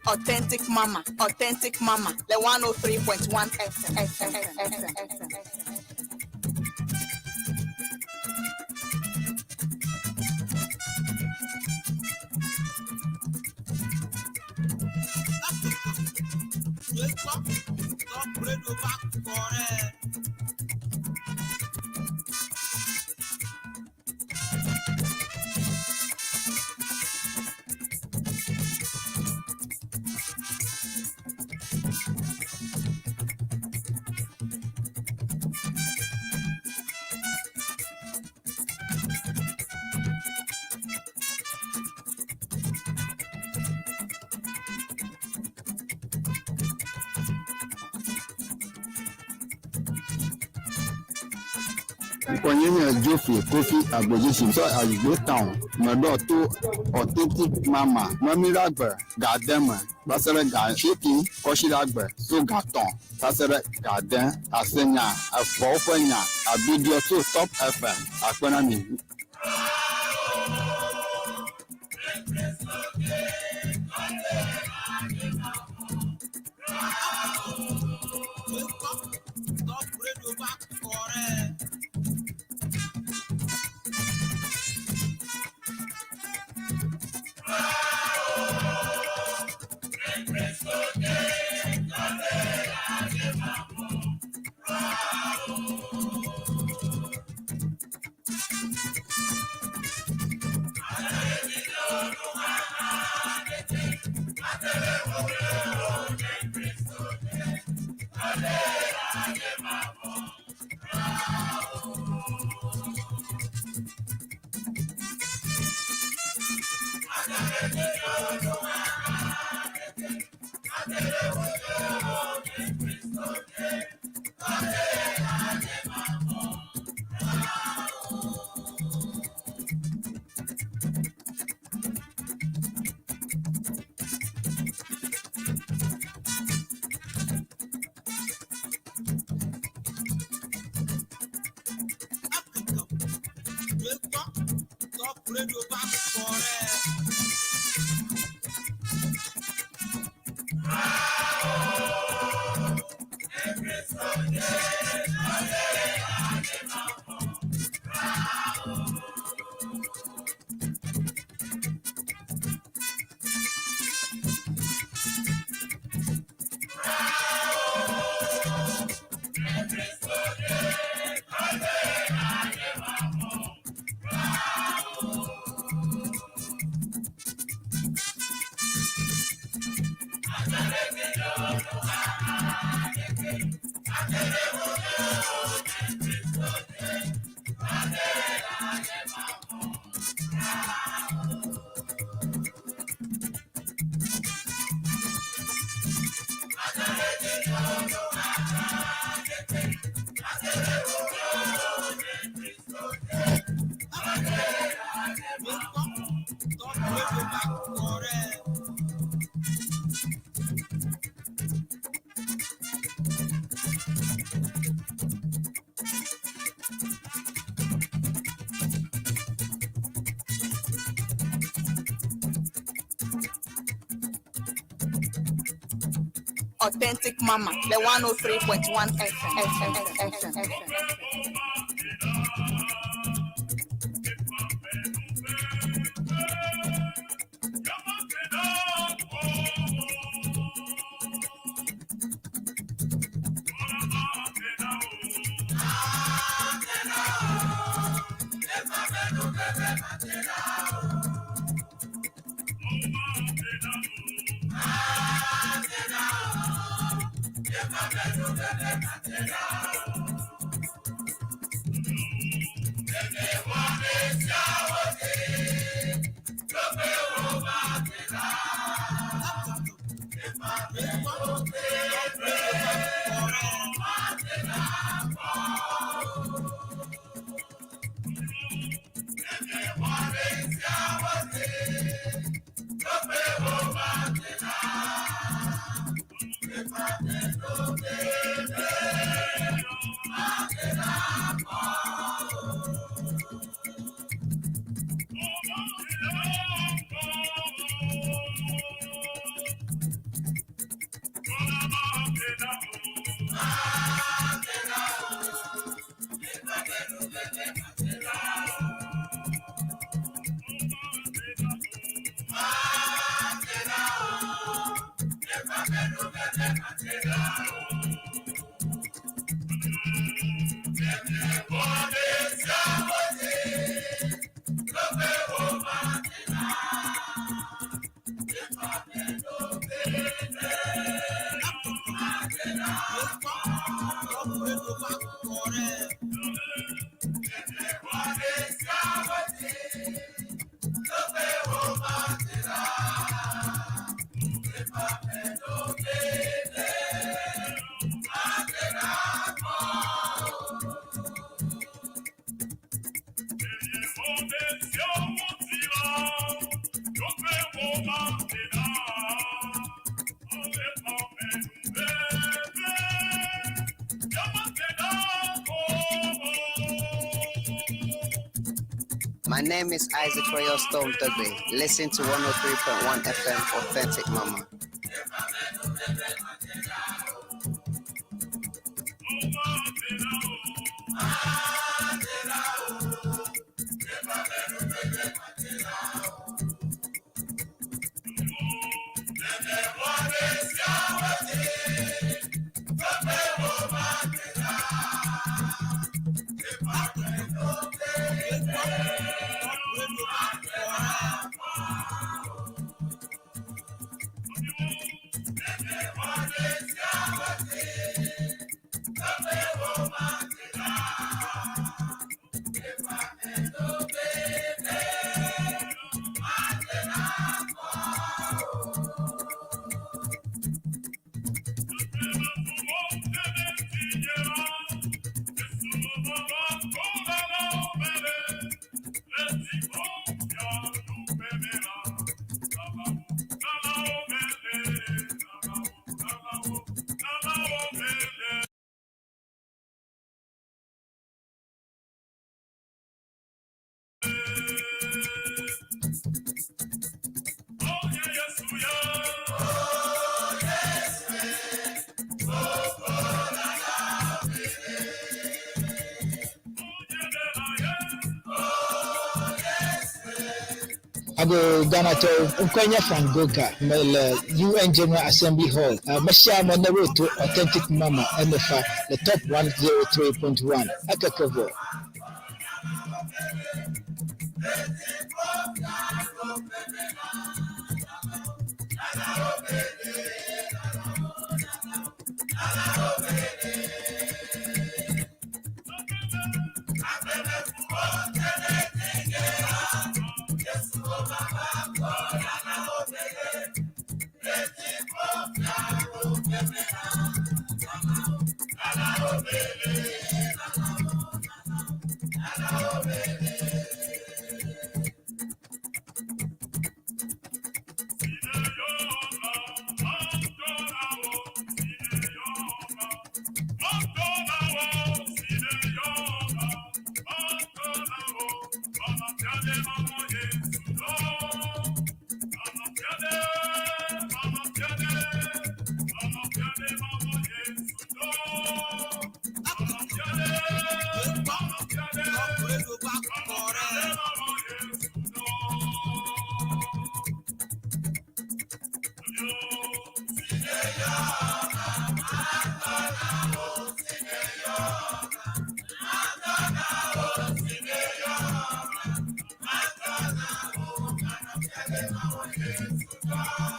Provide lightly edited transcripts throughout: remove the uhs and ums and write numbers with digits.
Authentic Mama, Authentic Mama, le 103.1 FM, FM, FM, FM. Top Radio bá kọrẹ́. Ŋkɔnye nye Geoffrey Kofi Agbodzi tso Ayigbe Town. Meɖɔ to Authentic Mama Memleɖagbe ga ade me va se ɖe ga asieke Kɔsiɖagbe tso ga etɔ̃ va se ɖe ga ade. Ase nya eƒewo ƒe nya abiɖiɔ tso Top FM. Akpe na mi. Top Radio bá kọrẹ́. Top Radio bá kọrẹ́. Top Radio bá kọrẹ́. Authentic Mama, le 103.1 FM, FM, FM, FM. Top Radio bá kọ̀ rẹ̀. My name is Isaac Royal Storm Dudley. Listen to 103.1 FM Authentic Mama. Top Radio bá kọ̀ rẹ̀. Ago Ghana to Nkwenya Frank Goka mele UN General Assembly Hall. Mehyia mo na roto Authentic Mama MFA the top 103.1 Akakovo. Top Radio bá kọ̀ rẹ̀.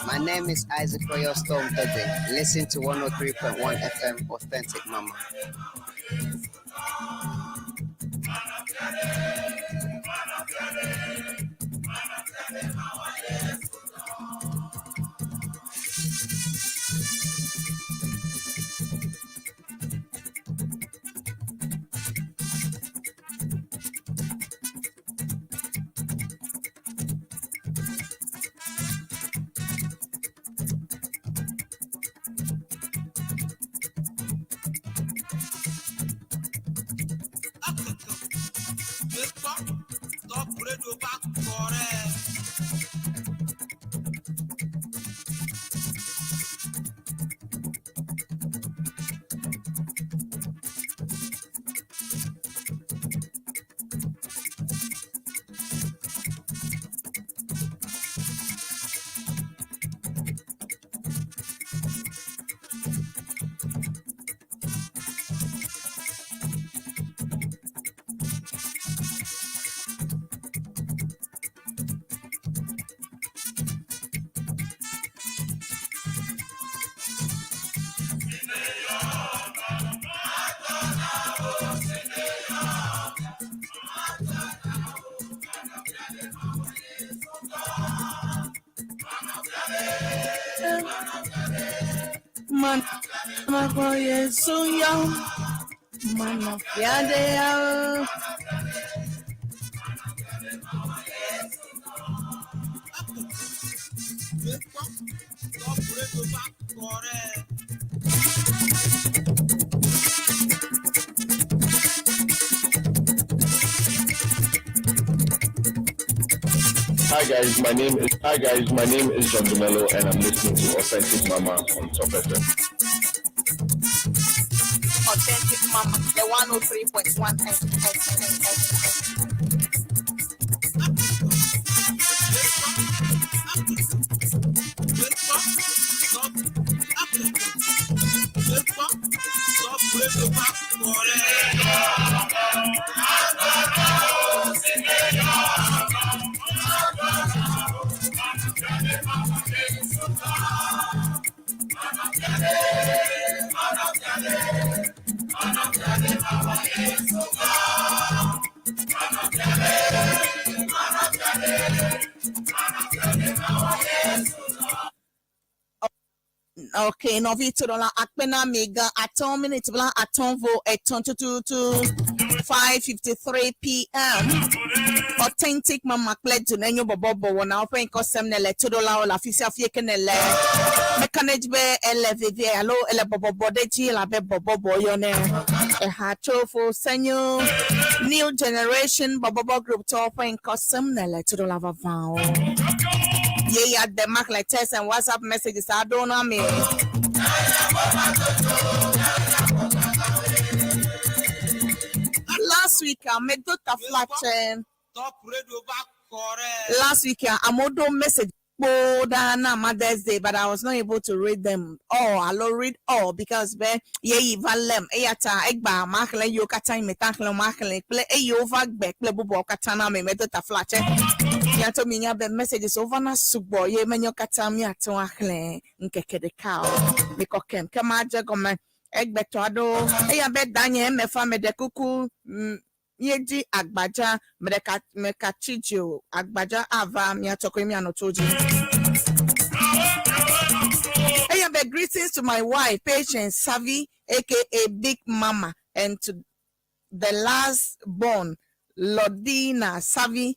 My name is Isaac Royal Storm Dudley. Listen to 103.1 FM Authentic Mama. Man makpɔ Yesu yɔ. Manɔ fia ɖe yawo. Top Radio bá kọrẹ́. Hi guys, my name is John Dumelo and I'm listening to Authentic Mama on Top FM. Authentic Mama, the 103.1 FM. Top Radio bá kọrẹ́. Okay, nɔvi toɖɔla akpena mi gan atɔ̃ miniti bla atɔ̃ vo etɔ̃ tututu 5:53 p.m. Authentic Mama kple Dunenyo bɔbɔbɔ wɔna woƒe ŋkɔ sem ne le toɖolawo le afi sia fi ke ne le mekanedzi be ele vevie alo ele bɔbɔbɔ ɖe dzi elabe bɔbɔbɔ yɔnɛ. Ehatsofo senyo New Generation bɔbɔbɔ group tɔwo ƒe ŋkɔ sem ne le toɖola vavãwo. Ye ya de mark like text and WhatsApp messages aɖewo na mi. Last week, I made Dr. Fletcher. Top Radio bá kọrẹ́. Last week, I made message ɖa na Mother's Day, but I was not able to read them all. I'll read all because be ye yi va lem eya ta egba maxlẽ yiwo katã yi me ta xlẽ maxlẽ kple eyiwo va gbe kple bubuawo katã na me medo taflatse. Miato mi nya be messages wova na sugbɔ ye menye wo katã miate ŋu axlẽ ŋkeke ɖeka o. Mikɔ kem ke madze gɔme egbetɔ aɖewo eya be danye emefa meɖe kuku míedzi agbadza meɖeka meka tsi dzi o agbadza ava miatsɔ koe mianɔ tso dzi. Eya be greetings to my wife Patience Savi aka Big Mama and to the last born Lordina Savi.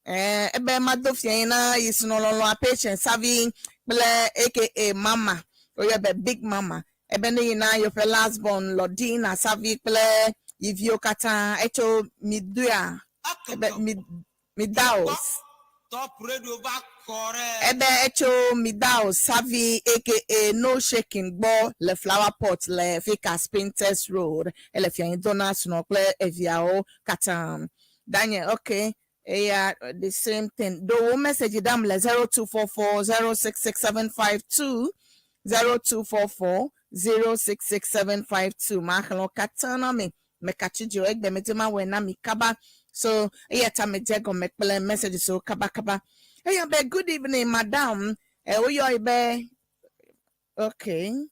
Ebe mado fia yi na yi sinɔlɔlɔa Patience Savi kple aka Mama oyɔ be Big Mama ebe ne yina yeƒe last born Lordina Savi kple yiviwo katã etso midoa ebe mi midaos. Top Radio bá kọrẹ́. Ebe etso Midao Savi aka No Shaking gbɔ le Flower Pot le Fika Spintex Road ele fianyi dona srɔ̃ kple eviawo katã. Daniel, okay. Eya the same thing. Do wo message dam le 0244 066752 0244 066752 maxlẽ wo katã na mi mekatsi dzi o egbe medzi ma wɔe na mi kaba so eya ta medze gɔme kple messages wo kabakaba. Eya be good evening madam. Woyɔ yi be okay.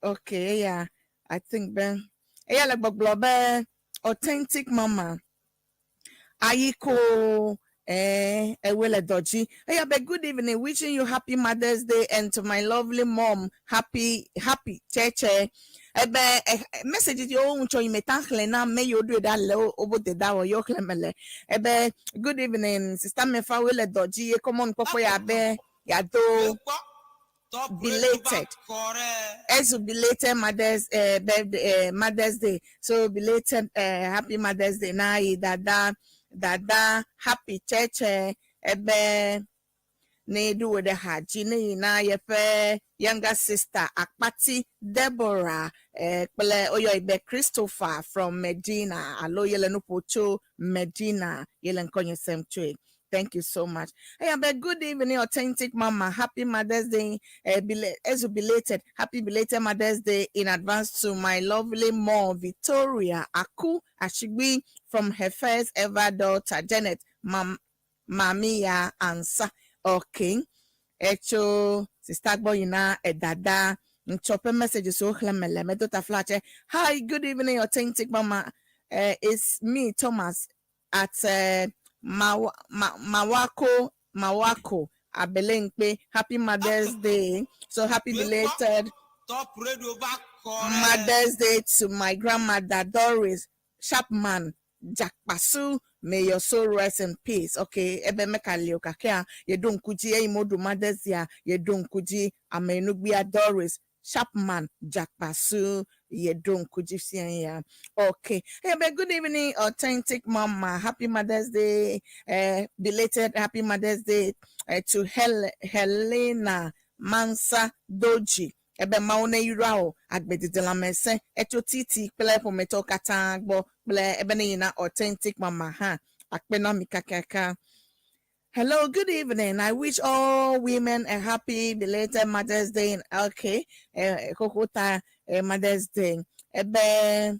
Okay, yeah. I think be eya le gbɔgblɔ be authentic mama. Ayiko ewe le dɔ dzi. Eya be good evening, wishing you happy Mother's Day and to my lovely mom, happy happy cheche. Ebe message yiwo ŋutsɔ yi me ta xlẽ na ame yiwo ɖoe ɖa le wo deda wɔ yewo xlẽ me le. Ebe good evening, sister Mefa wo le dɔ dzi ye kɔ mɔnukpɔkpɔ ya be yado Top Radio bá belated. kọrẹ́. Ezu belated Mother's birthday, Mother's Day. So belated happy Mother's Day na yi dada dada happy cheche ebe ne do with the haji ne yi na yeƒe younger sister Akpati Deborah kple oyɔ ibe Christopher from Medina alo yele nuƒo tso Medina yele ŋkɔnye sem tsoe. Thank you so much. Hey, but good evening, authentic mama. Happy Mother's Day. As belated, happy belated Mother's Day in advance to my lovely mom, Victoria Aku Ashigbi, from her first ever daughter, Janet Mam Mamiya Ansa. Okay. Echo, sister Boyina, Edada. Nchope messages so khlemele medota flache. Hi, good evening, authentic mama. It's me, Thomas, at Mawako Mawako Abelenkpe. Happy Mother's Day. So happy belated Top Radio va kɔ ɖe. Mother's Day to my grandmother Doris Chapman Jakpasu. May your soul rest in peace. Okay, ebe meka leo kakea yedo nkuji eyi modu Mother's Day yedo nkuji amenugbia Doris Chapman Jakpasu yedo nkuji fiya. Okay. Hey, but good evening, authentic mama. Happy Mother's Day. Belated happy Mother's Day to Helena Mansa Doji. Ebe mawo ne yra o agbedidelamese etso titi kple ƒometɔwo katã gbɔ kple ebe ne yina authentic mama hã akpe na mi kakaka. Hello, good evening. I wish all women a happy belated Mother's Day in okay. Kokota Mother's Day. Ebe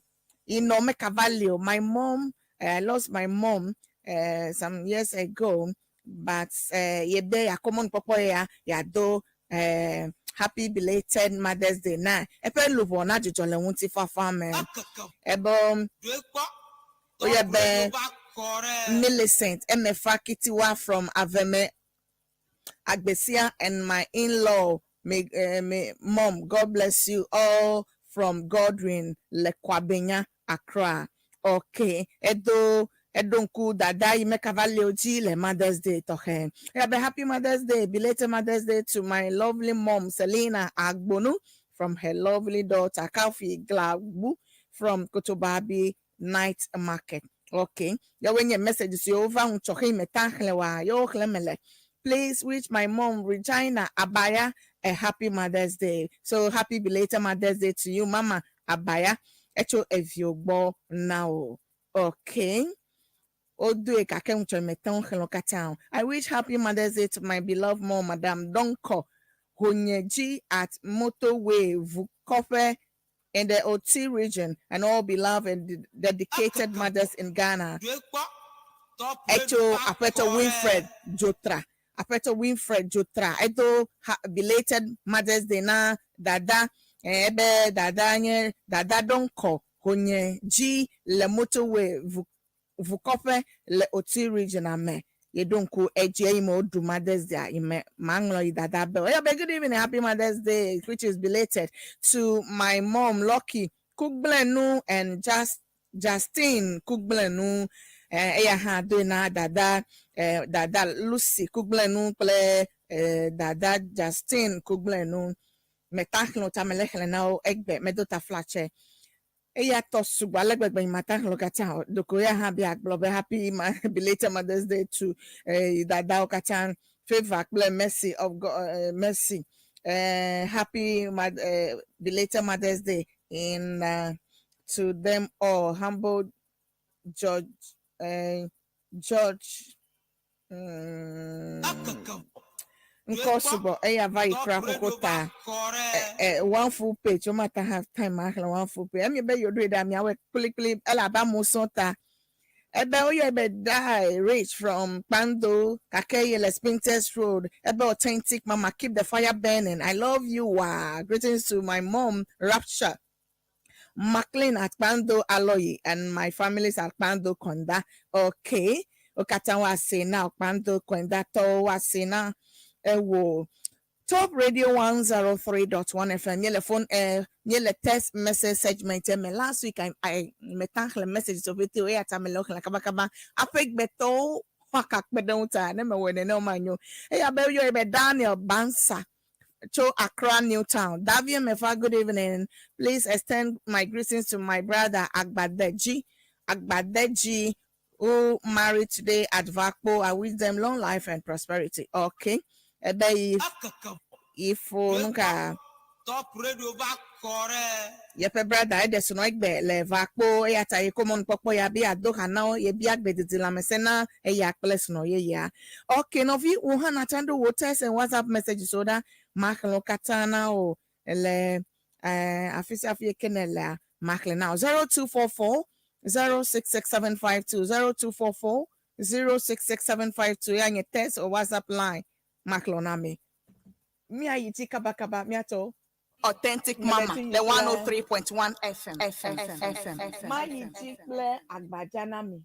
Inome Cavalio. My mom, I lost my mom some years ago, but yebe ya common popo ya ya do happy belated Mother's Day na. Epe luvo na jojo le wunti fafa me. Ekeke Ebe doe kpɔ. Oye Top be Radio va kɔ ɖe. Millicent Emefa Kitiwa from Aveme Agbesia and my in-law, may mom, God bless you all from Godwin Lekwabenya, Accra. Okay, Edo Edonku Dada Ime Cavalio G le Mother's Day tohe. Yeah, but happy Mother's Day, belated Mother's Day to my lovely mom Selena Agbonu from her lovely daughter Kalfi Glabu from Kotobabi Night Market. Okay. Ya when your message is over, please wish my mom Regina Abaya a happy Mother's Day. So happy belated Mother's Day to you, Mama Abaya. Echo eviogbo now. Okay. Odu ekake ncho metan town. I wish happy Mother's Day to my beloved mom, Madam Donko Honyeji at Motorway Vukofe in the Oti region, and all beloved and dedicated mothers in Ghana. Doe kpɔ. Top Radio Echo va Apeto kɔ ɖe. Winfred Jotra. Apeto Winfred Jotra. Edo belated Mother's Day na dada ebe dada nye dada donko honye ji le motorway Vukofe le Oti region ame. Yedonku eji ime odu Mother's Day ime manglo yi dada be. Oya be good evening, happy Mother's Day, which is belated to my mom Lucky Kugblenu and just Justine Kugblenu. Eya hã doe na dada Lucy Kugblenu kple dada Justine Kugblenu. Meta xlẽ ta mele xlẽ na wo egbe medo ta flatse. Eya tɔ sugbɔ ale gbegbe yi mata xlẽ katã o. Doko ya hã bia gblɔ be happy belated Mother's Day to dadawo katã Favour kple Mercy of God, Mercy. Happy belated Mother's Day in to them all. Humble George. Ekeke Nkɔ sugbɔ eya va yi Top kura Radio koko va ta kɔ ɖe. One full page o ma ta have time axlẽ one full page emi be yewoɖoe ɖe amiawo kplikpli elabe amewo sɔŋ ta ebe woyɔ ebe die rich from Kpando kake yele Spintex Road ebe authentic mama, keep the fire burning. I love you. Wow, greetings to my mom Rapture McLean at Kpando Aloyi and my families at Kpando Konda. Okay, okata wa se na Kpando Konda tɔwo wa se na ewo Top Radio 103.1 FM. Miele phone miele text message segment me last week I metan xlẽ message so bete o ya ta me le xlẽ kaba kaba aƒe gbetɔwo waka kpe ɖe ŋu ta ne mewɔe nene o ma nyo. Eya be yɔ be Daniel Bansa to Accra New Town. Davia Mefa, good evening. Please extend my greetings to my brother Agbadeji. Agbadeji, who married today at Vakpo. I wish them long life and prosperity. Okay. Ebe if Ekeke ifo nuka Top Radio va kɔ ɖe. yeƒe brother eɖe srɔ̃ egbe le Vakpo eya ta yi ko mɔnukpɔkpɔ ya be ado ha na wo yebia gbedidi lãmesẽ na eya kple srɔ̃ yeyea. Okay, nɔvi wo hã nàte ŋu ɖo wo text and WhatsApp messages wo ɖa maxlẽ wo katã na wo le afi sia afi ke ne lea maxlẽ na wo 0244 066752 0244 066752 ya nye text or WhatsApp line maxlẽ wo na mi. Míayi dzi kabakaba míatɔ. Authentic Mama, the 103.1 FM. FM. FM. Mayi dzi kple agbadza na mi.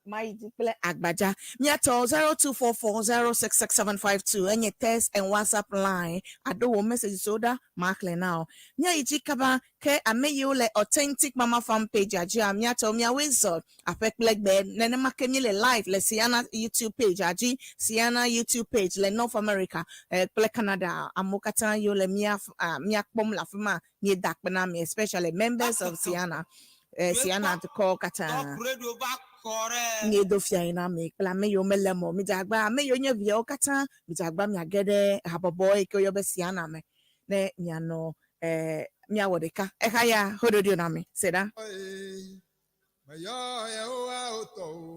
Mayi dzi kple agbadza. Míatɔ 0244066752 enye text and WhatsApp line. Aɖo wò message siwo ɖa maxlẽ na wò. Míayi dzi kaba ke ame yiwo le Authentic Mama Fan page dzia míatɔ míawoe zɔ aƒe kple gbe. Nenema ke míele live le Siana YouTube page dzi. Siana YouTube page le North America kple Canada. Amewo katã yiwo le mía míakpɔm le afi ma míeda akpe na mi especially members of Siana. Siana dukɔwo katã. Top Radio va kɔ ɖe. Míedo fia yi na mi kple ame yiwo mele eme o. Midze agba ame yiwo nye viawo katã midze agba miage ɖe habɔbɔ yi ke woyɔ be Siana me ne mianɔ miawɔ ɖeka. Exa ya hoɖoɖo na mi. Se ɖa.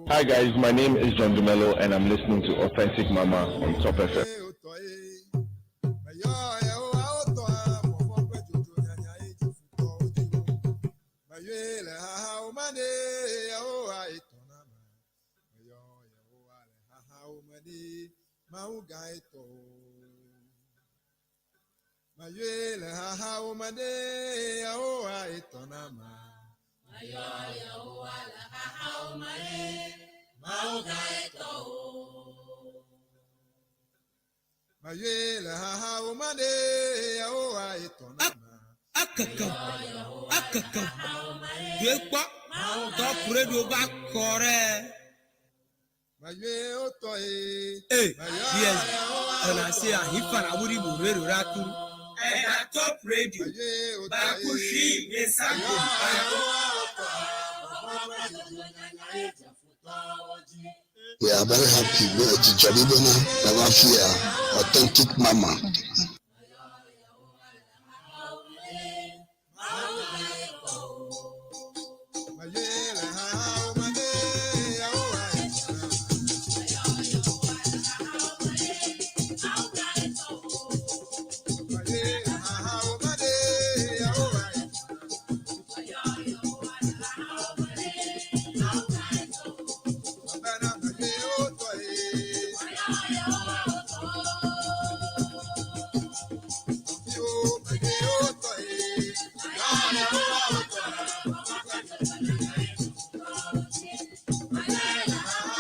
Hi guys, my name is John Dumelo and I'm listening to Authentic Mama on Top FM. Akeke akeke doe kpɔ Top Radio va kɔ ɖe. Ee yes ena se ahifa na wuri bu radio ra tu. Ɛna Top Radio baako hwii mmiɛnsa ko baako. We are very happy. Dzidzɔ mi bena nava fia Authentic Mama.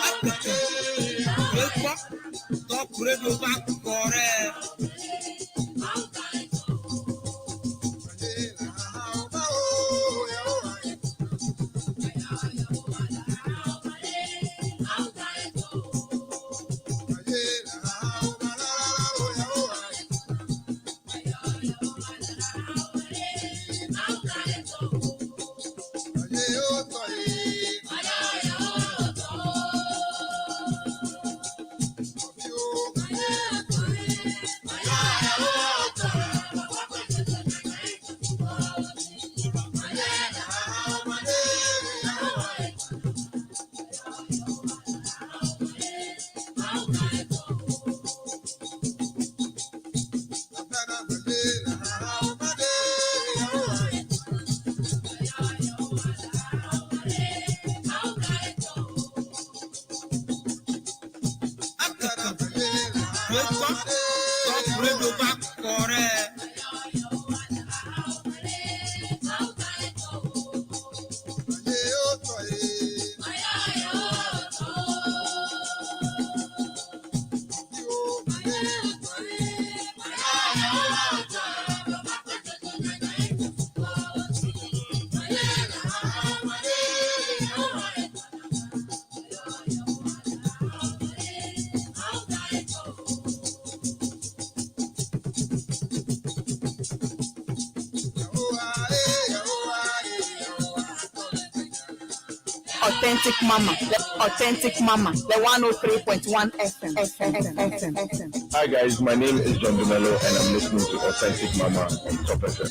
Akeke doe kpɔ Top Radio va kɔ ɖe. Akeke doe kpɔ Top Radio va kɔ ɖe. Authentic Mama, the Authentic Mama, the 103.1 FM. FM, FM, FM. Hi guys, my name is John Dumelo and I'm listening to Authentic Mama on Top FM.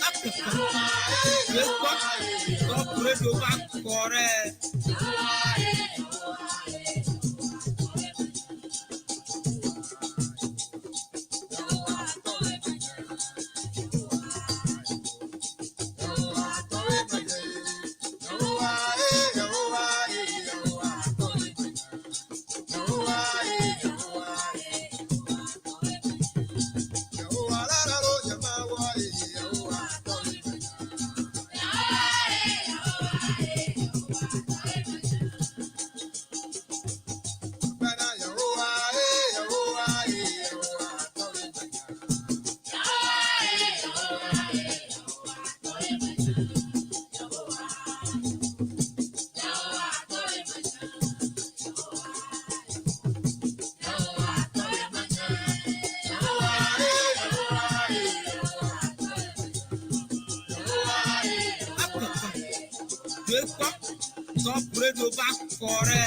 Akeke doe kpɔ Top Radio va kɔ ɖe. Gbekpɔ Top Radio va kɔ ɖe.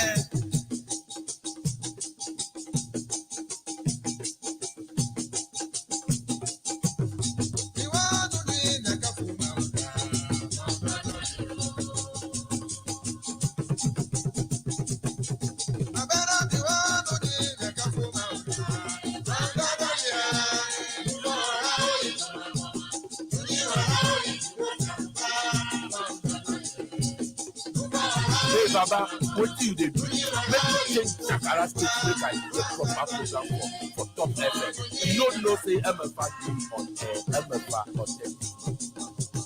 Hey Baba, wetin you dey do? Make you change Shakara state make I hear proper program for Top FM. You no know say MFA dey on air, MFA authentic.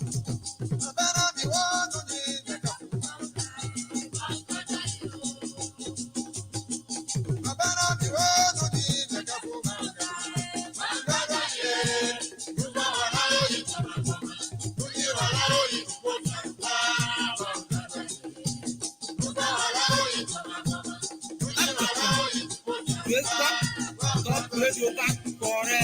Gbekpɔ Top Radio va kɔ ɖe.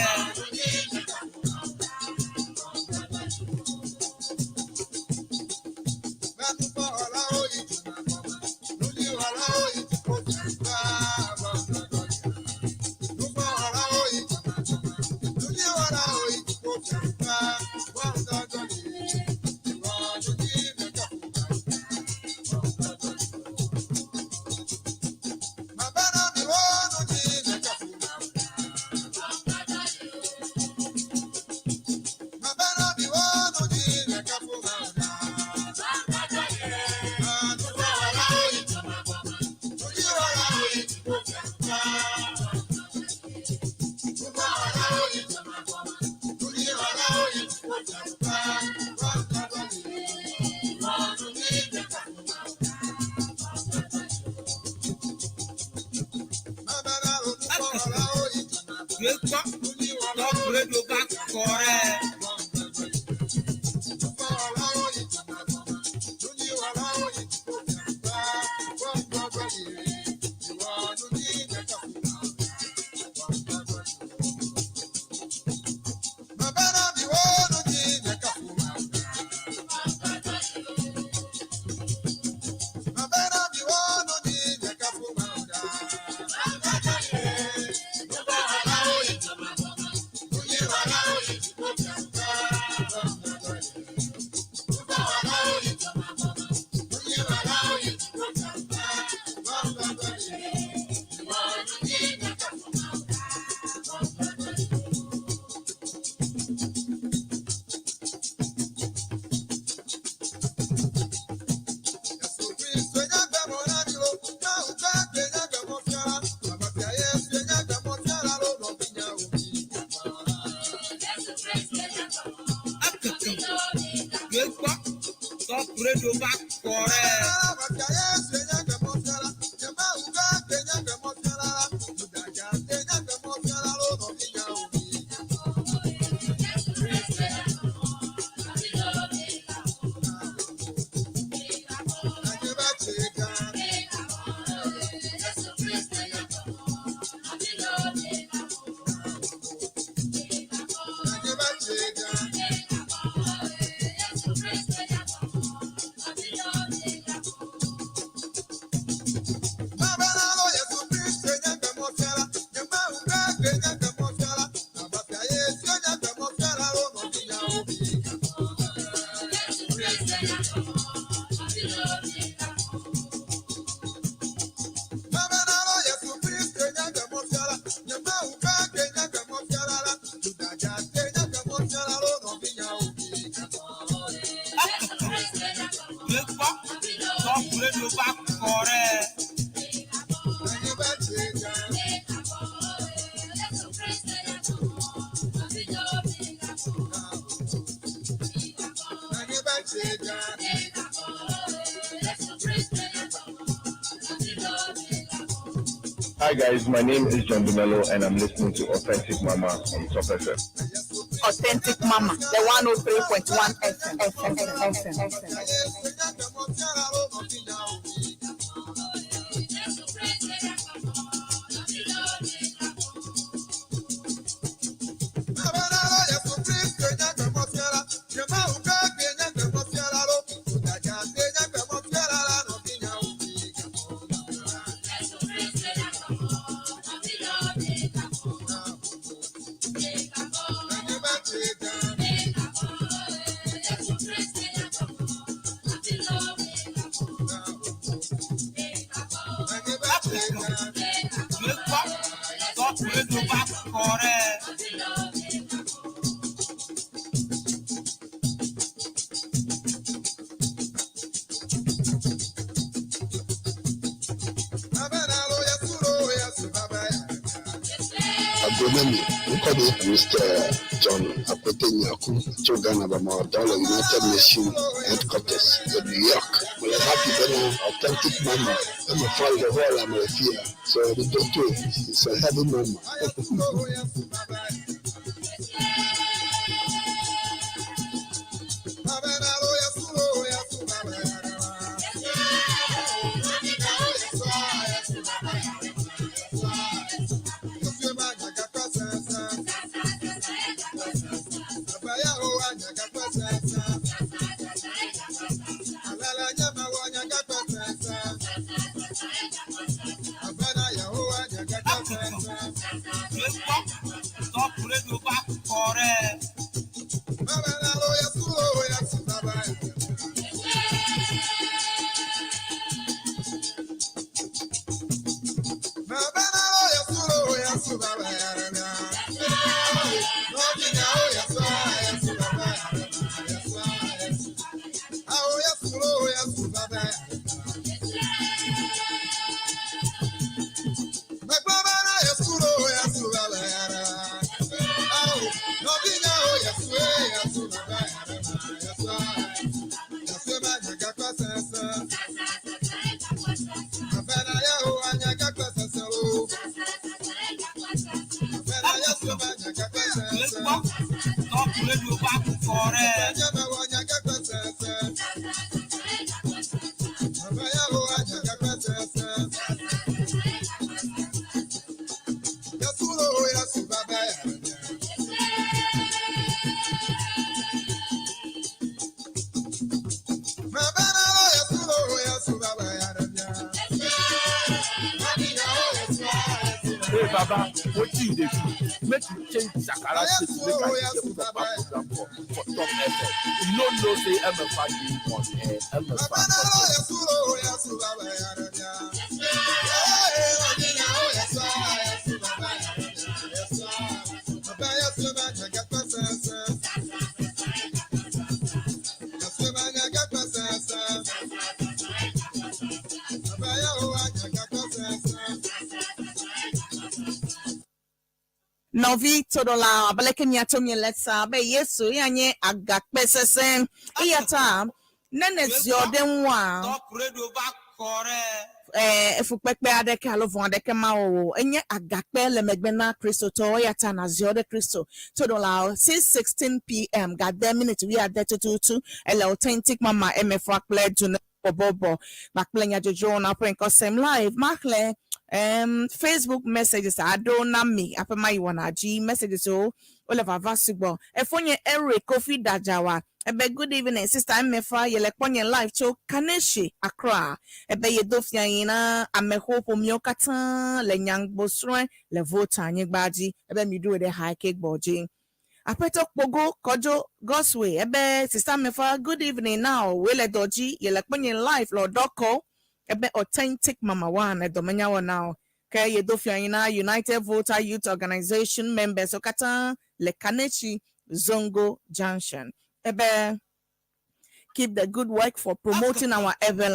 Gbekpɔ Top Radio va kɔ ɖe. Akeke Gbekpɔ Top Radio va kɔ ɖe. Gbekpɔ Top Radio va kɔ ɖe. Hi guys, my name is John Dumelo and I'm listening to Authentic Mama on Top FM. Authentic Mama, the 103.1 FM. FM, FM, FM. Do na mi. Ŋkɔ nye Mr. John Akwete Nyaku tso Ghana be mewɔ dɔ le United Nations headquarters le New York. Mele happy bena authentic mama eme fa le hall la me le fia. So mi do toe. It's a heavy mama. Top Radio bá kọ rẹ̀. Top Radio bá kọ rẹ̀. Hey Baba, wetin you dey do? Make you change Shakara state make I hear proper program for Top FM. You no know say MFA dey on air, MFA authentic. Nɔvi toɖola abe leke miato miele sa be Yesu ya nye agakpe sesẽ eya ta ne nèziɔ ɖe ŋua Top Radio bá kọ rẹ̀. efukpekpe aɖeke alo vɔ̃ aɖeke ma wɔ o. Enye agakpe le megbe na Kristotɔwo eya ta nàziɔ ɖe Kristo. Toɖola 6:16 pm gade miniti wuiade tututu ele Authentic Mama MFA kple Dune bɔbɔbɔ kpakple nyadzɔdzɔwo na ƒe ŋkɔ sem live maxlẽ Facebook messages aɖewo na mi aƒe ma yi wɔna dzi messages wo wole vava sugbɔ. Efonye Eric Kofi Dadzawa ebe good evening sister MFA yele kpɔnye live tso Kaneshi Accra ebe yedo fia yi na amexo ƒomewo katã le nyagbosrɔ̃e le Volta anyigba dzi ebe mi ɖo ɖe ha ke gbɔ dzi. Aƒetɔ Kpogo Kɔdzo Gosway ebe sister MFA good evening now wele dɔ dzi yele kpɔnye live le ɔdɔkɔ ebe authentic mama one edɔmenya wɔ na o ke yedo fia yi na United Volta Youth Organization members wo katã le Kaneshi Zongo Junction ebe keep the good work for promoting our ever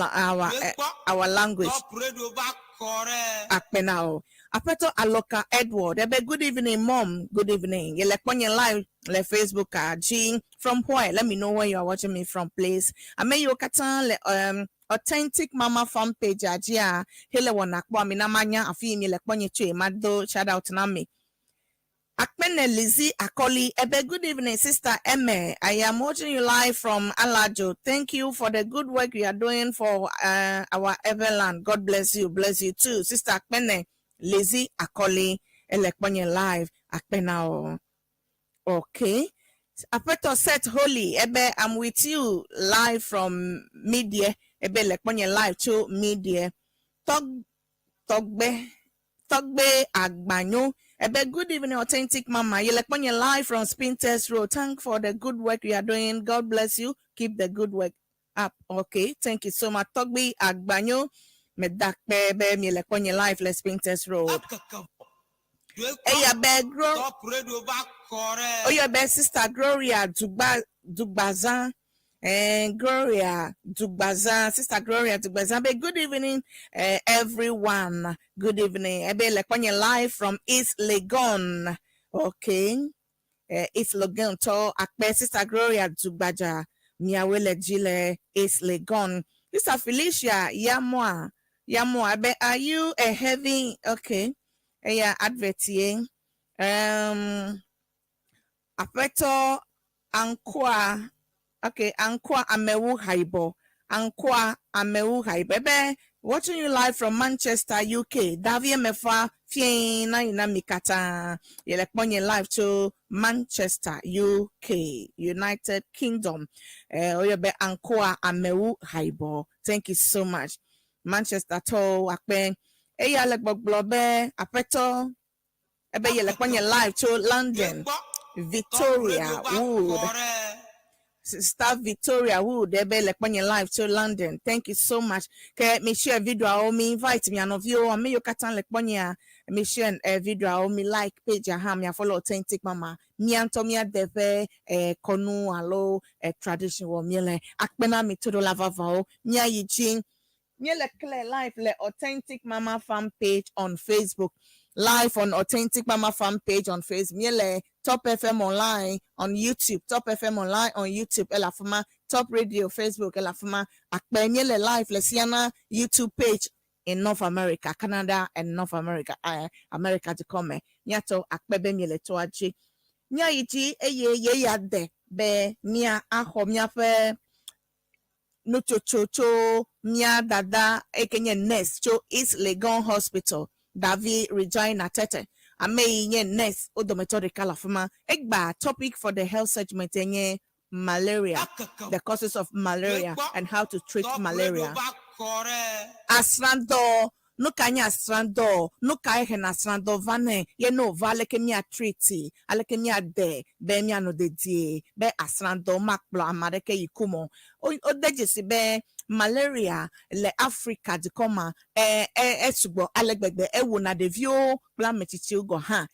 our language. Top Radio bá kọ rẹ̀. Akpenao. Apeto Aloka Edward. Ebe good evening, mom. Good evening. Yele kponye live le Facebook G from where? Let me know where you are watching me from, please. Ame yo katan le authentic mama fan page ajia. Hele wana kwa mi na manya afi mi le kponye chwe mado shout out na me. Akpene Lizzie Akoli. Ebe, good evening, Sister Emme. I am watching you live from Alajo. Thank you for the good work you are doing for our Everland. God bless you. Bless you too. Sister Akpene Lizzie Akoli. Elekponye live. Akpena o. Okay. Apeto Set Holy. Ebe, I'm with you live from Media. Ebe Lekponye live to Media. Tog Togbe Togbe Agbanyo. Ebe, good evening, authentic mama. You like when you're live from Spintest Road. Thank for the good work you are doing. God bless you. Keep the good work up. Okay, thank you so much. Togbe Agbanyo. Medakpe be mi like when you're live le Spintest Road. Eya be gro. Top Radio bá kọ rẹ̀. Oya be sister Gloria Dugba Dugbazan. And Gloria Dugbaza, Sister Gloria Dugbaza, be good evening, everyone. Good evening. Ebe le kpɔ nye live from East Legon. Okay. East Legon to akpe Sister Gloria Dugbaja miawe le dzi le East Legon. Sister Felicia Yamoa Yamoa, ebe are you a heavy okay? Eya advert ye. Aƒetɔ Ankoa, okay, Ankoa Amewu Haibo. Ankoa Amewu Haibo. Ebe watching you live from Manchester, UK. Davie Mefa fien na ina mikata. Yele kpɔ nye live to Manchester, UK, United Kingdom. Oyo be Ankoa Amewu Haibo. Thank you so much. Manchester to akpe. Eya le gbɔgblɔ be aƒetɔ ebe yele kpɔ nye live to London. Victoria Wood. Sister Victoria Wood ebe le kpɔ nye live to London. Thank you so much. Ke mi share video awo mi invite mi anɔviwo ame yiwo katã le kpɔ nyea mi share video awo mi like page aha mi follow Authentic Mama. Mia ŋutɔ mia de ƒe kɔnu alo tradition wɔ miele akpe na mi toɖola vavawo miayi dzi. Miele clear live le Authentic Mama fan page on Facebook. Live on Authentic Mama fan page on Facebook. Miele Top FM Online on YouTube. Top FM Online on YouTube. Ele afima Top Radio Facebook. Ele afima akpe miele live le Siana YouTube page in North America, Canada and North America, America dukɔ me. Miatɔ akpe be miele toa dzi. Miayi dzi eye ye ya de be mia axɔ miaƒe nutsotso tso mia dada eke nye nurse tso East Legon Hospital, Davi Regina Tete. Ame yi nye nurse wo dometɔ ɖeka le afi ma. Egba topic for the health segment nye malaria, the causes of malaria and how to treat malaria. Asrãdɔ, nu ka nye asrãdɔ, nu ka hena asrãdɔ va nɛ ye ne wòva aleke mía treat, aleke míade be míanɔ dedie be asrãdɔ makplɔ ame aɖeke yi ku mɔ. Wode dzesi be malaria le Afrika dukɔ ma esugbɔ ale gbegbe ewona ɖeviwo kple ame tsitsiwo gɔ hã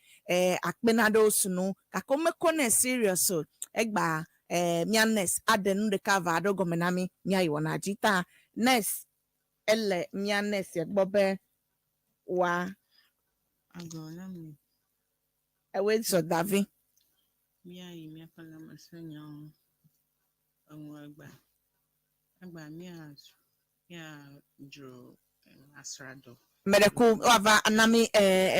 akpena ɖe wo sunu gake womekɔnɛ serious o. Egba mía nurse aɖe nu ɖeka va aɖe gɔme na mí míayi wɔna dzi ta nurse ele mía nurse gbɔ be wa Agɔ na mi. Ewoe zɔ Davi. Míayi míaƒe lãmesẽnyawo eŋu egba. Egba míadzro asrãdɔ. Mɛɖeku woava ana mi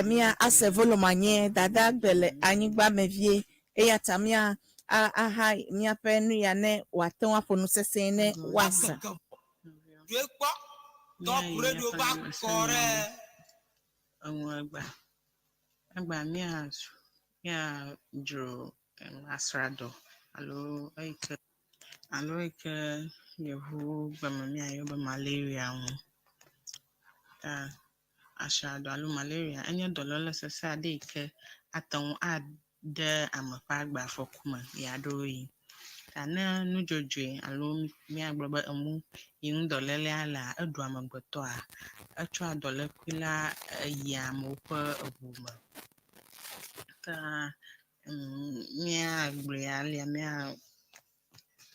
mía ase volume anyi dada gbe le anyigba me vie eya ta mía aha míaƒe nu ya ne wòate ŋu aƒo nu sesẽ ne woase. Míayi míaƒe lãmesẽnyawo eŋu egba. Egba míadzro asrãdɔ alo eyi ke yevuwo gbeme míayɔ be malaria ŋu. Ta asrãdɔ alo malaria enye dɔléle sesẽ aɖe yi ke ate ŋu ade ame ƒe agbe afɔku me ɣeaɖewoɣi. Ta ne nudzodzoe alo míagblɔ be emu yi ŋu dɔlélea lea eɖu amegbetɔa, etsɔa dɔlékui la eyia amewo ƒe eʋu me. Ta míagblɔe alea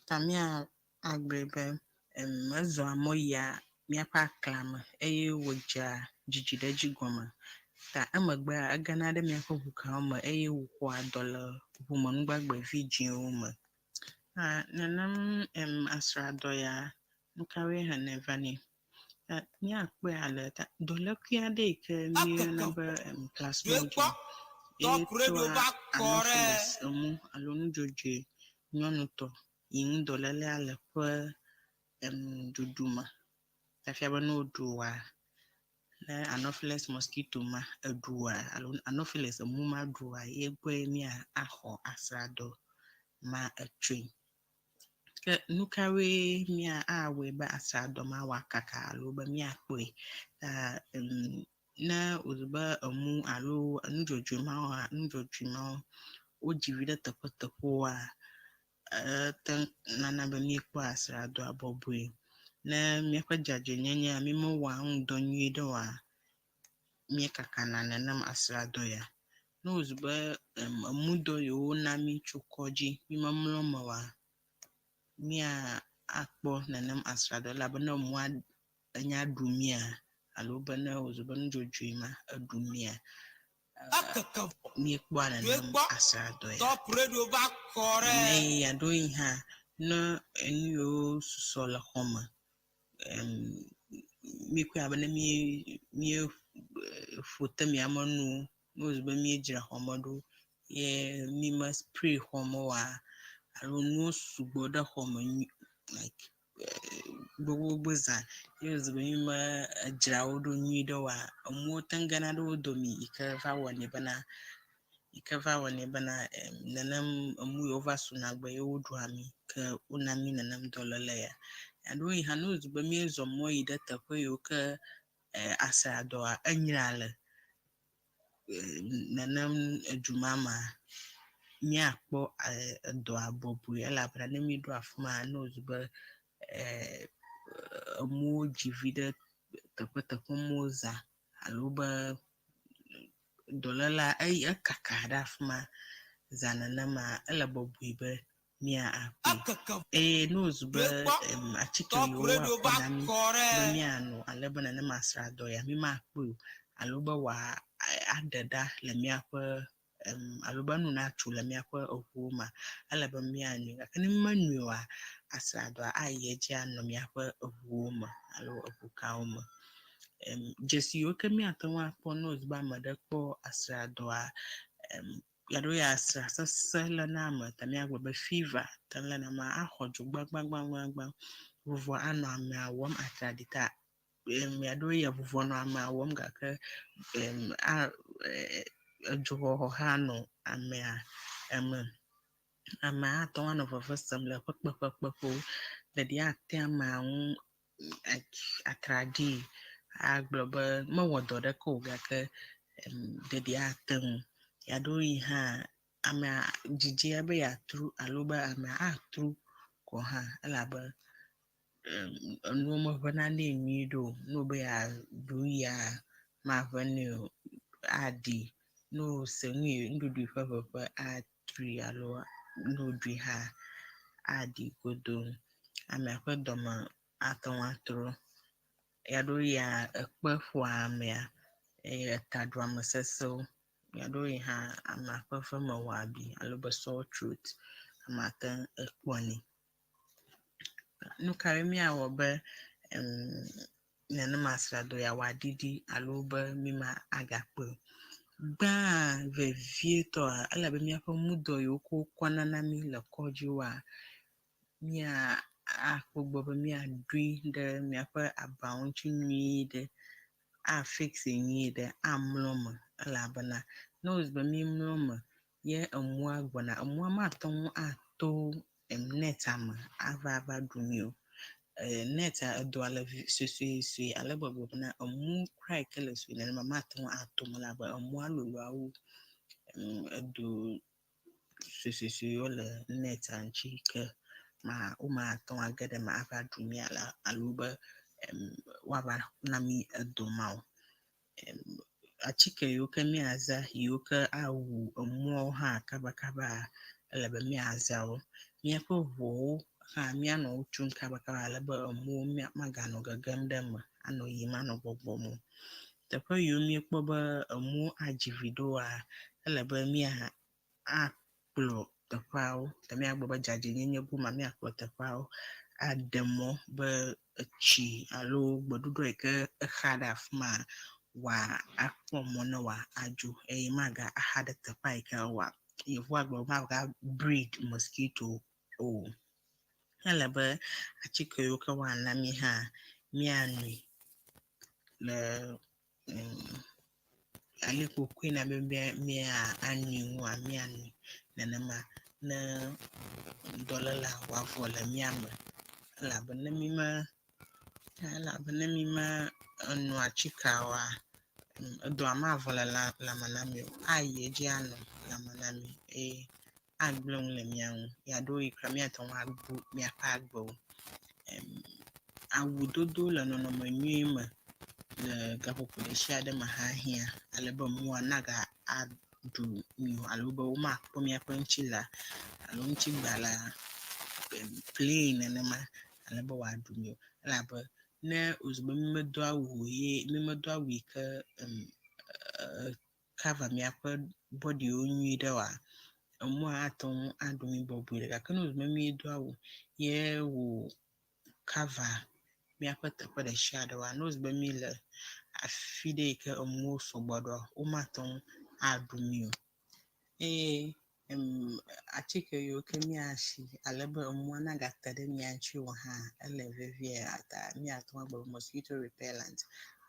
ta míagblɔe be ezɔa mɔ yia míaƒe aklã me eye wòdzea dzidziɖedzi gɔme. Ta emegbea egena ɖe míaƒe ʋukawo me eye wòxɔa dɔ le ʋumenugbagbevi dzĩwo me. Nenem asrãdɔ ya nu kawoe henɛ vanɛ? Míakpɔe ale ta dɔlékui aɖe yi ke míeyɔna be plasmodium ye tsoa anopheles emu alo nudzodzoe nyɔnutɔ yi ŋu dɔlélea le ƒe ɖuɖu me. Efia be ne woɖu woa, ne anopheles mosquito ma eɖua alo anopheles emu ma ɖua ye gbɔe mía axɔ asrãdɔ ma etsoe. Ke nu kawoe mía awɔe be asrãdɔ ma wòakaka alo be míakpɔe? Ta ne wòzu be emu alo nudzodzoe mawoa nudzodzoe mawo wodzi vi ɖe teƒeteƒewoa, ete nana be míekpɔa asrãdɔa bɔbɔe. Ne míaƒe dzadzɛnyenyea mímewɔa ŋudɔ nyuie ɖe oa, míekakana nenem asrãdɔ ya. Ne wòzu be emudɔ yiwo wona mí tso kɔdzi mímemlɔ eme oa, mía akpɔ nenem asradɔ elabe ne emua enya ɖu mía alo be ne wòzu be nudzodzoe ma eɖu mía, Ekeke míekpɔa nenem Gbɔ. asradɔ ya. Top Radio va kɔ ɖe. Ne ɣeaɖewoɣi hã ne enu yiwo susɔ le xɔ me, míekpɔe abe ne míeƒo te míame nuwo, ne wòzu be míedzra xɔ me ɖo ye míme spray xɔ me oa, alo nuwo sugbɔ ɖe xɔ me like gbogbogbo zã ye wòzu be míme edzra wo ɖo nyuie ɖe oa, emuwo te ŋu gena ɖe wo domi yi ke va wɔnɛ bena nenem emu yiwo va suna gbɔ ye woɖua mí ke wona mí nenem dɔléle ya. Ɣeaɖewoɣi hã ne wòzu be míezɔ mɔ yi ɖe teƒe yiwo ke asradɔa enyra le nenem edu ma mea, míakpɔ edɔa bɔbɔe elabena ne míeɖo afi ma ne wòzu be emuwo dzi vi ɖe teƒeteƒe mawo zã alo be dɔlélea eyi ekaka ɖe afi ma zã nenema, ele bɔbɔe be míakpɔe. Ekeke Eye ne wòzu be Gbɔ. atike Top yiwo Radio woakɔ va na mí kɔ be ɖe. míano ale be nenem asradɔ ya mímakpɔe o alo be wòa aɖe ɖa le míaƒe alo be enu natso le míaƒe eŋuwo mea, ele be míanoe. Gake ne mímenoe oa, asradɔa ayi edzi anɔ míaƒe eŋuwo me alo eŋukawo me. Dzesi yiwo ke míate ŋu akpɔ ne wòzu be ame ɖe kpɔ asradɔa, ɣeaɖewoɣi asrã sesẽ léna ame ta míagblɔ be fever te ŋu léna amea, axɔ dzo gbãgbãgbãgbã, vuvɔ anɔ amea wɔm atraɖii ta ɣeaɖewoɣi vuvɔ nɔ amea wɔm gake edzoxɔxɔ hã nɔ amea eme. Amea ate ŋu anɔ veve sem le eƒe kpeƒekpeƒewo. Ɖeɖi ate amea ŋu atraɖii agblɔ be mewɔ dɔ ɖeke o gake ɖeɖi ate ŋu. Ɣeaɖewoɣi hã amea dzidzia be yeatru alo be amea atru gɔ̃ hã elabe enuwo meʋẽna nɛ nyuie ɖe o. Ne wòbe yeaɖu ya maʋẽ nɛ o, aɖi. Ne wòse nu yi nuɖuɖu ƒe ʋeʋẽ atrui alo ne wòɖui hã aɖi godoo. Amea ƒe dɔme ate ŋu atrɔ. Ɣeaɖewoɣia ekpe ƒoa amea eye etaɖuame sesẽwo. Ɣeaɖewoɣi hã amea ƒe veme wɔa abi alo be sore throat amea te ŋu ekpɔnɛ. Nu kawoe míawɔ be nenem asradɔ ya wòaɖiɖi alo be míma agakpɔe o? Gbãa vevietɔa, ele be míaƒe mudɔ yiwo ke wokɔna na mí le kɔdziwoa, mía akpɔ gbɔ be míaɖoe ɖe míaƒe abawo ŋuti nyuie ɖe, afixi nyuie ɖe, amlɔ eme elabena ne wòzu be mímlɔ eme ye emua gbɔna, emua mate ŋu ato neta me ava va ɖu mí o. Neta edoa le suesuesue ale gbegbe bena emu kura yi ke le sue nenema mate ŋu ato eme elabe emua loloa wu edo suesuesuewo le neta ŋuti ke ma womate ŋu age ɖe eme ava ɖu mí alo be woava na mí edo ma o. Atike yiwo ke míazã yiwo ke awu emuawo hã kabakaba, ele be míazã wo. Míaƒe ʋuwo hã míanɔ wo tum kabakaba ale be emuwo maganɔ gegem ɖe eme anɔ yiyim anɔ gbɔgbɔm o. Teƒe yiwo míekpɔ be emuwo adzi vi ɖoa, ele be mía akplɔ teƒeawo. Ta míagblɔ be dzadzɛnyenye gome míakplɔ teƒeawo aɖe mɔ be etsi alo gbeɖuɖɔ yi ke exa ɖe afi ma wòa akpɔ mɔ ne wòa adzo eye maga axa ɖe teƒea yi ke wòa yevu agblɔ be maga breed mosquito o. Ele be atike yiwo ke woana mí hã míanoe le ale yi ke wokɔe na mí be mía anoe ŋua míanoe nenema ne dɔlélea wòavɔ le mía me elabe ne míme eno atikea oa, edɔa mavɔ le lãme na mí o. Ayi edzi anɔ lãme na mí eye agblẽ nu le mía ŋu. Ɣeaɖewoɣi kura míate ŋu abu míaƒe agbewo. Awudodo le nɔnɔme nyui me le gaƒoƒo ɖe sia ɖe me hã hiã ale be emua naga aɖu mí o alo be womakpɔ míaƒe ŋutilã alo ŋutigbalẽa plain nenema. ale be wòaɖu mi o. Elabe ne wòzu be mímedo awu o ye mímedo awu yi ke em cover míaƒe bɔɖiwo nyuie ɖe oa, emɔa ate ŋu aɖu mí bɔbɔe ɖe. Gake ne wòzu be míedo awu ye wò cover míaƒe teƒe ɖe sia ɖe oa, ne wòzu be míle afi ɖe yi ke enuwo sɔgbɔ ɖoa, womate ŋu aɖu mí o. Eye em atike yiwo ke míasi ale be emɔa nagate ɖe mía ŋuti o hã ele vevie ta míate ŋu agblɔ be mosquito repellent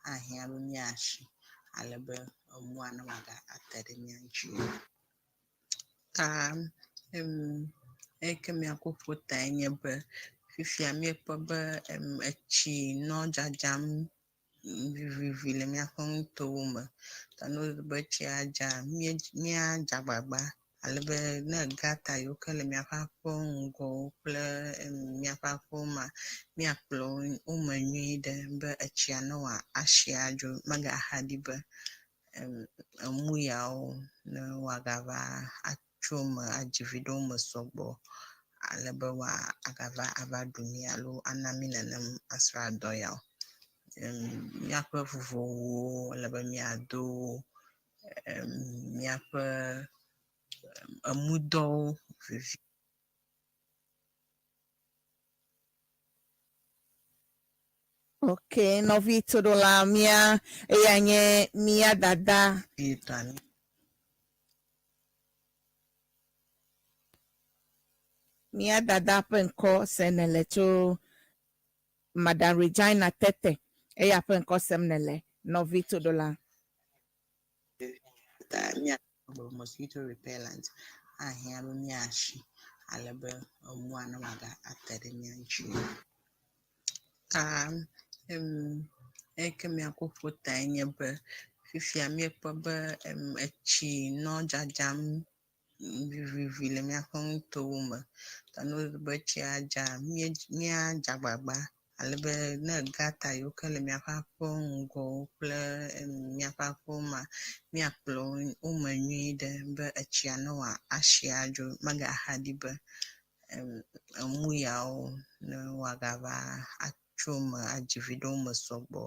ahiã be míasi ale be emɔa ne wòagate ɖe mía ŋuti o. Ta em eyi ke míakɔ ƒo tae nye be fifia míekpɔ be em etsi nɔ dzadzam vivivi le míaƒe nutowo me. Ta ne wòzu be tsia dza, míadze agbagba ale be ne gɔta yiwo ke le míaƒe aƒewo ŋgɔwo kple míaƒe aƒewo mea, míakplɔ wo me nyuie ɖe be etsia ne wòasi adzo, megaxa ɖi be emu yawo ne woagava atso eme adzi vi ɖe wo me sɔgbɔ ale be woagava ava ɖu mí alo ana mí nenem asrãdɔ yawo. Míaƒe vuvɔwuwo ele be míado wo, míaƒe emudɔwo vevi. Ok, nɔvi toɖola mía eya nye mía dada. Mía dada ƒe ŋkɔ sem nèle tso Madam Regina Tete. Eya ƒe ŋkɔ sem nèle, nɔvi toɖola. Ta mía mosquito repellent ahiã be míasi ale be emua ne wòaga ate ɖe mía ŋuti o. Ta em eyi ke míakɔ ƒo tae nye be fifia míekpɔ be em etsi nɔ dzadzam vivivi le míaƒe nutowo me. Ta ne wòzu be tsia dza, míadze agbagba ale be ne gɔta yiwo ke le míaƒe aƒewo ŋgɔwo kple míaƒe aƒewo mea, míakplɔ wo me nyuie ɖe be etsia ne wòasi adzo, megaxa ɖi be emu yawo ne woagava atso eme adzi vi ɖe wo me sɔgbɔ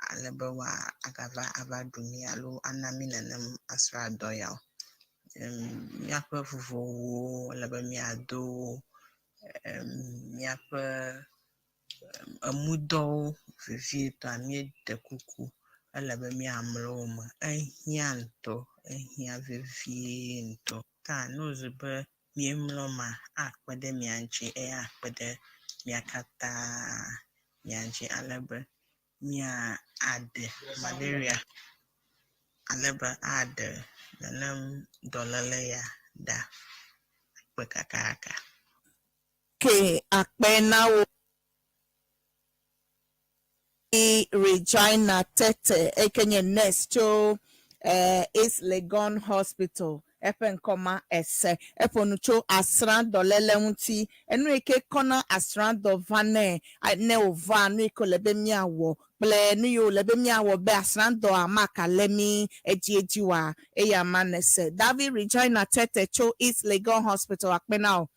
ale be woagava ava ɖu mí alo ana mí nenem asrãdɔ yawo. Míaƒe vuvɔwuwo ele be míado wo, míaƒe emudɔwo vevietɔa míeɖe kuku ele be míamlɔ wo me. Ehiã ŋutɔ, ehiã vevie ŋutɔ. Ta ne wòzu be míemlɔ mea, akpe ɖe mía ŋuti eye akpe ɖe mía katã mía ŋuti ale be míaɖe malaria ale be aɖe nenem dɔléle ya ɖa akpe kakaka. Ke akpe na wò Regina Tete eke nye nurse tso East Legon Hospital eƒe ŋkɔ ma ese. Eƒo nu tso asrãdɔléle ŋuti. Enu yi ke kɔna asrãdɔ vanɛ ne wòva, nu yi ke wòle be míawɔ kple nu yi wòle be míawɔ be asrãdɔa makalé mí edziedzi oa, eya ma nèse. David Regina Tete tso East Legon Hospital akpe na wò.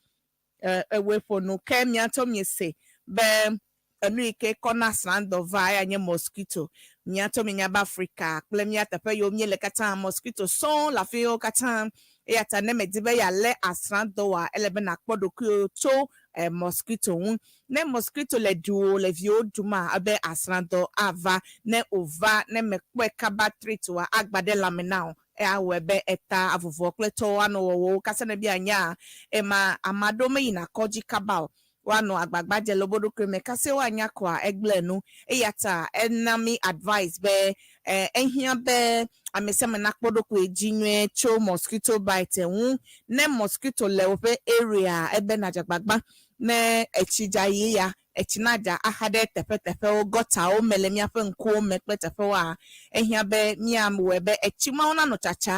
Ewɔe ƒo nu ke mía ŋutɔ míese be enu yi ke kɔna asrãdɔ va eya nye mosquito. Mía ŋutɔ míenya be Afrika kple mía teƒe yiwo míele katã mosquito sɔŋ le afi yiwo katã. Eya ta ne mèdi be yealé asrãdɔ oa, ele be nàkpɔ ɖokuiwò tso mosquito ŋu. Ne mosquito le ɖuwò le viwò ɖuma, ebe asrãdɔ ava. Ne wòva, ne mèkpɔe kaba treat oa, agba ɖe lãme na wò. Awɔe be eta avuvɔ kple tɔwo anɔ wɔwɔwo kasa ne bia nyaa ema ame aɖewo meyina kɔdzi kaba o. Woanɔ agbagba dze le wobe ɖokui me kase woanya kɔa egblẽ nu. Eyata ena mí advice be ehiã be amesiame nakpɔ ɖokui dzi nyuie tso mosquito bite ŋu. Ne mosquito le woƒe area ebe nadze agbagba ne etsi dza yi ya Etsi nadza axa ɖe teƒeteƒewo, gɔtawo me le míaƒe ŋkuwo me kple teƒewoa, ehiã be míawɔe be etsi mawo nanɔ tsatsa.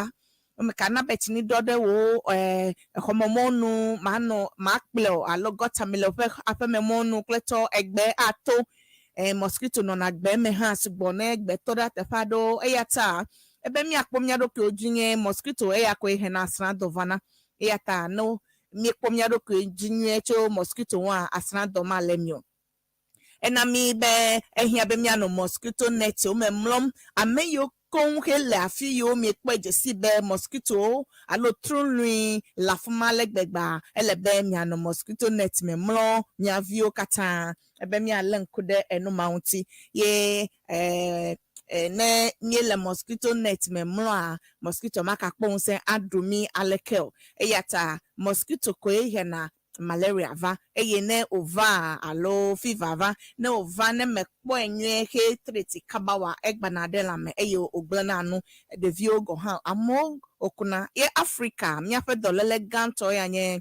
Meka na be tsi niɖɔ ɖe wò exɔmemɔnu, manɔ makplɔe o alo gɔta me le woƒe aƒememɔnu kple tɔ egbe ato. Mosquito nɔna gbe me hã sugbɔ ne gbe tɔ ɖe teƒe aɖewo. Eyata ebe míakpɔ mía ɖokuiwo dzi nyuie. Mosquito eya koe hena asrãdɔ vana. Eyata ne míekpɔ mía ɖokui dzi nyuie tso mosquito ŋua, asrãdɔ malé mí o. Ena mi be ehiã be míanɔ mosquito net wo me mlɔm. Ame yiwo koŋ xe le afi yiwo miekpɔe dze si be mosquitowo alo trolui le afi ma ale gbegbea, ele be mianɔ mosquito net me mlɔ mia viwo katã ebe míalé ŋku ɖe enu ma ŋuti. Ye e, e, ne míele mosquito net me mlɔa, mosquito makakpɔ ŋusẽ aɖu mí aleke o. Eya ta mosquito koe hena malaria va eye ne wòva alo fever va, ne wòva ne mekpɔe nyuie he treat kaba wa egbana ɖe lãme eye wògblẽna nu ɖeviwo gɔ̃ hã amewo wokuna. Ye Afrika míaƒe dɔléle gãtɔ ya nye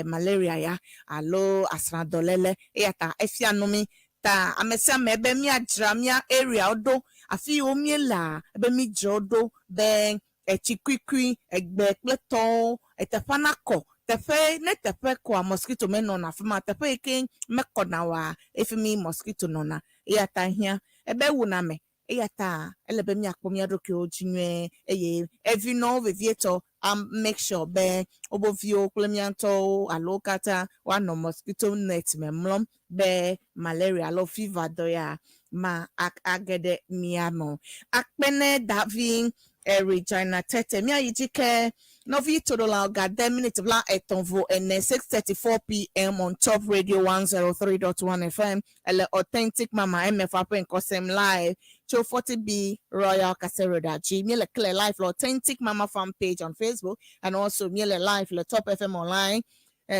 malaria ya alo asrãdɔléle eya ta efia nu mí ta ame sia ame be míadzra mía areawo ɖo afi yiwo míelea ebe mídzra wo ɖo be etsi kuikui, egbe kple tɔwo eteƒea nakɔ. Teƒe ne teƒe kɔa mosquito menɔna afi ma. Teƒe yi ke mekɔna oa efi mi mosquito nɔna. Eya ta hiã ebe wuna ame. Eya ta ele be míakpɔ mía ɖokuiwo dzi nyuie eye evinɔwo vevietɔ am make sure be wobe viwo kple mía ŋutɔwo alo wo katã woanɔ mosquito net me mlɔm be malaria alo fever dɔ ya ma age ɖe mía me o. Akpe ne Davi Regina Tete míayi dzi ke nɔvi toɖolawo gade miniti 34 6:34 p.m. on Top Radio 103.1 FM ele Authentic Mama MFA ƒe ŋkɔsem live tso 40B Royal Castle Road dzi. Míele clear live le Authentic Mama fan page on Facebook and also míele live le Top FM online,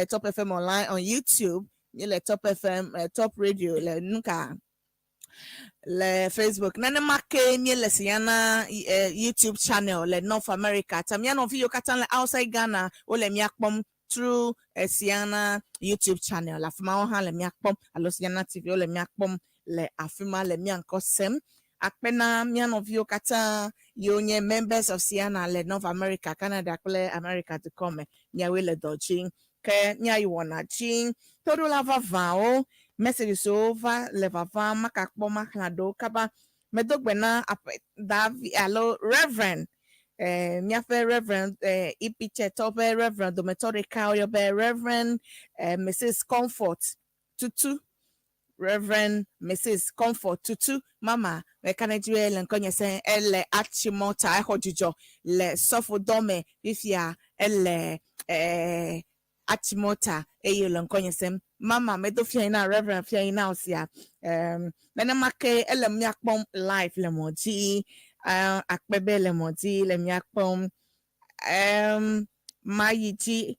Top FM online on YouTube. Míele Top FM, Top Radio le nuka le Facebook. Nenema ke míele Siana YouTube channel le North America. Ta mía nɔvi yiwo katã le outside Ghana wole mía kpɔm through Siana YouTube channel. Le afi ma wo hã le mía kpɔm alo Siana TV wole mía kpɔm le afi ma le mía ŋkɔ sem. Akpe na mía nɔviwo katã yiwo nye members of Siana le North America, Canada kple America dukɔ me. Miawoe le dɔ dzi. Ke míayi wɔna dzi. Toɖola vavãwo messages wo va le vavam makakpɔ maxlã ɖewo kaba. Medo gbe na aƒe davi alo Reverend míaƒe Reverend EPChetɔ ƒe Reverend dometɔ ɖeka woyɔ be Reverend Mrs Comfort Tutu. Reverend Mrs Comfort Tutu mama meka ne dzi be le ŋkɔnye se ele Achimota exɔ dzidzɔ le sɔfodɔ me fifia ele Achimota eye le ŋkɔnye sem. Mama medo fia yi na Reverend fia yi na wo sia. Nenema ke ele mía kpɔm live le mɔ dzi. Akpe be le mɔ dzi le mía kpɔm. Mayi dzi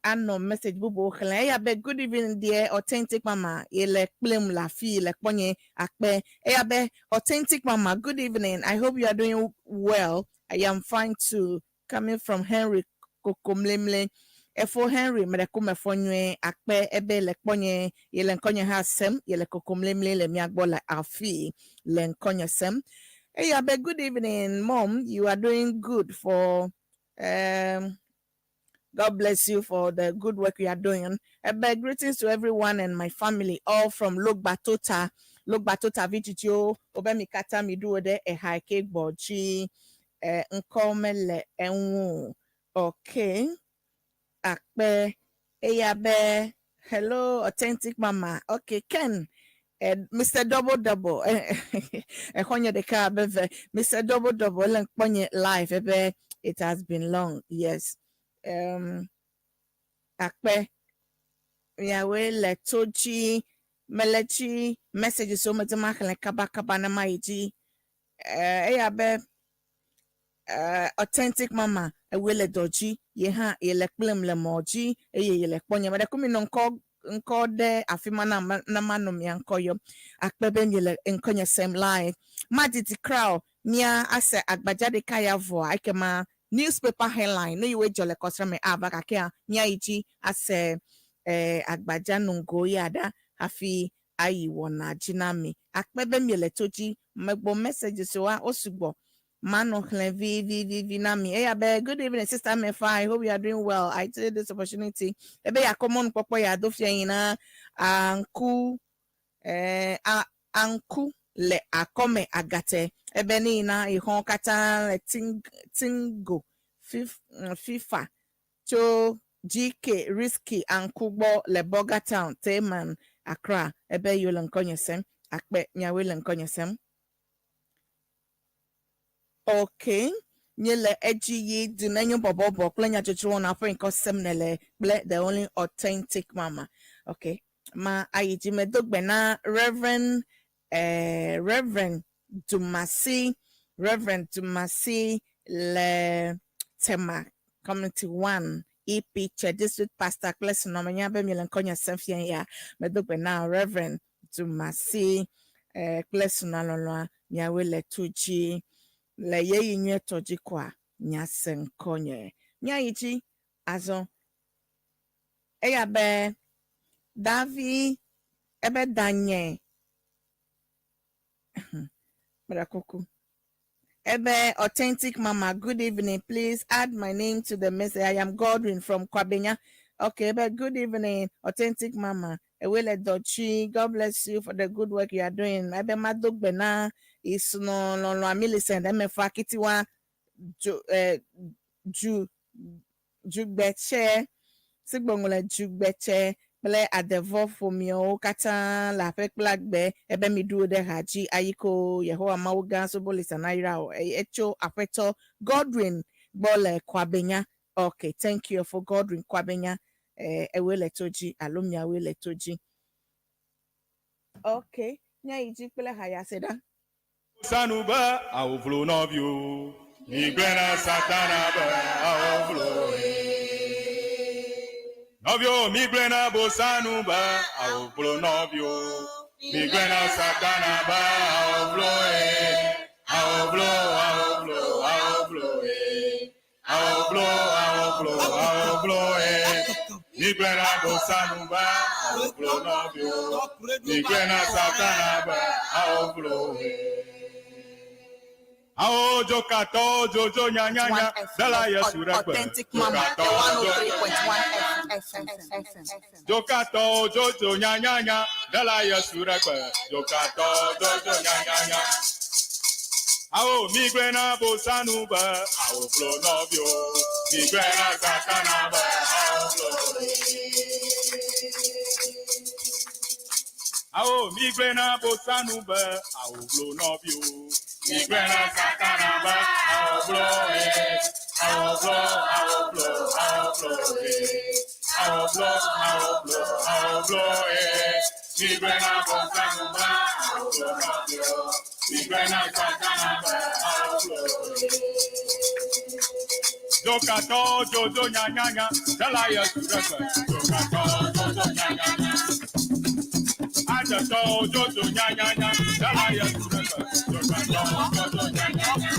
anɔ message bubuwo xlẽ. Eya be good evening dear Authentic Mama ye le kplem le afi le kpɔnye akpe. Eya be Authentic Mama good evening. I hope you are doing well. I am fine too. Coming from Henry Kokomlemle. Efo Henry mreko mefɔ nyuie akpe ebe le kpɔnye ye le ŋkɔnye hã sem ye le Kokomlemle le mía gbɔ le afi le ŋkɔnye sem. Eya be good evening mom you are doing good for God bless you for the good work you are doing. Ebe greetings to everyone and my family, all from Logbatota. Logbatota vidzidziwo wobe mi katã mi ɖu wo ɖe eha ke gbɔ dzi ŋkɔ mele eŋu o. Okay. Akpe eya be hello Authentic Mama. Okay, Ken. Mr. Double Double. Exɔnye ɖeka abe ve. Mr. Double Double ele ŋkpɔnye live ebe it has been long. Yes. Akpe miawoe le to dzi mele dzi messages wo medze maxlẽ kabakaba ne mayi dzi. Eya be Authentic Mama ewoe le dɔ dzi ye hã ye le kplem le mɔ dzi eye ye le kpɔnye. Me ɖe ko mi nɔ ŋkɔ ŋkɔ ɖe afi ma na na manɔ mia ŋkɔ yɔm. Akpe be miele ŋkɔnye sem live. Madidi kra o mía ase agbadza ɖeka ya vɔa ekema newspaper headline nu yiwoe dzɔ le kɔsrɔ me ava gakea míayi dzi ase agbadza nugo ya ɖa hafi ayi wɔna dzi na mi. Akpe be miele to dzi megbɔ messages wa wo sugbɔ. Manɔ xlẽ vivivivi na mi. Eya be good evening sister Mefa I hope you are doing well. I take this opportunity ebe yakɔ mɔnukpɔkpɔ ya do fia yi na anku anku le akɔme agate ebe ne yina ixɔ katã le tingo FIFA tso GK Risky anku gbɔ le Burger Town Teman Accra ebe yiwo le ŋkɔnye sem akpe miawoe le ŋkɔnye sem. Okay, míele edzi yi dunenyo bɔbɔbɔ kple nyadzɔdzɔ wɔna ƒe ŋkɔ sem nele kple the only authentic mama. Okay, ma ayi dzi medo gbe na Reverend eh, Reverend Dumasi, Reverend Dumasi le Tema Community 1 EP Church District Pastor kple sinɔmenya be miele ŋkɔnye sem fia ya. Medo gbe na Reverend Dumasi eh, kple sinɔlɔlɔa miawoe le tu dzi le yeyi nyuietɔ dzi koa miase ŋkɔnye. Míayi dzi azɔ eya be Davi ebe danye meɖe kuku. Ebe authentic mama, good evening. Please add my name to the message. I am Godwin from Kwabenya. Okay, but good evening, authentic mama. Ewele Dochi, God bless you for the good work you are doing. Ebe madogbe na isno lọlọ Millicent emefa kitiwa ju eh, ju jugbetse sigbɔŋlɔ jugbetse kple adevɔ ƒomewo katã le aƒe kple agbe ebe miɖu wo ɖe ha dzi ayiko Yehowa Mawu gã sobolisa nayra o. Etso aƒetɔ Godwin gbɔ le Kwabenya. Okay, thank you for Godwin Kwabenya. Eh, ewoe le to dzi alo miawoe le to dzi. Okay, míayi dzi kple hayase ɖa. Sanu be awovlo nɔviwo, migblẽ na Satana be awovlo Nɔviwo migblẽ na Bosanu be awovlo nɔviwo, migblẽ na Satana be awovlo Awovlo, awovlo, awovlo Awovlo, awovlo, awovlo Migblẽ na Bosanu be awovlo nɔviwo, migblẽ na Satana be awovlo Awo dzokatɔwo dzodzo nyanyanya ɖela Yesu ɖe gbe. Authentic Mama, the Dzokatɔwo 103.1 FM. Dzokatɔwo dzodzo nyanyanya ɖela Yesu ɖe gbe. Dzokatɔwo dzodzo nyanyanya. Awo migblẽ na Bosanu be awovlo nɔviwo, migblẽ na Satana be awovlo. Awo migblẽ na Bosanu be awovlo nɔviwo, migblẽ na Satana be awovlo awovlo awovlo awovlo awovlo awovlo awovlo migblẽ na Bosanu be awovlo nɔviwo, migblẽ na Satana be awovlo. Dzokatɔwo dzodzo nyanyanya ɖela Yesu ɖe gbe. Dzokatɔwo dzodzo nyanyanya. Adzetɔwo dzodzo nyanyanya ɖela Yesu ɖe gbe. Dzokatɔwo dzodzo nyanyanya.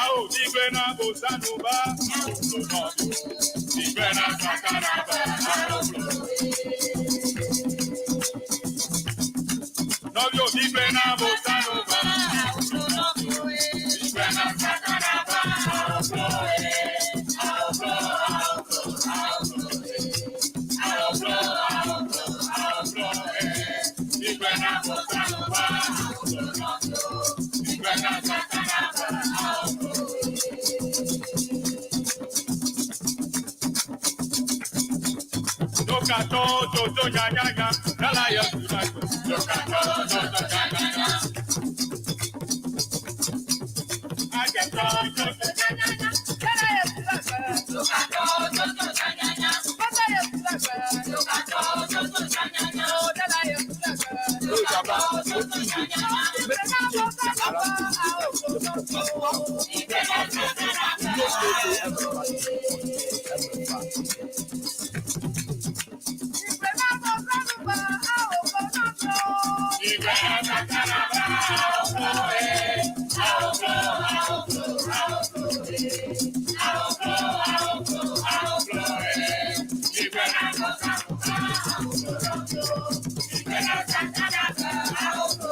Awo migblẽ na Bosanu be awovlo nɔviwo, migblẽ na Satana be awovlo. Nɔviwo migblẽ na Bosanu be awovlo nɔviwo, migblẽ na Satana be awovlo. Awovlo, awovlo, awovlo. Awovlo, awovlo, awovlo. Migblẽ na Bosanu be awovlo nɔviwo, migblẽ na Satana be awovlo. Dzokatɔwo dzodzo nyanyanya ɖela Yesu ɖe gbe. Dzokatɔwo dzodzo nyanyanya. Adzetɔwo dzodzo nyanyanya ɖela Yesu ɖe gbe. Dzokatɔwo dzodzo nyanyanya. Dzokatɔwo dzodzo nyanyanya. Ɖela Yesu ɖe gbe. Hey Baba, wetin you dey do? Make you change Shakara state make I hear proper program for Top FM. You no know say MFA dey on air, MFA authentic. Migblẽ na Satana be awovlo awovlo awovlo awovlo awovlo awovlo awovlo migblẽ na Bosanu be awovlo nɔviwo, migblẽ na Satana be awovlo.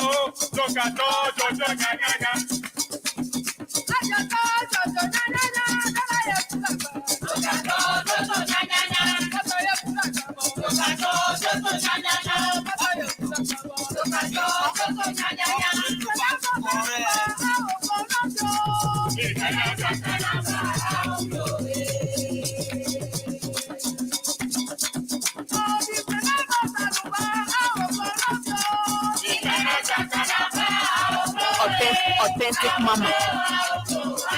Awo dzokatɔ dzɔdzɔ nyanyanya. Authentic Mama.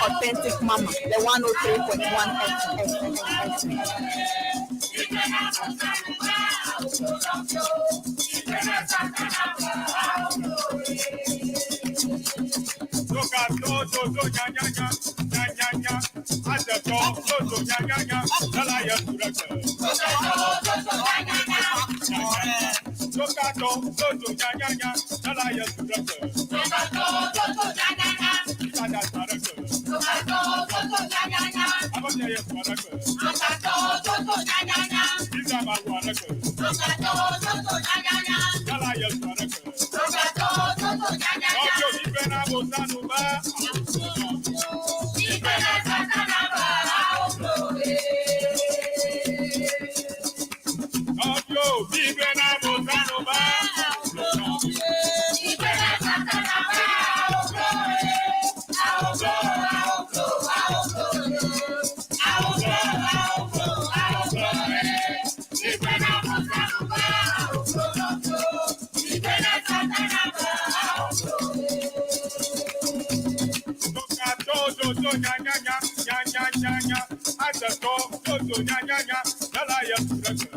Authentic Mama. The 103.1 FM. Dzokatɔ dzɔdzɔ nyanyanya nyanyanya. Adzetɔ dzɔdzɔ nyanyanya. Lala yesu ɖe gbe. Dzokatɔ dzɔdzɔ nyanyanya. Lala yesu ɖe gbe. Dada ɖe gbe. Abɔbia yesu ɖe gbe. Isama wɔ ɖe gbe. Lala yesu ɖe gbe. Nɔviwo mi bena bosanu ba. Nɔviwo mi bena bosanu ba. Dzokatɔ dzɔdzɔ nyanyanya nyanyanya. Adzetɔ dzɔdzɔ nyanyanya. Lala yesu ɖe gbe.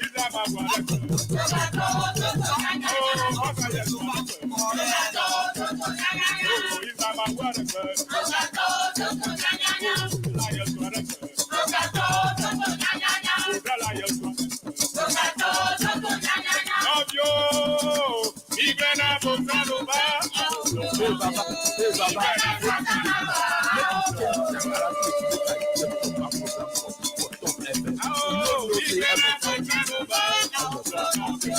Isama wɔ ɖe gbe. Oh, ɔka yesu ɖe gbe. Oh, Isama wɔ ɖe gbe. Lala yesu ɖe gbe. Lala yesu ɖe gbe. Nɔviwo mi bena bosanu ba. Hey Baba, hey Baba, wetin you dey do? Make you change Zamfara State make I hear proper program for Top FM. You no know say MFA dey MFA authentic.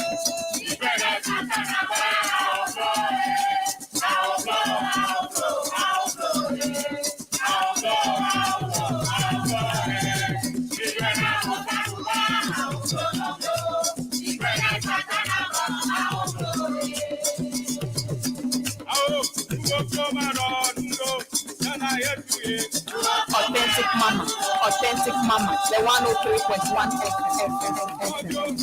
Authentic Mama. Authentic Mama. The 103.1 FM.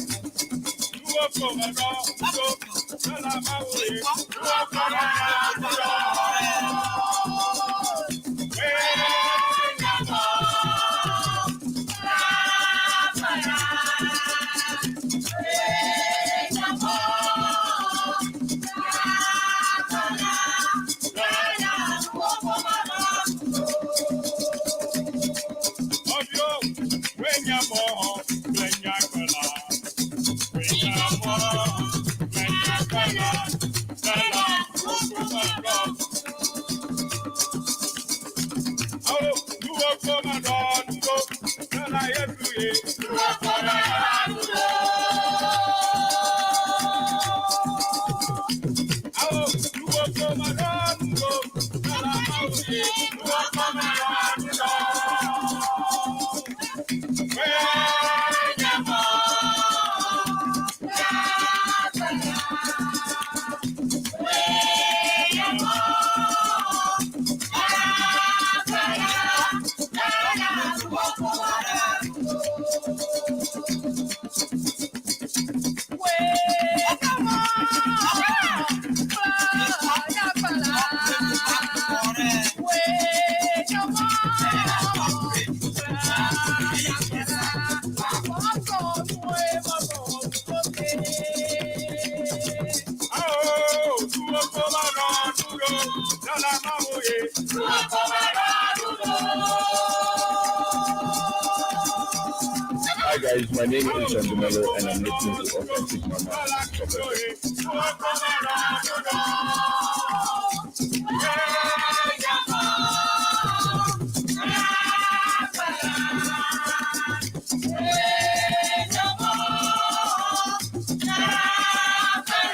Hi guys, my name is John Dumelo and I'm listening to Authentic Mama on Top FM. Yeah.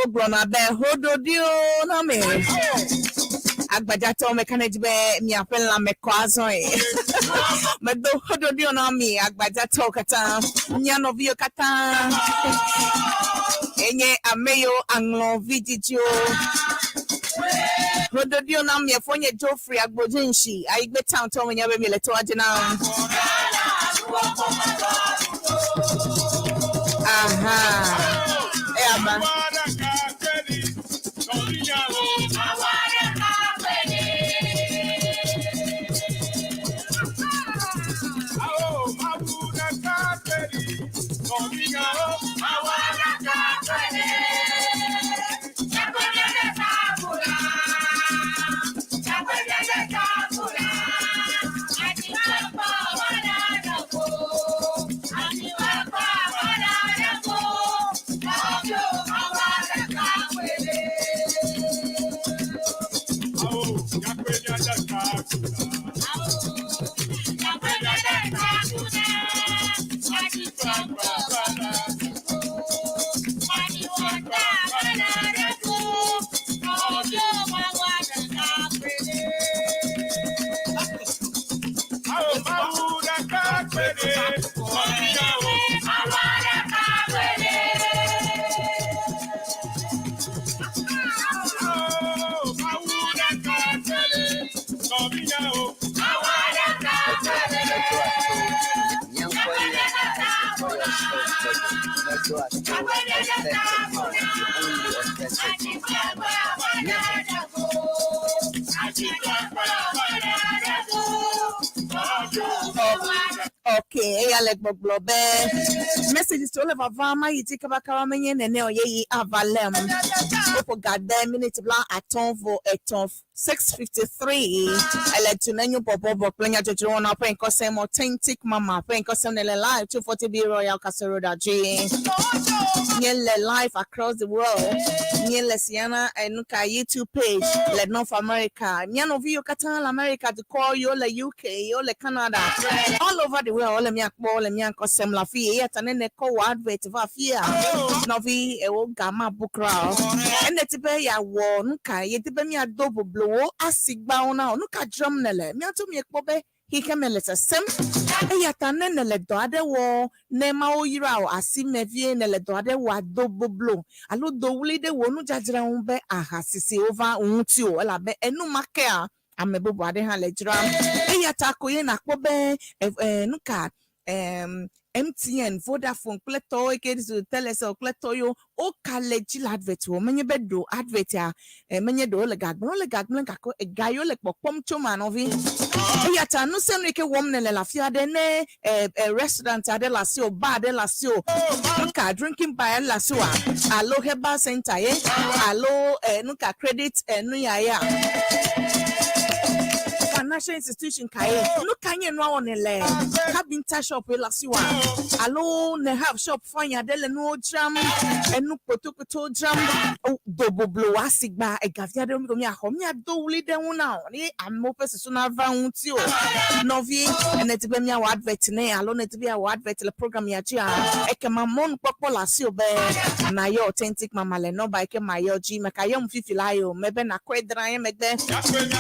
Wogblɔna be hoɖoɖiwo na me agbadzatɔwo meka ne dzi be miaƒe lãme kɔ azɔ ye medo hoɖoɖiwo na mi agbadzatɔwo katã mia nɔviwo katã enye ame yiwo aŋlɔ vidzidziwo hoɖoɖiwo na mi efo nye Geoffrey Agbodzinsi Ayigbe town tɔwo menya be miele toa dzi na aha eyama. Okay, eya le gbɔgblɔ be messages siwo le vavam ayi dzi kabakaba menye nene o yeyi ava lem. Woƒo ga de miniti bla atɔ̃ vɔ etɔ̃ 6:53 ele du nenyo bɔbɔbɔ kple nyadzɔdzɔ wɔna ƒe ŋkɔsem Authentic Mama ƒe ŋkɔsem ne le live 240B Royal Castle Road adzi. Míele live across the world. Míele Siana Enuka YouTube page le North America. Mía nɔvi yiwo katã le America dukɔ yiwo le UK, yiwo le Canada, all over the world wole mía kpɔ wole mía ŋkɔ sem le afi eya ta ne nèkɔ wò advert va afia nɔvi ewo ga mabu kura o. Ene ti be yeawɔ nu ka yedi be míado boblo wo asigbawo na wò. Nu ka dzrom nèle? Míato miekpɔ be xexeme le sesẽm eya ta ne nèle dɔ aɖe wɔ ne Mawu yra wò asime vie nèle dɔ aɖe wɔ ado boblo alo do ɣli ɖe wò nudzadzra ŋu be aha sisiwo va ŋuti o elabe enumakea ame bubu aɖe hã le dzram eya ta ko ye nakpɔ be nu ka MTN, Vodafone kple tɔwo yi ke zu Telecel kple tɔ yiwo woka le dzi le advert wɔm. Menye be ɖo advert ya menye ɖewo le ga gblẽm wole ga gblẽm gake ega yiwo le kpɔkpɔm tso ma nɔvi. Eya ta nu sia nu yi ke wɔm nèle le afi aɖe ne restaurant aɖe le asiwò, bar aɖe le asiwò, nu ka drinking bar le asiwòa alo herbal center ye alo nu ka credit nu ya ya. Financial institution kae? Nu ka nye nua wɔ nèle? Carpenter shop ye le asiwòa? Alo ne have shop fine aɖe le nuwo dzram, enu kpotokpoto dzram, do boblo wò asigba, egavi aɖewo mi ko miaxɔ, miado ɣli ɖe ŋu na wò ne amewo ƒe susu nava ŋutiwò. Nɔvi, nèdi be míawɔ advert nɛ alo nèdi be yeawɔ advert le program ya dzia, ekema mɔnukpɔkpɔ le asiwò be nàyɔ Authentic Mama le nɔmba yi ke mayɔ dzi. Mekayɔm fifi laa o, mebe nàkɔe dra ye megbe.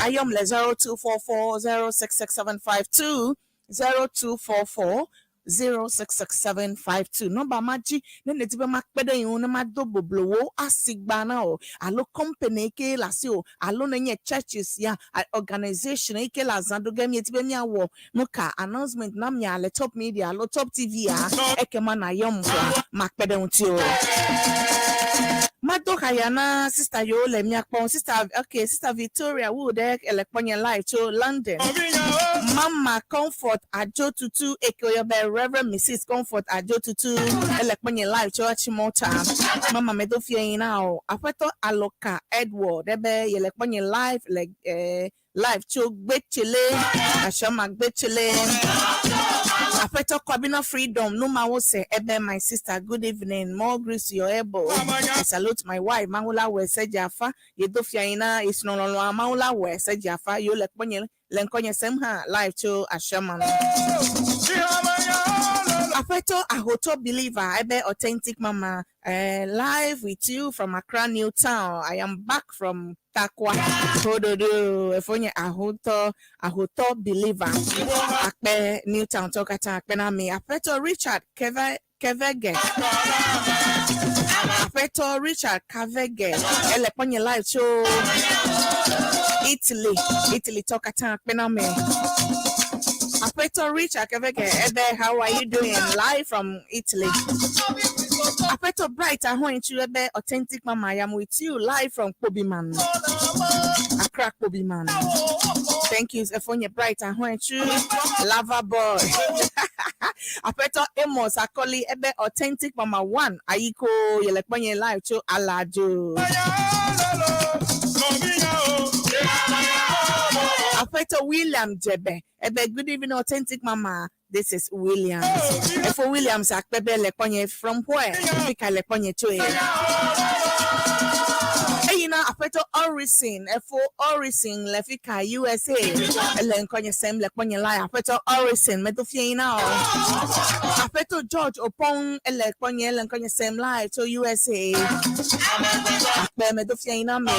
Ayɔm le 0244 066752, 0244 066752. Nɔmba ma dzi ne nèdi be makpe ɖe ye ŋu ne mado boblo wò asigba na wò alo company yi ke le asiwò alo nenye churches ya organization yi ke le azã ɖo ge miedi be míawɔ nu ka announcement na mia le Top Media alo Top TV ya, ekema nàyɔm kɔa makpe ɖe ŋutiwò. Mado haya na sister yiwo le mía kpɔm. Sister, okay, Sister Victoria Wood ɖe ele kpɔnye live tso London. Mama Comfort Adjotutu eke woyɔ be Reverend Mrs. Comfort Adjotutu ele kpɔnye live tso Achimota. Mama medo fie yi na o. Aƒetɔ Aloka Edward ebe yele kpɔnye live le eh, live tso Gbetsele, Ashama Gbetsele. Aƒetɔ Kwabena Freedom, Numawo se ebe my sister, good evening, more grace to your elbow. I salute my wife, Mawula Wese Jafa, yedo fia yi na esrɔ̃lɔlɔa Mawula Wese Jafa, yewo le kpɔnye le ŋkɔnye sem hã live tso Ashama. Aƒetɔ Ahotɔ Believer, ebe Authentic Mama, live with you from Accra New Town. I am back from Tarkwa. Hododo, efonye Ahotɔ, Ahotɔ Believer. Akpe New Town tɔ katã akpe na mi. Aƒetɔ Richard Keve Kevege. Aƒetɔ Richard Kavege. Ele kpɔnye live tso Italy. Italy tɔ katã akpe na mi. Aƒetɔ Richard Kevege. Ebe, how are you doing? Live from Italy. Aƒetɔ Bright Ahoinchu ebe Authentic Mama, I am with you live from Kpobiman. Accra Kpobiman. Thank you, Efonye Bright Ahoinchu. Lava Boy. Aƒetɔ Amos Akoli ebe Authentic Mama 1. Ayiko yele kpɔnye live tso Alajo. Aƒetɔ William Jebe ebe good evening, Authentic Mama. This is Williams. Efo Williams akpebe le kpɔnye from where? Fika le kpɔnye tso ye. Eyina aƒetɔ Orison, efo Orison le fika USA. Ele ŋkɔnye sem le kpɔnye la aƒetɔ Orison medo fie yina o. Aƒetɔ George Opong ele kpɔnye le ŋkɔnye sem live tso USA. Akpe medo fie yina me.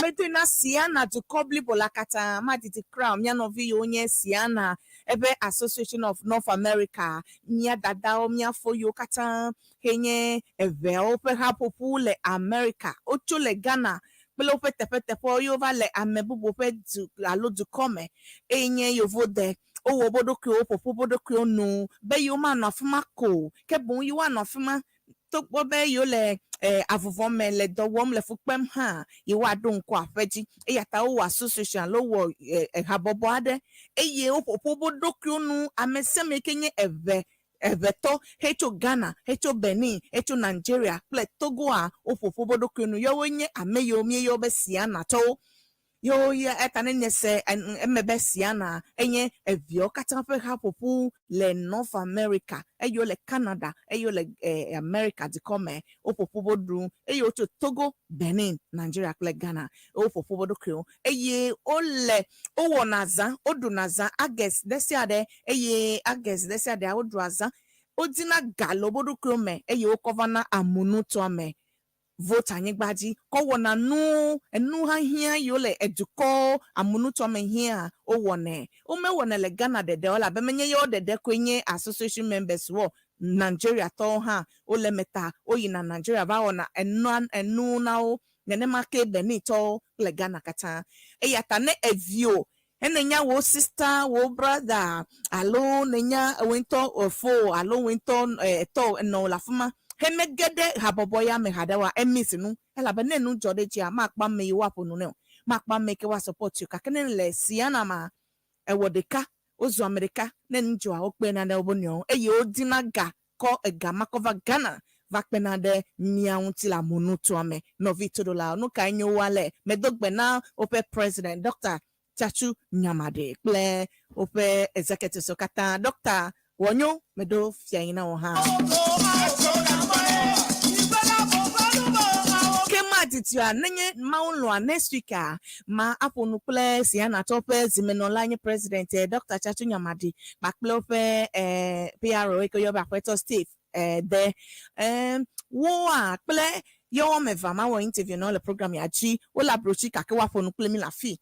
Medo na Siana dukɔ blibo la katã madidi crown mía nɔvi yiwo nye Siana eƒe Association of North America mía dadawo mía fo yiwo katã henye eʋeawo ƒe haƒoƒu le America. Wotso le Ghana kple woƒe teƒeteƒewo yiwo va le ame bubu ƒe du alo dukɔ me eye nye yevode. Wowɔ wo ɖokuiwo ƒoƒu wo ɖokuiwo nu be yewo manɔ afi ma ko ke boŋ yewoanɔ afi ma togbɔ be yewo le avuvɔ me le dɔ wɔm le fu kpem hã yewoaɖo ŋku aƒe dzi eya ta wowɔ association alo wɔ habɔbɔ aɖe eye woƒoƒu wo ɖokuiwo nu ame sia ame ke nye eʋe eʋetɔ hetso Ghana, hetso Benin, hetso Nigeria kple Togoa woƒoƒu wo ɖokuiwo nu yewoe nye ame yiwo míeyɔ be Sianatɔwo. Yewo ya eta ne nye se eme be Siana enye eviawo katã ƒe haƒoƒu le North America eye wole Canada eye wole America dukɔ me woƒoƒu wo ɖu eye wotso Togo, Benin, Nigeria kple Ghana woƒoƒu wo ɖokuiwo eye wole wowɔna azã woɖuna azã August ɖe sia ɖe eye August ɖe sia ɖea woɖu azã wodina ga le wo ɖokuiwo me eye wokɔ va na amunutoa me vote anyigba dzi kɔ wɔna nu enu hahiã yiwo le edukɔ amunutoa me hiã wowɔnɛ. Womewɔnɛ le Ghana ɖeɖe o elabe menye yewo ɖeɖe koe nye association members wɔ Nigeria tɔwo hã wole eme ta woyina Nigeria va wɔna enua enu na wo nenema ke Benin tɔwo kple Ghana katã. Eya ta ne evio enenya wo sister wo brother alo nenya wo ŋutɔ fo alo wo ŋutɔ etɔ enɔ le afi ma hemege ɖe habɔbɔ ya me haɖe oa emiss nu elabe ne nu dzɔ ɖe dzia makpɔ ame yiwo aƒo nu nɛ o makpɔ ame yi ke woa support o gake ne le Siana ma ewɔ ɖeka wozu ame ɖeka ne nu dzɔa wokpena ɖe woƒe nɔewo eye wodina ga kɔ ega ma kɔ va Ghana va kpena ɖe mía ŋuti le amunutoa me. Nɔvi toɖolawo nu kae nyo wu ale medo gbe na woƒe president Dr. Tsatsu Nyamade kple woƒe executives katã. Dɔkta Wɔnyo, meɖo fia yi na wò hã. Ke madidia, nenye Mawu lɔ̃a, next week a, ma aƒo nu kple Sianatɔwo ƒe zimenɔla nye president Dɔkta Tsatsu Nyamadi kpakple woƒe PRO yi ke woyɔ be Aƒetɔ Steve de. Woa kple ye wo ame evea mawɔ interview na wo le program ya dzi. Wole abrotsi gake woaƒo nu kple mi le afii.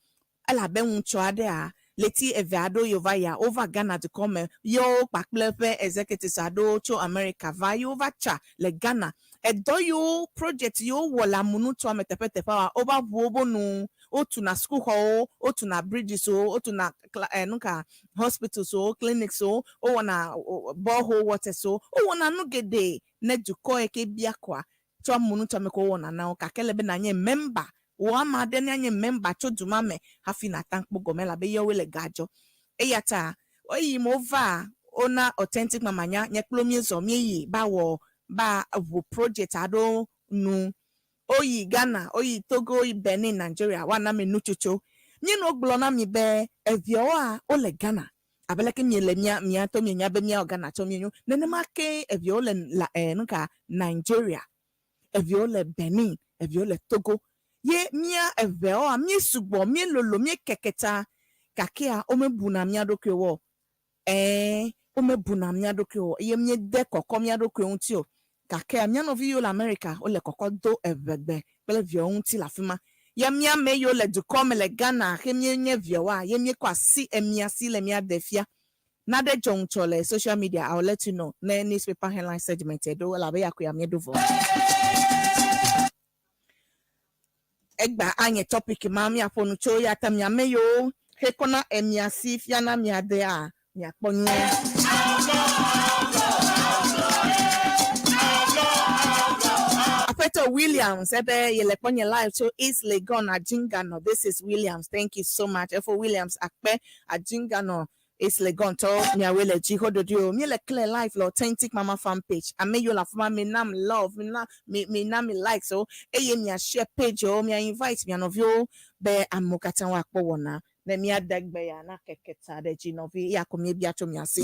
Elabe ŋutsɔ aɖea, ɣleti eve aɖewo yi wova yia, wova Ghana dukɔ me ye wo kpakple eƒe executives aɖewo tso America va ye wova tsa le Ghana. Edɔ yiwo, project yiwo wowɔ le amunutoa me teƒeteƒeawoa, wova ʋu wobe nu, wotuna sukuxɔwo, wotuna bridges-wo, wotuna kla, nuka, hospitals-wo, clinics-wo, wowɔna borehole waters-wo, wowɔna nu geɖe ne dukɔ yi ke bia koa, tso amunutoa me ko wowɔna na wo. Gake ele be nànye member, wò ame aɖe nanye member tso du ma me hafi nàte ŋu akpɔ gɔme elabe yewoe le ga dzɔ. Eya ta eyi me wova, wona authentic mama nya, nye kple wo míezɔ míeyi ba wɔ ba ʋu project aɖewo nu. Woyi Ghana, woyi Togo, woyi Benin, Nigeria, woana mi nutsotso. Míenɔ gblɔ na mi be eviawoa wole Ghana. Abe leke miele mía mía ŋutɔ mienya be míawɔ Ghana tsɔ míenyo. Nenema kee eviawo le la e nuka Nigeria, eviawo le Benin, eviawo le Togo. Ye mía eveawoa míesugbɔ, míelolo, míekeke ta gakea womebuna mía ɖokuiwo o. Ɛ̃, womebuna mía ɖokuiwo o eye míede kɔkɔ mía ɖokuiwo ŋuti o. Gakea mía nɔvi yiwo le Amerika wole kɔkɔ do eŋegbe kple viawo ŋuti le afi ma. Ya mía ame yiwo le dukɔ me le Ghana xe míenye viawoa, ye míekɔ asi emia si le mía de fia. Naɖe dzɔ ŋutsɔ le social media, I will let you know ne newspaper headline segment ɖo elabe ya koe míeɖo vɔ. Egba anye topic ma míaƒo nu tso eya ta mia ame yiwo hekɔna emia si fiana mia dea, miakpɔ nyuie. Aƒetɔ Williams ebe yele kpɔnye live tso East Legon Adjinganor. This is Williams. Thank you so much. Efo Williams akpe Adjinganor East Legon tɔ miawoe le dzi xoɖoɖi o. Míele clear live le Authentic Mama fan page. Ame yiwo le afi ma mi nam love, mi na mi mi na mi likes o eye mia share page o, mia invite mia nɔviwo be amewo katã woakpɔ wɔna ne míade gbe ya na keke ta ɖe dzi nɔvi eya ko míebia tso mia si.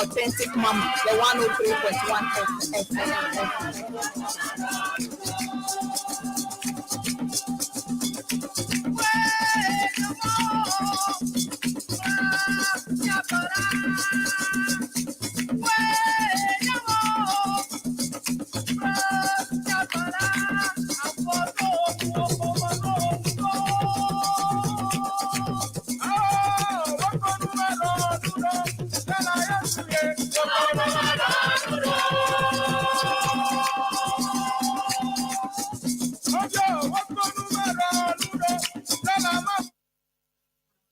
Authentic Mama, the 103.1 FM.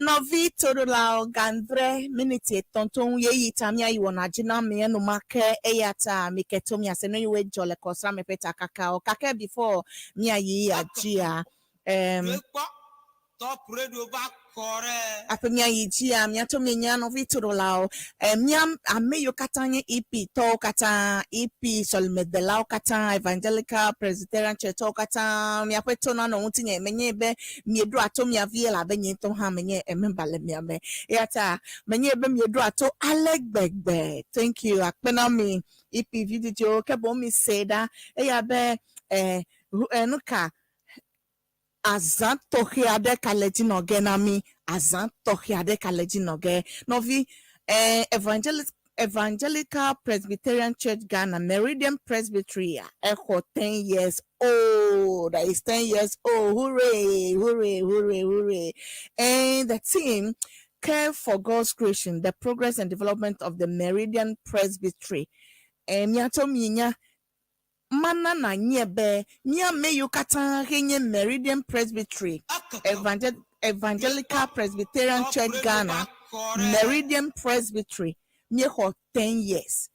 Nɔvi toɖolawo gãdre miniti etɔ̃ to ŋu yeyi ta míayi wɔna dzi na mi enumake eya ta mike to miase nu yiwoe dzɔ le kɔsrame ƒe takakawo. Gake before míayi adzia, em, Aƒe míayi dzia, míato mienya nɔvi toɖolawo, e, mía ame yiwo katã nye EP tɔwo katã, EP sɔlemedelawo katã, Evangelical Presbyterian Church tɔwo katã, miaƒe to nanɔ ŋutinye. Menye be mieɖoa to mia vi elabe nye ŋutɔ hã menye member le mia me. Eya ta menye be mieɖoa to ale gbegbe. Thank you. Akpe na mi EP vidzidziwo. Ke boŋ misee ɖa eya be, e, e, nuka Azã tɔxɛ aɖe ka le dzi nɔ ge na mí. Azã tɔxɛ aɖe ka le dzi nɔ ge. Nɔvi, eh, Evangelic, Evangelical Presbyterian Church Ghana, Meridian Presbytery, exɔ 10 years old. It's 10 years old. Hooray, hooray, hooray, hooray. And the team, Care for God's Creation, the Progress and Development of the Meridian Presbytery. Eh, miatsɔ mienya Mana nànyae be mía ame yiwo katã henye Meridian Presbytery, Evangelical Presbyterian Church Ghana, Meridian Presbytery míexɔ 10 years.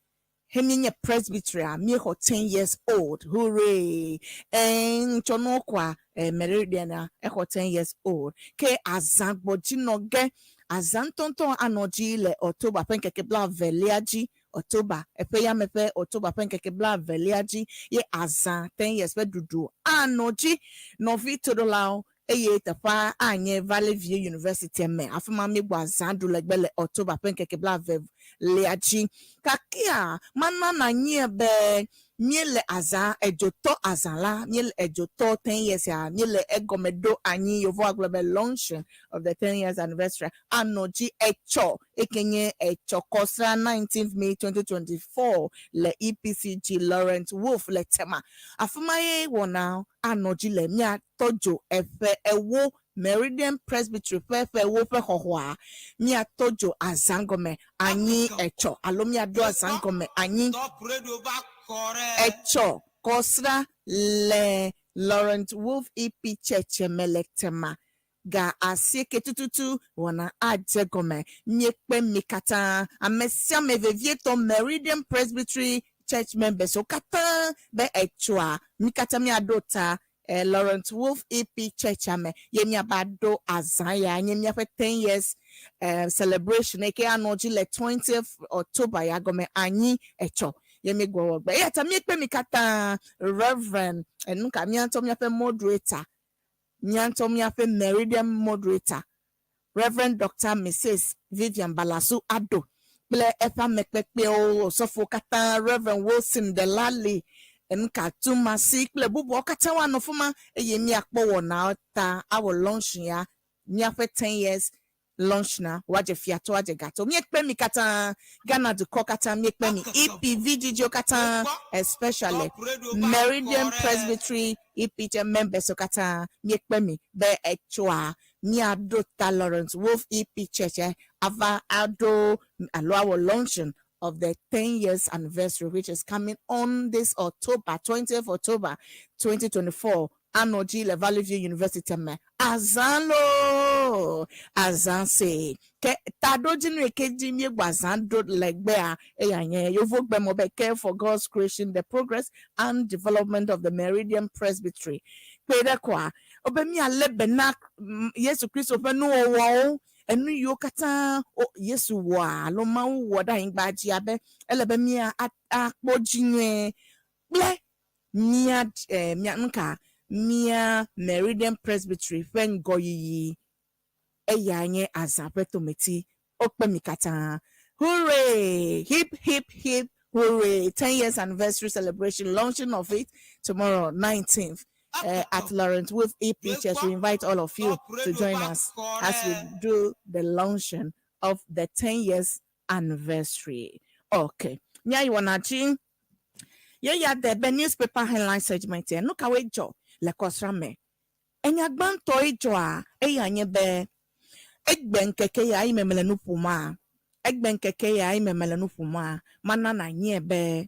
He míenye Presbytery a míexɔ 10 years old. Hooray! Ɛɛ ŋtsɔnuwo koa Meridian a exɔ 10 years old. Ke azã gbɔdzinɔ ge azã ŋutɔŋutɔ anɔ dzi le October ƒe ŋkeke blaevelia dzi. October eƒe yame ƒe October ƒe ŋkeke blaevelia dzi ye azã 10 years ƒe ɖuɖu anɔ dzi. Nɔvi toɖolawo eye teƒea anye Valley View University me. Afi ma míegbɔ azã ɖu le gbe le October ƒe ŋkeke blaevelia dzi. Gakea mana nanye be míele azã edzotɔ azã la míele edzotɔ 10 years ya míele egɔme ɖo anyi yevu agblɔ be launching of the 10 years anniversary anɔ dzi etsɔ eke nye etsɔ kɔsra 19th May 2024 le EPCG Lawrence Wolf le Tema. Afi ma ye wɔna anɔ dzi le míatɔ dzo eƒe ewo Meridian Presbytery ƒe ƒe ewo ƒe xɔxɔa míatɔ dzo azã gɔme anyi etsɔ alo míaɖo azã gɔme anyi etsɔ kɔsra le Lawrence Wolf EP Church me le Tema ga asieke tututu wɔna adze gɔme míekpe mi katã ame sia ame vevietɔ Meridian Presbytery Church members wo katã be etsɔa mi katã míaɖo ta Lawrence Wolf EP Church ame ye míava ɖo azã ya nye míaƒe 10 years celebration eke anɔ dzi le 20th October ya gɔme anyi etsɔ ye míegbɔ wɔ gbe eya ta míekpe mi katã Reverend enuka mía ŋutɔ míaƒe moderator mía ŋutɔ míaƒe Meridian moderator Reverend Dr. Mrs. Vivian Balasu Ado kple eƒe amekpekpewo osɔfowo katã Reverend Wilson Delali enuka Tumasi kple bubuawo katã woanɔ fi ma eye míakpɔ wɔnawo ta awɔ launch ya míaƒe 10 years launch na woadze fiatɔ adze gatɔ míekpe mi katã Ghana dukɔ katã míekpe mi EP VGG katã especially Meridian Presbytery EP members katã míekpe mi be etsɔa míaɖo ta Lawrence Wolf EP Church ava aɖo alo awɔ launching of the 10 years anniversary which is coming on this October 20th October 2024 anɔ dzi le Valley View University me azã loo azã se ke taɖodzinu yi ke dzi míegbɔ azã ɖo le gbea eya nye yevugbemɔ be care for God's creation the progress and development of the Meridian Presbytery kpe ɖe koa wobe míalé be na Yesu Kristo ƒe nuwɔwɔwo enu yiwo katã Yesu wɔa alo Mawu wɔ ɖe anyigba dzi abe ele be mía akpɔ dzi nyuie kple mía mía nuka mía Meridian Presbytery ƒe ŋgɔyiyi eya nye azã ƒe tometi wokpe mi katã hooray hip hip hip hooray 10 years anniversary celebration launching of it tomorrow 19th at Lawrence Wolf EP Church. We invite all of you to join us as we do the launching of the 10 years anniversary. Okay. Nya you wanna ye ya de be newspaper headline segment ye nu kawoe dzɔ le kɔsra me enya gbãtɔ ye dzɔa eya nye be egbe ŋkeke ya yi me mele nu ƒom egbe ŋkeke ya yi me mele nu ƒom mana na nye be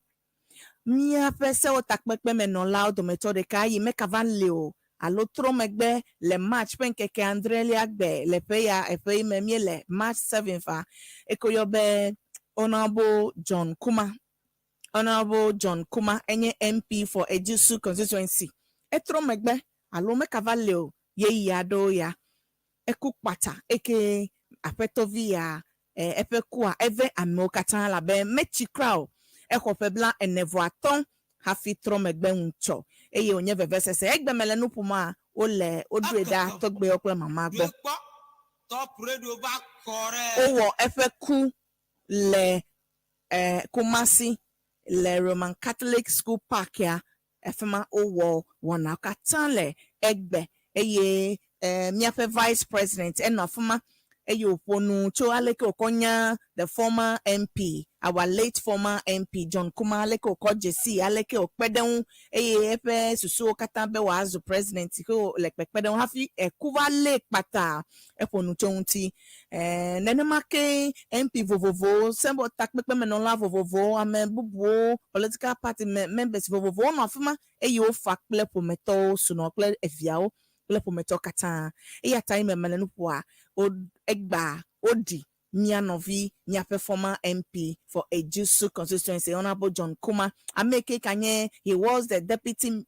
míaƒe sewɔtakpekpemenɔlawo dometɔ ɖeka yi mekava li o alo trɔ megbe le March ƒe ŋkeke adrelia gbe le ƒe ya eƒe yi me míele March 7th a eko yɔ be Honorable John Kuma Honorable John Kuma enye MP for Ejisu constituency etrɔ megbe alo mekava li o yeyi aɖewo ya eku kpata eke aƒetɔvi ya eƒe kua eve amewo katã labe metsi kura o exɔ ƒe bla ene vɔ atɔ̃ hafi trɔ megbe ŋutsɔ eye wònye vevesese egbe me le nu ƒom a wole woɖoe ɖa tɔgbewo kple mama gbɔ wowɔ eƒe ku le Kumasi le Roman Catholic School Park ya efi ma wowɔ wɔna katã le egbe eye míaƒe vice president enɔ afi ma eye wòƒo nu tso aleke wòkɔ nya the former MP our late former MP John Kuma aleke wòkɔ dze si aleke wòkpe ɖe ŋu eye eƒe susuwo katã be wòazu president ke le kpekpe ɖe ŋu hafi eku va lé kpata eƒo nu tso ŋuti nenema ke MP vovovowo sɛbɔ takpekpemenɔla vovovowo ame bubuwo political party members vovovowo nɔ afi ma eye wofa kple ƒometɔwo sunɔ kple eviawo kple ƒometɔwo katã eya ta yi me mele nu ƒoa wo egba woɖi mía nɔvi, míaƒe former MP for Ejusu constituency, Honorable John Kuma, ame ke ka nye he was the deputy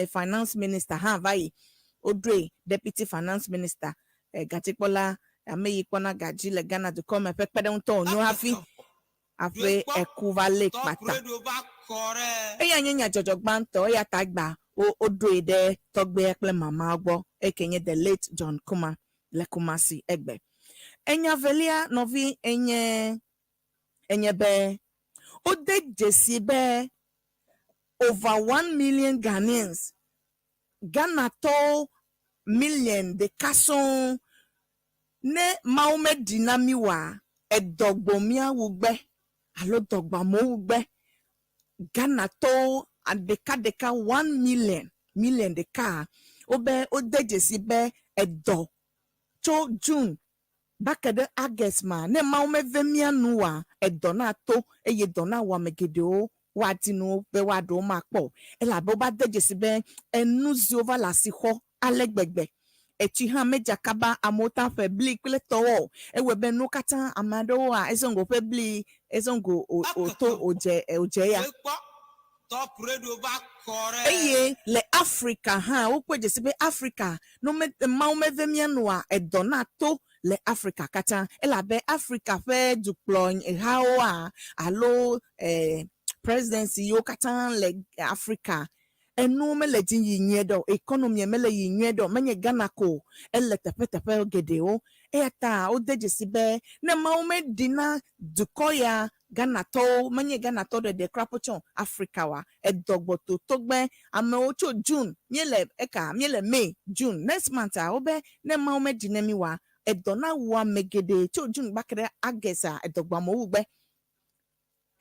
finance minister hã va yi. Woɖoe deputy finance minister, gadzikpɔla, ame yi kpɔna gadzi le Ghana dukɔ me ƒe kpeɖeŋutɔ wònyo hafi aƒe eku va lé kpata. Eya nye nyadzɔdzɔ gbãtɔ eya ta gba woɖoe ɖe tɔgbea kple mama gbɔ eke nye the late John Kuma le Kumasi egbe. Enya velia nɔvi enye be wode dzesi be over 1 million Ghanaians, Ghanatɔwo million ɖeka sɔŋ, ne Mawu meɖi na mí wa edɔgbo míawu gbe alo dɔgbamewo gbe. Ghanatɔwo ɖeka ɖeka 1 million, million ɖeka wobe wode dzesi be edɔ tso June va ke ɖe August ma, ne Mawu meve mía nu wa edɔ na to eye dɔ na wɔ ame geɖewo woadi nuwo be woaɖo wo makpɔ o, elabe wova de dzesi be enu ziwo va le asi xɔ ale gbegbe. Etsi hã medza kaba amewo ta ƒe bli kple tɔwo o. Ewɔe be nuwo katã ame aɖewoa ezɔngo ƒe bli ezɔngo wòto wòdze ya. Eye le Afrika hã wokpɔe dzesi be Afrika no me Mawu meve mía nua edɔ na to le Afrika katã, elabe Afrika ƒe dukplɔhawoa alo presidency yiwo katã le Afrika enuwo mele dzi yi nyuie ɖe o, economy mele yi nyuie ɖe o. Menye Ghana ko, ele teƒeteƒe geɖewo. Eya ta wode dzesi be ne Mawu meɖi na dukɔ ya Ghanatɔwo, menye Ghanatɔ ɖeɖe kura po tsɔ Afrika wa edɔ gbɔto togbe amewo tso June míele eka míele May, June next month a wobe ne Mawu meɖi ne mi wa edɔ na wu ame geɖe tso June va ke ɖe August a edɔgbamewo wu gbe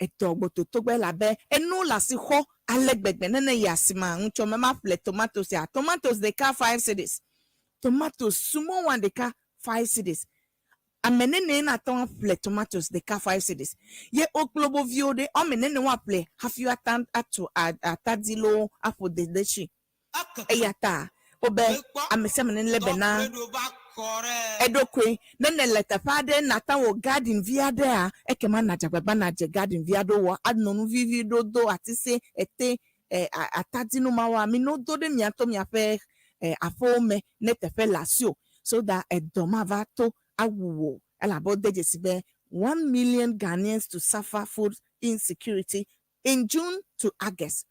edɔ gbɔto togbe elabe enu le asi xɔ ale gbegbe. Nene yi asima ŋutsɔ me ma ƒle tomatoes ya, tomatoes ɖeka 5 cedis, tomatoes small one ɖeka 5 cedis. Ame nene na tɔ aƒle tomatoes ɖeka 5 cedis ye wokplobo viwo ɖe ɔme nene woaƒle hafi woata atu atadi loo aƒo de ɖe tsi. Eya ta wobe ame sia ame nelé be na eɖokui. Ne le teƒe aɖe nata wɔ garden vi aɖea, ekema nadze agbagba nadze garden vi aɖewo wɔ anɔ nu vivi ɖo do atise ete atadi nu mawoa mi no do ɖe miatɔ miaƒe aƒewo me ne teƒe le asi o so that edɔ ma va to awu wò, elabe wode dzesi be 1 million Ghanaians to suffer food insecurity in June to August.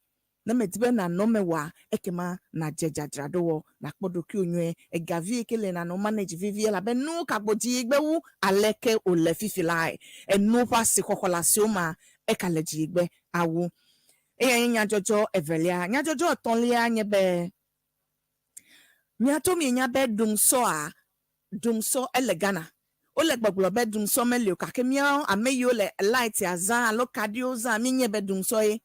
Ne medi be nanɔ me wɔa, ekema nadze dzadzraɖo wɔ nakpɔ ɖokuiwò nyuie egavi yi ke le nanɔ manage vevie elabe nuwo kagbɔ dzi yi gbe wu aleke wòle fifi lae. Enuwo ƒe asixɔxɔ le asiwo ma eka le dzi yi gbe awu. Eya nye nyadzɔdzɔ evelia. Nyadzɔdzɔ etɔ̃lia nye be miato mienya be dumsɔa dumsɔ ele Ghana. Wole gbɔgblɔ be dumsɔ meli o, gake míawo ame yiwo le light zã alo kaɖiwo zã míenye be dumsɔ ye.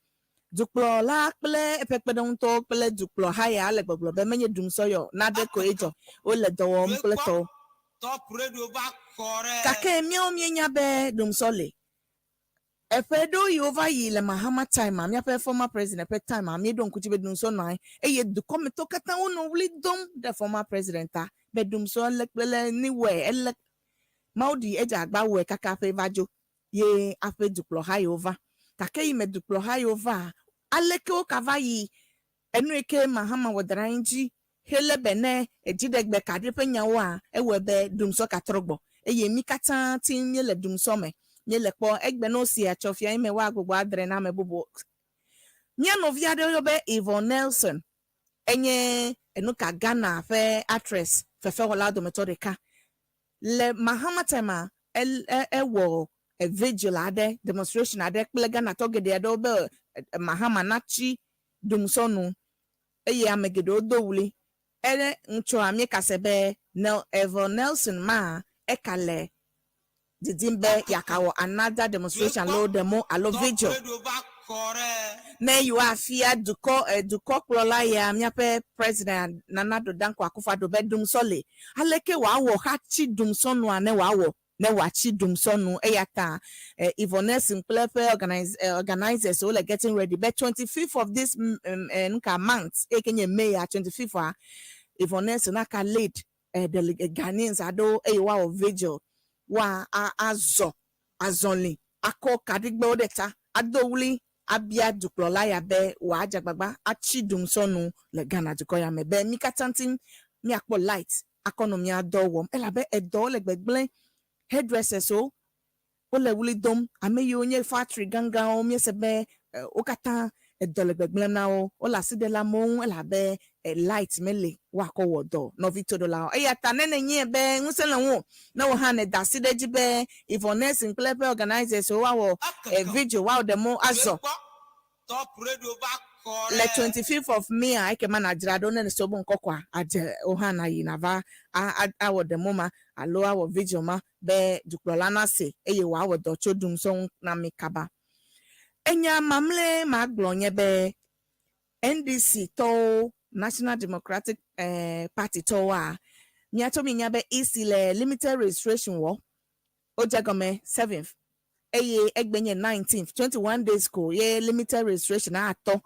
Dukplɔla kple eƒe kpeɖeŋutɔwo kple dukplɔha ya le gbɔgblɔ be menye dumsɔ yɔ nane koe dzɔ wole dɔ wɔm kple tɔwo. Gake míawo míenya be dumsɔ le. Eƒe ɖewo yiwo va yi le Mahama time a míaƒe former president ƒe time a míeɖo ŋku dzi be dumsɔ nɔ anyi eye dukɔmetɔwo katã wonɔ ɣli dom ɖe former president ta be dumsɔ ele kple le ni wɔe ele Mawu ɖi edze agba wɔe kaka ƒe va dzo ye aƒe dukplɔha yiwo va. Gake yi me dukplɔha yiwo va aleke wo ka va yi enu yi ke Mahama wɔ da ɖe anyi dzi hele be ne edziɖegbe kaɖi ƒe nyawoa ewɔe be dumsɔ gatrɔ gbɔ eye mí katã ti míele dumsɔ me míele kpɔ egbe ne wosi atsɔ fia yi me woagbugbɔ adre na ame bubu. Mía nɔvi aɖe yɔ be Yvonne Nelson enye enu ka Ghana ƒe actress fefewɔla dometɔ ɖeka. Le Mahama time a ewɔ vigil aɖe, demonstration aɖe kple Ghanatɔ geɖe aɖewo be Mahama natsi dumsɔ nu eye ame geɖewo do ɣli. Ere ŋutsua míekase be Yvonne Nelson ma eka le didim be yeakawɔ another demonstration alo demo alo vigil ne yewoafia dukɔ dukɔkplɔla ya míaƒe president Nana Addo Dankwa Akufo-Addo be dumsɔ le aleke wòawɔ xatsi dumsɔ nua ne wòawɔ ne wòatsi dumsɔ nu. Eya ta Yvonne Nelson kple eƒe organizers wole getting ready be 25th of this nuka month eye ke nye May ya 25th a Yvonne Nelson aka lead Ghanaians aɖewo eye woawɔ vigil. woa a azɔ azɔli akɔ kaɖigbewo ɖe ta ado ɣli abia dukplɔla ya be wòadze agbagba atsi dumsɔnu le Ghana dukɔ ya me be mí katã ŋuti míakpɔ light akɔ nɔ mía dɔ wɔm elabe edɔwo le gbegblẽ hairdressers wo wole ɣli dom ame yiwo nye factory gãgãwo míese be wo katã edɔ le gbegblẽm na wo wole asi ɖe le amewo ŋu elabe light mele woakɔ wɔ dɔ nɔvi toɖolawo eya ta ne nenye be ŋusẽ le ŋuwò ne wò hã nèda asi ɖe edzi be Yvonne Nelson kple eƒe organizers wo woawɔ video woawɔ demo azɔ le 25th of May a ekema nadzra ɖo ne nèse wobe ŋkɔ koa adze wò hã nàyi nàva awɔ demo ma alo awɔ video ma be dukplɔla nase eye wòawɔ dɔ tso dumsɔ ŋu na mí kaba. Enya mamlɛ magblɔ nye be NDC tɔwo National Democratic Party tɔwoa míatsɔ míenya be EC le limited registration wɔ wodze gɔme 7th eye egbe nye 19th 21 days ko ye limited registration atɔ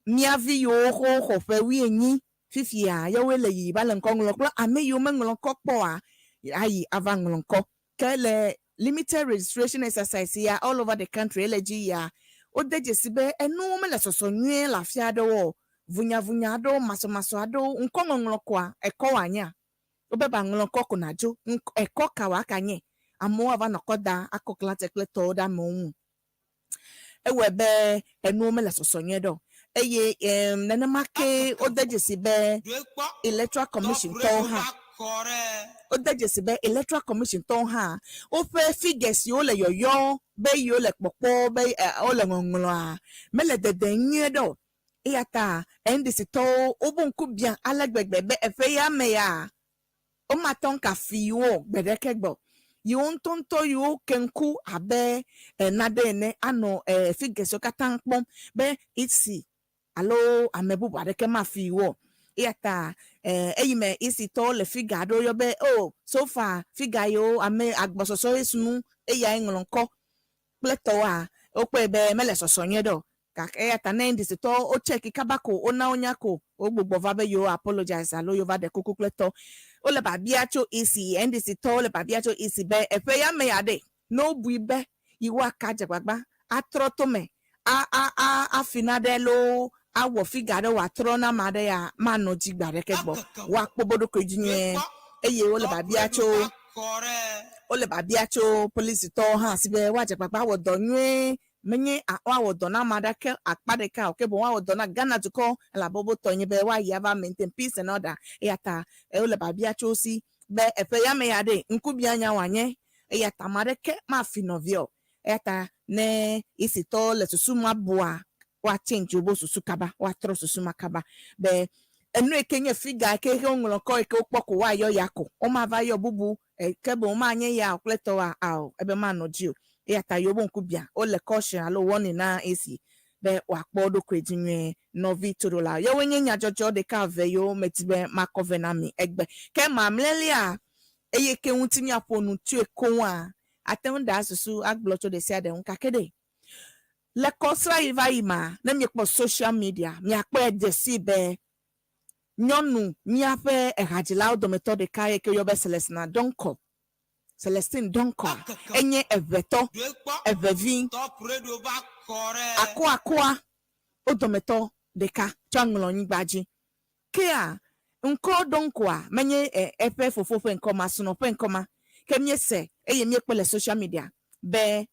mía vi yiwo xɔ xɔ ƒe wuienyi fifia yewoe le yiyi va le ŋkɔ ŋlɔ kple ame yiwo meŋlɔ ŋkɔ kpɔa ayi ava ŋlɔ ŋkɔ ke le limited registration exercise ya all over the country ele dzi yia wode dzesi be enuwo mele sɔsɔ nyuie le afi aɖewo o vunyavunya aɖewo masɔmasɔ aɖewo ŋkɔŋɔŋlɔ koa ekɔ wòanya wobe ba ŋlɔ ŋkɔ ko nadzo ekɔ ka wòaka nye amewo ava nɔ kɔ da akɔ klãtse kple tɔwo ɖe amewo ŋu ewɔe be enuwo mele sɔsɔ nyuie ɖe o eye nenema ke wode dzesi be electoral commission tɔwo hã wode dzesi be electoral commission tɔwo hã woƒe figures yiwo le yɔyɔ be yiwo le kpɔkpɔ be wole ŋɔŋlɔa mele dede nyuie ɖe o eya ta NDC tɔwo wobe ŋku bia ale gbegbe be eƒe ya me ya womatɔ ŋu kafi yiwo gbe ɖeke gbɔ yiwo ŋutɔŋutɔ yiwo ke ŋku abe nane ene anɔ figures wo katã kpɔm be EC alo ame bubu aɖeke mafi yiwo o eya ta eyi me EC tɔwo le figure aɖewo yɔ be o so far figure yiwo ame agbɔsɔsɔ ye sunu eyae ŋlɔ ŋkɔ kple tɔwoa wokpɔe be mele sɔsɔ nyuie ɖe o gake eya ta ne NDC tɔwo wo check kaba ko wona wonya ko wogbugbɔ va be yewo apologize alo yewo va ɖe kuku kple tɔ wole babia tso EC NDC tɔwo le babia tso EC be eƒe ya me ya ɖe ne wobui be yewoaka dze gbagba atrɔ tome a a a afi na ɖe loo awɔ figure aɖe wòatrɔ na ame aɖe ya manɔ dzi gbe aɖeke gbɔ woakpɔ bo ɖokui dzi nyuie eye wole babia tso wole babia tso polisitɔwo hã si be woadze gbagba awɔ dɔ nyuie menye woawɔ dɔ na ame aɖeke akpa ɖeka o ke boŋ woawɔ dɔ na Ghana dukɔ elabe wotɔ nye be woayi ava maintain peace and order eya ta wole babia tso wo si be eƒe ya me ya ɖe ŋkubianya wòanye eya ta ame aɖeke mafi nɔvia o eya ta ne EC-tɔwo le susu ma bua woa change wobe susu kaba woatrɔ susu ma kaba be enu yi ke nye figure yi ke woŋlɔ ŋkɔ yi ke wokpɔ ko woayɔ ya ko womava yɔ bubu ke boŋ manye ya o kple tɔwoa ao ebe manɔ dzi o eya ta yewo ŋku bia wole caution alo warning na EC be wòakpɔ eɖokui dzi nyuie nɔvi toɖola yewoe nye nyadzɔdzɔ ɖeka eve yiwo medi be makɔ vɛ na mi egbe ke mamlɛlia eye ke ŋuti míaƒo nu tsoe koŋua ate ŋu ɖe asusu agblɔ tso ɖe sia ɖe ŋu gake ɖe le kɔsra yi va yi ma ne miekpɔ social media miakpɔe dze si be nyɔnu míaƒe ehadzilawo dometɔ ɖeka yi ke woyɔ be Celestina Donkor Celestine Donkor enye eʋetɔ eʋevi akoakoa wo dometɔ ɖeka tsɔ ŋlɔ anyigba dzi kea ŋkɔ Donkor menye eƒe fofo ƒe ŋkɔ ma srɔ̃ ƒe ŋkɔ ma ke míese eye míekpɔ le social media be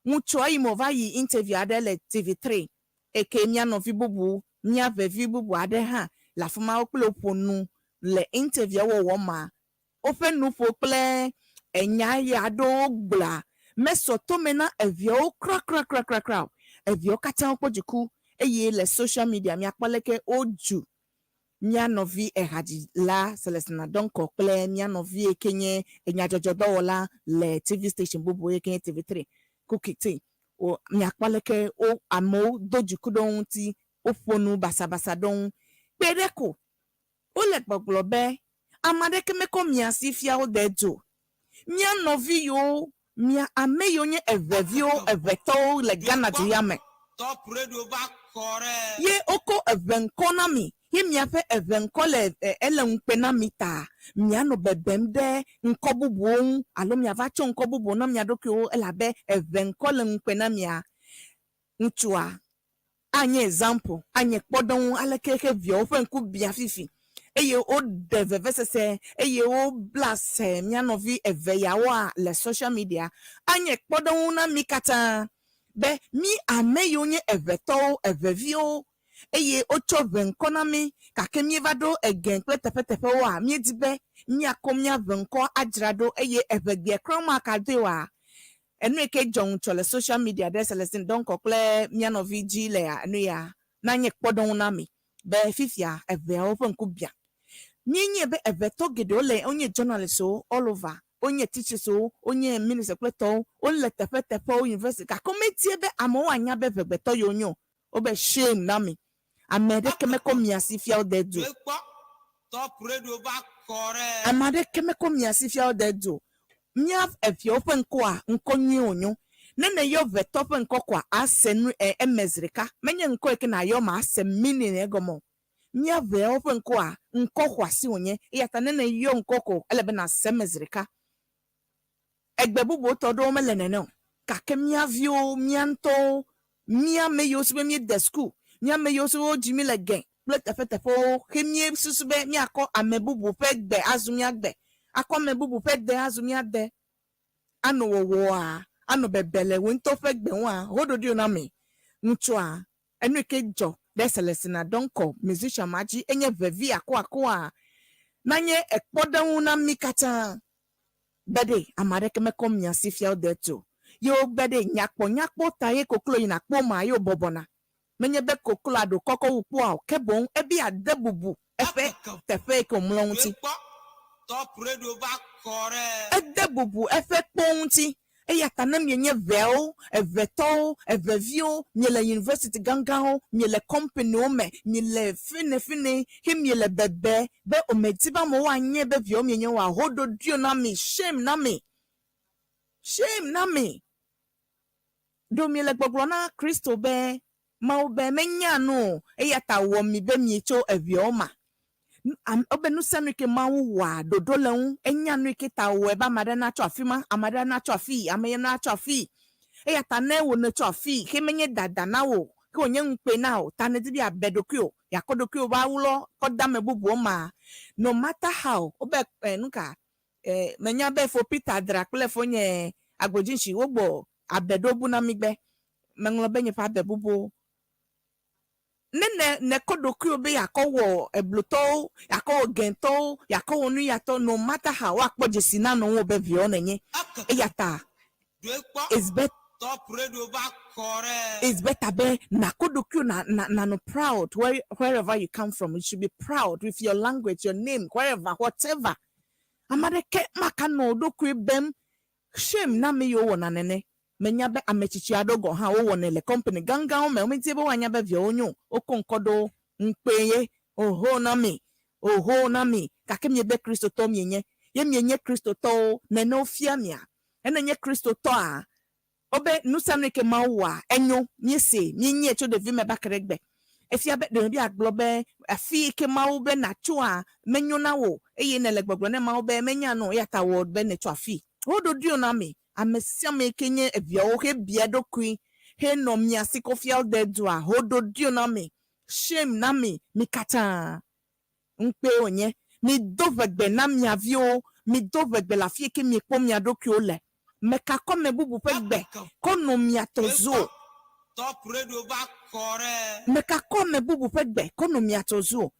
ŋutsua yi me wòva yi interview aɖe le TV3 eke mía nɔvi bubu mía ʋevi bubu aɖe hã le afi ma wo kple woƒo nu le interview wɔwɔ ma woƒe nuƒo kple enya ya aɖewo gblɔa mesɔ tome na eviawo krakrakrakrakra o eviawo katã wokpɔ dziku eye le social media míakpɔ leke wodzu mía nɔvi ehadzila Celestina Donkor kple mía nɔvi yi ke nye enyadzɔdzɔdɔwɔla le TV station bubu yi ke nye TV3 Kukiti wo míakpɔ leke wo amewo do dziku ɖe wo ŋuti woƒo nu basabasa ɖe wo ŋu kpe ɖe ko wole gbɔgblɔ be ame aɖeke mekɔ mia si fia wo de dzo mía nɔvi yiwo mia ame yiwo nye eʋeviwo eʋetɔwo le Ghana du ya me ye wokɔ eʋe ŋkɔ na mi. Ye miaƒe eʋe ŋkɔ le ele ŋukpe na mi ta, mianɔ bebem ɖe ŋkɔ bubuwo ŋu alo miava tsɔ ŋkɔ bubuwo na mia ɖokuiwo elabe eʋe ŋkɔ le ŋukpe na mia. Ŋutsua anye example, anye kpɔɖeŋu aleke xe viawo ƒe ŋku bia fifi eye woɖe vevesese eye wobla se mía nɔvi eve yawoa le social media anye kpɔɖeŋu na mí katã be mí ame yiwo nye eʋetɔwo, eʋeviwo eye wotsɔ ʋe ŋkɔ na mí gake míeva ɖo ege kple teƒeteƒewoa, míedi be míakɔ mía ʋe ŋkɔ adzra ɖo eye eʋegbea kura womakadoe oa, Enu yi ke dzɔ ŋutsɔ le social media ɖe Celestine Donkor kple mía nɔvi dzi le enu ya na nye kpɔɖeŋu na mi be fifia eʋeawo ƒe ŋku biã. Míenyae be eʋetɔ geɖewo le wonye journalistwo all over, wonye teacherswo, wonye minister kple tɔwo, wole teƒeteƒewo, university gake womedie be amewo anya be ʋegbetɔ yewo nye o. Wobe shame na mi. Ame ɖeke mekɔ mia si fia wo de du o. Ame aɖeke mekɔ mia si fia wo de du o. Mía eviawo ƒe ŋkɔa, ŋkɔ nyuie wònyo. Ne nèyɔ ʋetɔ ƒe ŋkɔ koa, àse nu e eme zi ɖeka. Menye ŋkɔ yi ke nàyɔ màse meaning egɔme o. Mía ʋeawo ƒe ŋkɔa, ŋkɔ xɔasi wònye. Eya ta ne nèyɔ ŋkɔ ko, ele be nàse eme zi ɖeka. Egbe bubuwo tɔ ɖewo mele nene o. Gake mía viwo, mía ŋutɔwo, mía ame yiwo si be míede suku, mía ame yiwo si be wodzi mí le gɛ kple teƒeteƒewo xe míesusu be míakɔ ame bubu ƒe gbe azu mía gbe, akɔ ame bubu ƒe de azu mía de, anɔ wɔwɔa, anɔ bebe le wò ŋutɔ ƒe gbe ŋua, hoɖoɖio na ame. Ŋutsua, enu yi ke dzɔ ɖe Celestina Donkor, musician ma dzi enye vevi akuakua nanye ekpɔɖeŋu na mí katã. Be ɖe ame aɖeke mekɔ mia si fia wo de tu o. Ye wogbe ɖe nyakpɔ nyakpɔ ta ye koklo yina kpo ma ye wobɔbɔna. Menye be kokloa ɖo kɔkɔ wu kpoa o, ke boŋ ebe yeade bubu eƒe teƒe yi ke wòmlɔ ŋuti. Ede bubu eƒe kpo ŋuti. Eya ta ne mienye ʋɛawo, eʋetɔwo, eʋeviwo, miele yunivɛsiti gãgãwo, miele kɔmpaniwo me, miele finefine, he miele bebe be womedi be amewo anye be viawo mienye oa, hoɖoɖoe na mi, shame na mi, shame na mi. Ɖo miele gbɔgblɔ na Kristo be, Mawu be, Menya nu o, eya ta wɔ mi be mietso eʋeawo ma. Wobe nu sia nu yi ke Mawu wɔa, ɖoɖo le eŋu. Enya nu yi ke ta wòwɔe be ame aɖe natso afi ma, ame aɖe natso afii, ame ya natso afii. Eya ta ne wò nètso afii, ke menye dada na wò o, ke wònye ŋukpe na wò, ta nèdi be yeabe ɖokuiwò, yeakɔ ɖokuiwò ƒe awu lɔ kɔ de ame bubuwo mea, no matter how, wobe e, nuka, e, menya be fo Peter dra kple fonye Agbodzinshi wogbɔ abe ɖo bu na mí gbe. Meŋlɔ be nye ƒe abe bubuwo. Ne ne nèkɔ ɖokuiwò be yeakɔ wɔ eblutɔwo, yeakɔ wɔ gɛ̃tɔwo, yeakɔ wɔ nuyatɔ, no matter how, woakpɔ dzesi na nɔ ŋuwò be viawo nènye. Eya ta it's bet it's better be nàkɔ ɖokuiwò na na nànɔ proud where wherever you come from. You should be proud with your language, your name, wherever, whatever. Ame aɖeke maka nɔ ɖokui bem Shame na ame yiwo wɔna nene. Menya be ame tsitsi aɖewo gɔ̃ hã wowɔnɛ le kɔmpani gãgãwo me. Womedi be woanya be viawo nyo o. Wokɔ ŋkɔ ɖo wo. Ŋukpee ye. Oho na mi. Oho na mi. Gake miebe Kristotɔwo mienye. Ye mienye Kristotɔwo. Nene wofia mia? Ne nènye Kristotɔa, wobe nusianu yi ke Mawu wɔa, enyo. Míesee. Míenyae tso ɖevime va ke ɖe egbe. Efia be ɖe míagblɔ be afi yi ke Mawu be nàtsoa menyo na wò o, eye nèle gbɔgblɔ ne Mawu be menya nu o, eya ta wɔ be nètso afii. Woɖoɖoe na mi, ame sia ame yi ke nye eviawo hebia eɖokui henɔ mia si ko fia de dua, hoɖoɖoe na mi, shame na mi, mi katã. Ŋukpee wònye. Mido ʋegbe na mia viwo, mido ʋegbe le afi yi ke miekpɔ mia ɖokuiwo le. Mekakɔ ame bubu ƒe gbe kɔ nɔ mia tɔ zu o. Mekakɔ ame bubu ƒe gbe kɔ nɔ mia tɔ zu o.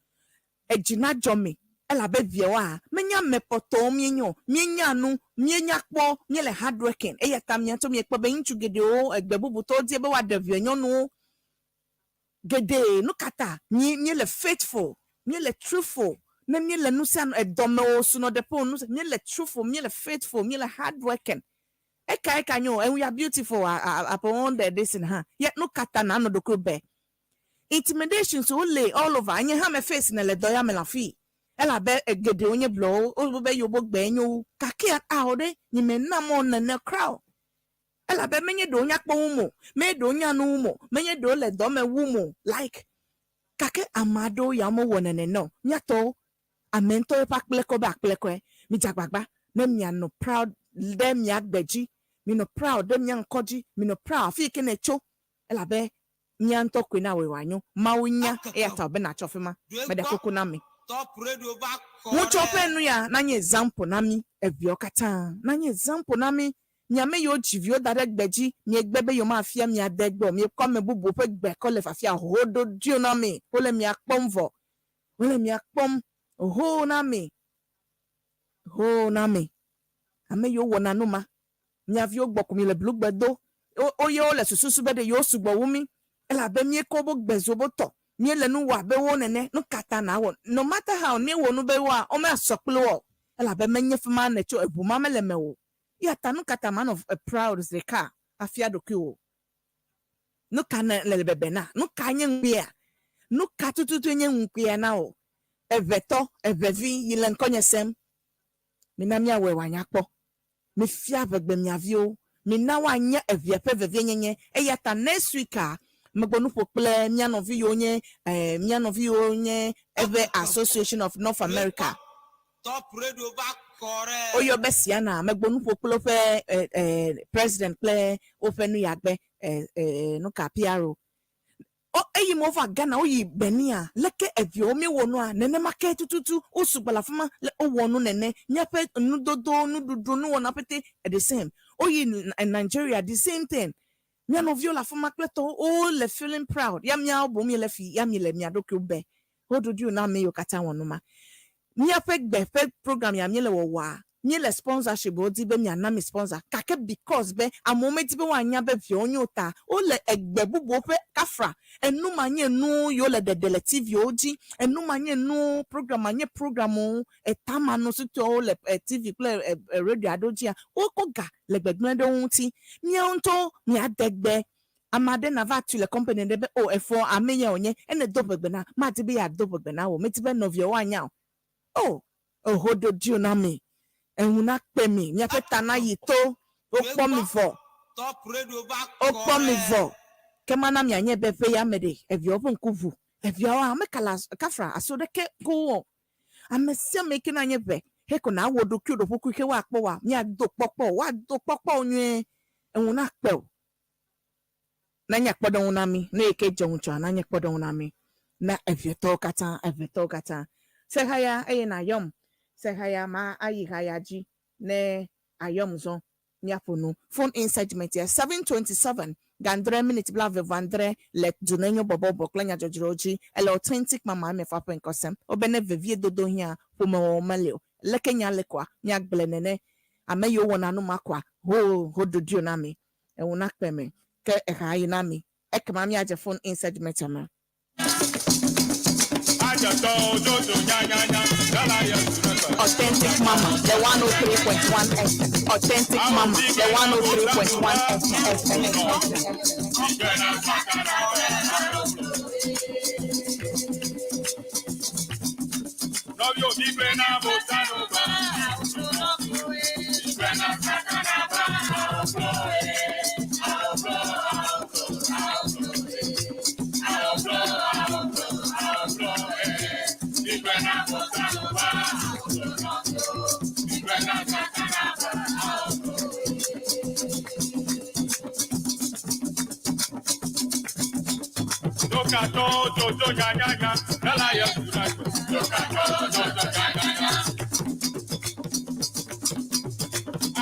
Edzi nadzɔ mi, elabe viawoa, menye ame kpɔtɔwo míenye o. Míenya nu, míenya kpɔ, míele hardworking. Eya ta mia ŋutɔ miekpɔ be ŋutsu geɖewo, egbe bubutɔwo die be woaɖe via nyɔnuwo geɖe. Nu ka ta mí míele faithful, míele truthful ne míele nu sia nu, edɔ me o, sunɔɖeƒe o, nu sia, míele truthful, míele faithful, míele hardworking. Eka eka nyo, and we are beautiful, upon the this thing hã. Ye nu ka ta nànɔ ɖokuiwò be? Intimidations wo le all over. Nye hã me face ne le dɔ ya me le afii. Elabe geɖewo nye blɔwo, wo be yewo gbe nyo wu. Gake ao ɖe, nye me na mɔ nene kura o. Elabe menye ɖewo nya kpɔ wum o, menye ɖewo nya nu wum o, menye ɖewo le dɔ me wum o. Like, Gake ame aɖewo ya womewɔ nene o. Míatɔwo, ame ŋutɔ ƒe akplekɔ be akplekɔe. Midze agbagba ne mianɔ proud ɖe mia gbe dzi. Minɔ proud ɖe mia ŋkɔ dzi. Minɔ proud afi yi ke nètso elabe mía ŋutɔ koe na wɔe wòanyo. Mawu nya eya ta wòbe nàtsɔ fi ma. Meɖe kuku na mi. Ŋutsɔ ƒe nu ya nanye example na mí eviawo katã. Nanye example na mí. Mi ame yiwo dzi viwo da ɖe gbe dzi, miegbe be yewomafia mia de gbe o. Miekɔ ame bubuwo ƒe gbe kɔ le fafia ho ɖoɖoe na mi. Wole mia kpɔm vɔ. Wole mia kpɔm ho na mi. Ho na mi. Ame yiwo wɔna nu ma, mia viwo gbɔ ko mi le blugbe do. Wo ye wole sususu be ɖe yewo sugbɔ wu mí elabe míekɔ wobe gbe zu wobe tɔ. Míele nu wɔ abe wo nene. Nu ka ta nawɔ? No matter how míewɔ nu be woa, womasɔ kple wo o. Elabe menye fi ma nètso, eŋu ma mele mewò o. Eya ta nu ka ta manɔ proud zi ɖeka afia ɖokuiwò? Nu ka ne le bebe na? Nu ka nye ŋukpea? Nu ka tututue nye ŋukpea na wò? Eʋetɔ, eʋevi yi le ŋkɔnye sem. Mina míawɔe wòanya kpɔ. Mifia ʋegbe mia viwo. Mina woanye evia ƒe vevienyenye. Eya ta next week a, megbɔ nu ƒo kple mía nɔvi yiwo nye mía nɔvi yiwo nye eƒe Association of North America. Woyɔ be Siana. Megbɔ nu ƒo kple woƒe president kple woƒe nuyagbe nu ka PRO. O eyi me wova Ghana woyi Benin leke eviawo míewɔ nua nenema ke tututu wo sugbɔ le afi ma le wowɔ nu nene. Míaƒe nudodo, nuɖuɖu, nuwɔna pete the same. Woyi Nigeria the same thing. Mía nɔviwo le afi ma kple tɔwo wole feeling proud. Ya míawo boŋ míele fi ya mi le mia ɖokuiwo be. Woɖoɖo na ame yiwo katã wɔ nu ma. Míaƒe gbe ƒe program ya míele wɔwɔa, míele sponsorship wo di be miana mi sponsor. Gake because be amewo medi be woanya be viawo nyo ta, wole egbe bubuwo ƒe kafra. Enu ma nye nu yiwo le ɖeɖe le TV wo dzi. Enu ma nye nu program ma nye program etama nu sutɔwo le TV kple radio aɖewo dzia, wokɔ ga le gbegblẽ ɖe wo ŋuti. Míawo ŋutɔ míade gbe. Ame aɖe nava tu le company ɖe be o efɔ ame ya wònye ene do ʋegbe na madi be yeado ʋegbe na wò medi be nɔviawo anya o. O eho ɖoɖo na mi. Eŋu na kpe mi. Miaƒe ta na yi to. Wokpɔ mi vɔ. Wokpɔ mi vɔ. Ke mana mianye be ƒe ya me ɖe eviawo ƒe ŋku ʋu. Eviawo ame ka le kafra aso ɖeke ko wɔ. Ame sia ame ke na nye ʋe he ko na wɔ ɖokuiwò ɖo ƒokui ke woakpɔ wa miado kpɔkpɔ woado kpɔkpɔ nyuie. Eŋu na kpe o. Nanye kpɔɖeŋu na mi. Ne yi ke dze ŋutsua nanye kpɔɖeŋu na mi. Na evietɔwo katã, evetɔwo katã. Sehaya eye na yɔm. Sehaya ma ayi haya dzi ne ayɔm zɔ míaƒo nu. Phone in segment ya 7:27 gandre minute 79 le dunenyo bɔbɔbɔ kple nyadzɔdzɔwo dzi. Ele authentic mama emefa ƒe ŋkɔ sem. Wobe ne vevie dodo hiã ƒomewɔwɔ meli o. Leke nya le koa míagblẽ nene. Ame yiwo wɔna nu ma koa ho ho ɖoɖo na mi. Eŋu na kpe me. Ke eha yi na mi. Ekema míadze phone in segment ma. Ajatɔ jojo nyanyanya dala Yesu rẹ gbẹ. Authentic Mama, the 103.1 FM. Authentic Mama, the 103.1 FM. Ìgbẹ́ náà sàkàrà bẹ́ẹ̀. Nɔvi òbí gbé náà bó sánú bá. Ìgbẹ́ náà sàkàrà bá. Ìgbẹ́ náà bó sánú bá. Ìgbẹ́ náà sàkàrà bá. Dókàtó jojo nyanyanya dala Yesu rẹ gbẹ. Dókàtó jojo nyanyanya.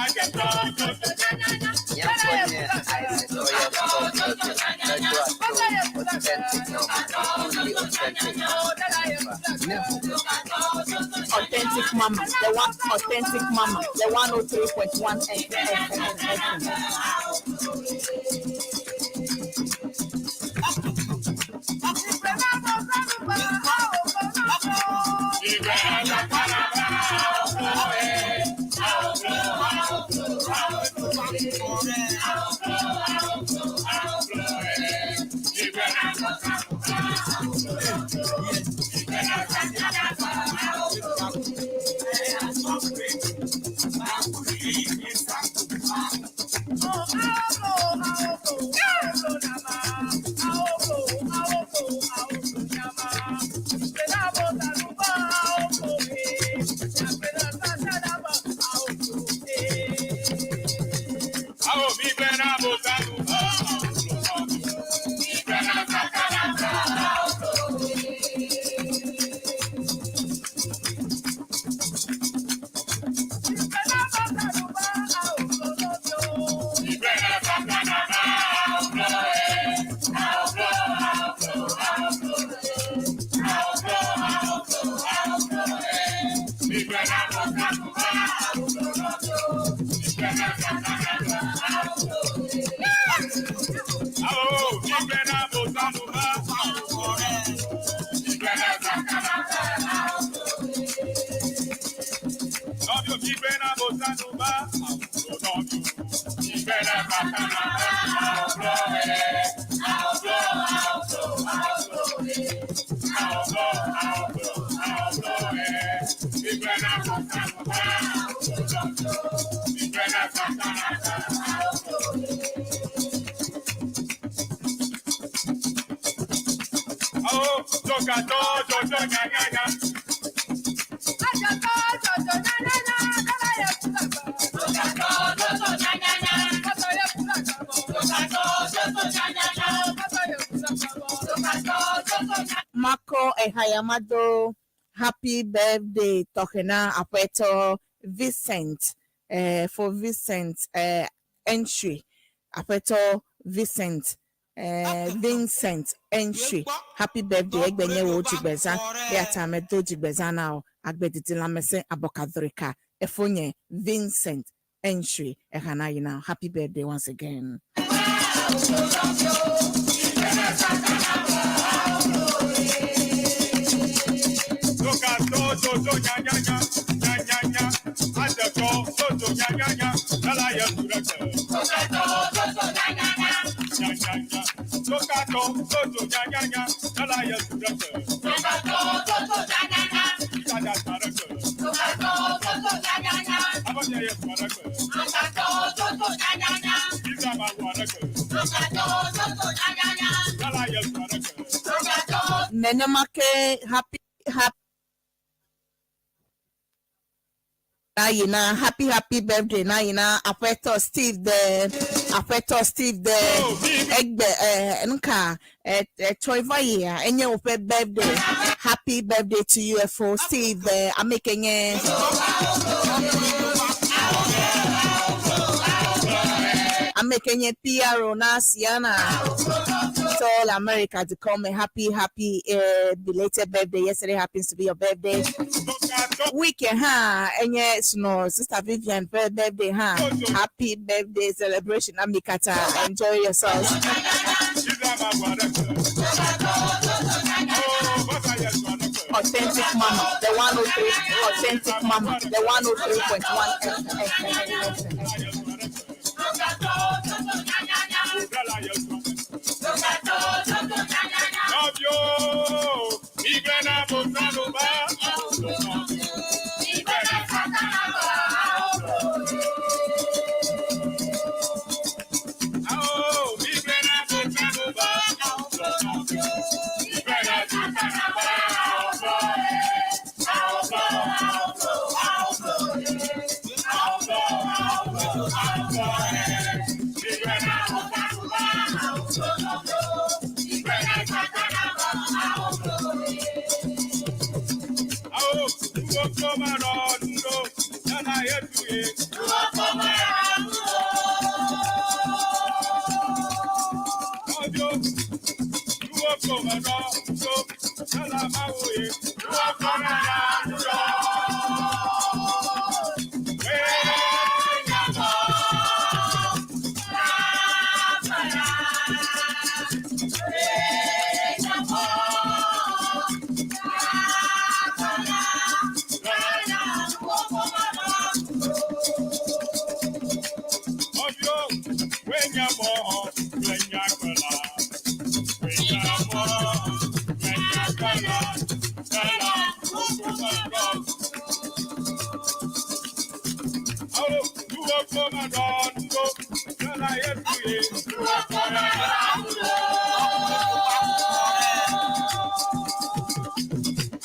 Ajatɔ jojo nyanyanya. Nyamponye Isaac Oya Stone Medo Ato Authentic Mama, only authentic. Never. Authentic Mama, the one Authentic Mama, the 103.1 FM. Ìgbẹ́ náà sàkàrà bá. Ìgbẹ́ náà sàkàrà bá. Ìgbẹ́ náà sàkàrà bá. Awo dzokatɔ dzodzo nyanyanya. Makɔ ehayamado happy birthday tɔxɛ na aƒetɔ Vincent for Vincent entry aƒetɔ Vincent Vincent entry happy birthday egbe nye wo dzigbezã eya ta medo dzigbezã na wo agbedidi lãmesẽ abɔkadrika efonye Vincent entry ehana yi na happy birthday once again. Dzokatɔ dzodzo nyanyanya nyanyanya. Adetɔ dzodzo nyanyanya. Lala yesu ɖe gbe. Nyanyanya. Dzokatɔ dzodzo nyanyanya. Lala yesu ɖe gbe. Dada ɖe gbe. Abɔdze yesu ɖe gbe. Isama wɔ ɖe gbe. Lala yesu ɖe gbe. Nenema ke happy happy na yi na happy happy birthday na yi na aƒetɔ Steve de aƒetɔ Steve de egbe nka etsɔ va yia enye woƒe birthday happy birthday to you efo Steve de ame ke nye ame ke nye PRO na Siana all America to come a happy happy belated birthday yesterday happens to be your birthday weekend ha enye sno sister Vivian ƒe birthday ha happy birthday celebration amikata enjoy yourselves. Isama wɔ ɖe gbe. Oh, basa yesu ɖe gbe. Authentic Mama, the 103, Authentic Mama, the 103.1 FM. Lala yesu ɖe gbe. Nɔvio, igbe na bosanu ba. Awo, igbe na bosanu ba. Igbe na bosanu ba. Igbe na bosanu ba. Awo, nuwo ma rɔ nuɖo, nana yesu ye. Nɔvio, nuwo ko ma rɔ nuɖo, nana mawu ye. Nuwo ko ma rɔ nuɖo. Wee nyabɔ. Nɔvio, wee nyabɔ, wee nyagbela. Wee nyabɔ, wee nyagbela. Gbela, nuwo ko ma rɔ. Awo, nuwo ko ma rɔ nuɖo, nana yesu ye. Nuwo ko ma rɔ nuɖo.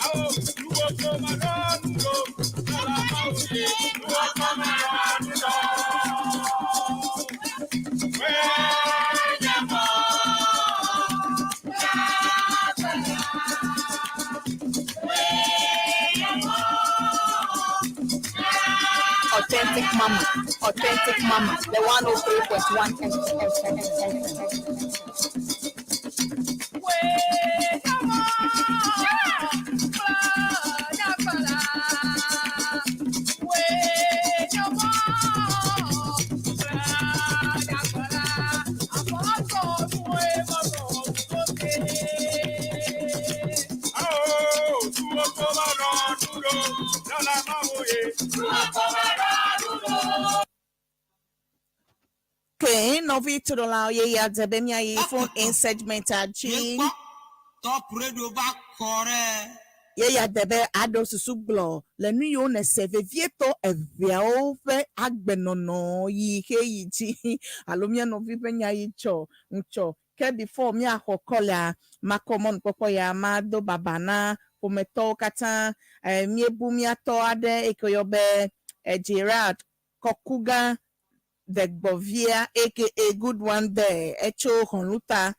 Awo, nuwo ko ma rɔ nuɖo, nana mawu ye. Nuwo ko ma rɔ nuɖo. Wee nyabɔ. Authentic Mama, Authentic Mama, the 103.1 FM. Awo, nuwo ko ma rɔ nuɖo, nana mawu ye. Nuwo ko ma rɔ nuɖo. Okay, nɔvi torola ye ya dze be miayi phone in segment dzi. Top radio va kɔ ɖe. Ye ya de be aɖo susu gblɔ le nu yiwo nese vevietɔ eveawo ƒe agbenɔnɔ yi xe yi dzi alo mía nɔvi ƒe nya yi tsɔ ŋutsɔ Ke before míaxɔ kɔlea, makɔ mɔnukpɔkpɔ ya mado baba na ƒometɔwo katã. Míebu míatɔ aɖe eyi ke woyɔ be Gerard Kɔkugã Degbɔvia aka Good One There etso Hɔnluta.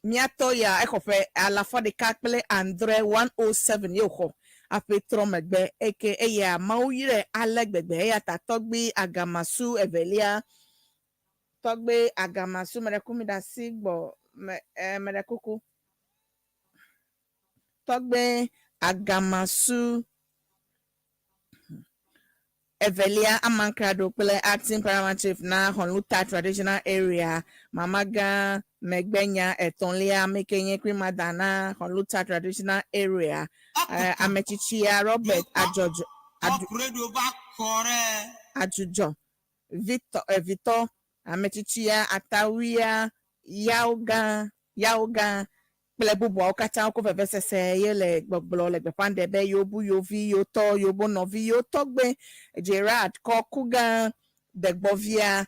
Míatɔ ya exɔ ƒe alafa ɖeka kple andre 107 ye wòxɔ aƒe trɔ megbe eke eya Mawu yrae ale gbegbe eya ta tɔgbi Agamasu evelia tɔgbi Agamasu meɖe ku mi ɖe asi gbɔ me meɖe kuku tɔgbi Agamasu evelia Amankrado kple acting paramount chief na Hɔnluta traditional area mama gã megbenya etɔ̃lia ame ke nye Queen Mother na Hɔnluta traditional area ametsitsia Robert Adzɔdzɔ Top Radio va kɔ ɖe. Adzudzɔ Victor Vitɔ ametsitsia Atawia Yaogã Yaogã kple bubuawo katã wokɔ vevesese ye le gbɔgblɔ le gbeƒã ɖe be yewobu yewo vi yewo tɔ yewo bo nɔvi yewo tɔgbe Gerard Kɔkugã Degbɔvia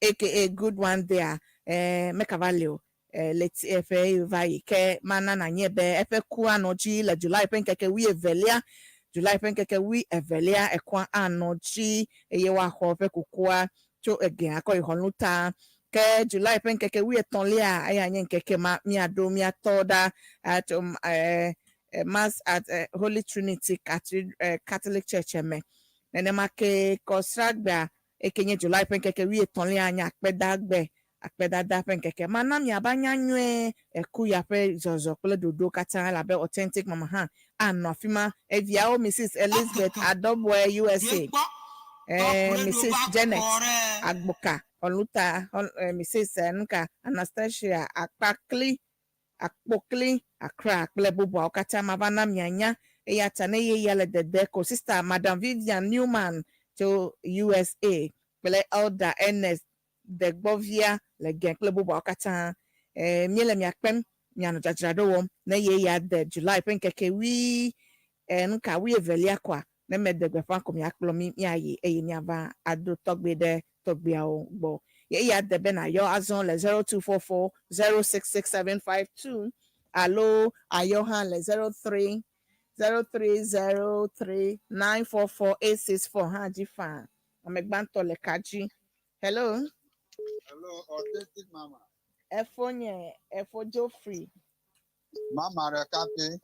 aka Good One There mekava le o le eƒe va yi ke mana nanye be eƒe ku anɔ dzi le July ƒe ŋkeke 21 July ƒe ŋkeke 21 ekua anɔ dzi eye woaxɔ eƒe kukua tso ege akɔ yi Hɔnluta. Ke July ƒe ŋkeke 30lia eya nye ŋkeke ma míaɖo míatɔ ɖa at Mass at Holy Trinity Catholic Church me. Nenema ke kɔsragbea eke nye July ƒe ŋkeke 30lia nye akpedagbe akpedada ƒe ŋkeke. Mana miaba nya nyuie eku ya ƒe zɔzɔ kple ɖoɖo katã elabe Authentic Mama hã anɔ afi ma. Eviawo Mrs Elizabeth Adɔboe USA, Mrs Janet Agboka Hɔnluta, Mrs nuka Anastasia Akpakli Akpokli Accra kple bubuawo katã mava na mianya eya ta ne yeya le dede ko sister Madam Vivian Newman tso USA kple Elder Ernest Degbɔvia le gɛ kple bubuawo katã míele mia kpem mianɔ dzadzraɖo wɔm ne yeya de July ƒe ŋkeke wui nuka 21lia koa ne mede gbeƒã ko miakplɔ mi miayi eye miava ado tɔgbe ɖe tɔgbeawo gbɔ. Yeya de be nayɔ azɔ le 0244 066752 alo ayɔ hã le 03 0303 944 864 hã dzi faa. Ame gbãtɔ le ka dzi. Hello. Hello, Authentic Mama. Efo nye Efo Geoffrey. Mama ɖeka pɛ.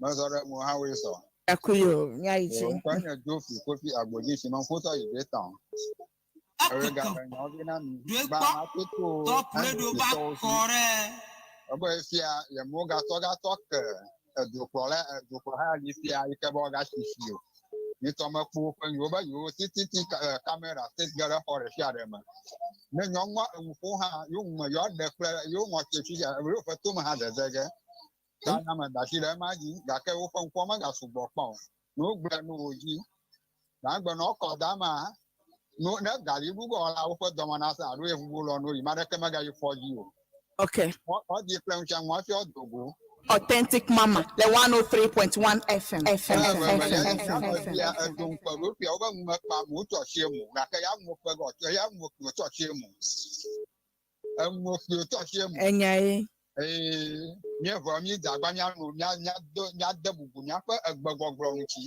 Mezɔ ɖe mo hã woe sɔ. Akuyo miayi dzi. Ŋkɔ nye Geoffrey Kofi Agbodzi si me ŋkutɔ yi Great Town. Ewe gake nyawo na mi. Gba ma to Top Radio va kɔ ɖe. Ebe efia yemewo gatɔ gatɔ ke edukplɔla edukplɔha li fia yi ke be woagasisi o. Nitɔ mekpɔ woƒe yewo be yewo CCTV camera state ge ɖe xɔ ɖe sia ɖe me. Ne nyɔnua eŋu ƒo hã yewo ŋume yewoaɖe kple yewo ŋɔti fi sia yewo ƒe tome hã dzedze ge. Ta nya me da asi ɖe ema dzi gake woƒe ŋkɔ megasugbɔ kpɔ o. Ne wogblẽ nu wo dzi. Gãgbe nɔ kɔ dama no ne gali gbugbɔ la woƒe dɔme na se alo yevubo lɔ no yi ma ɖeke megayi fɔ dzi o. Okay. Ɔdi kple ŋutia ŋua fi ɔdo go. Authentic Mama, le 103.1 FM. FM. FM. FM. FM. Ya edo ŋkpe ɖo fia wobe ŋume kpa mu wotsɔ tsie mu gake ya ŋu kpe gɔ ya ŋu kpe wotsɔ tsie mu. Eŋu kpe wotsɔ tsie mu. Enya ye. Ee, míevɔ míedzagba míano mía míado míade bubu míaƒe egbegbɔgblɔ ŋuti.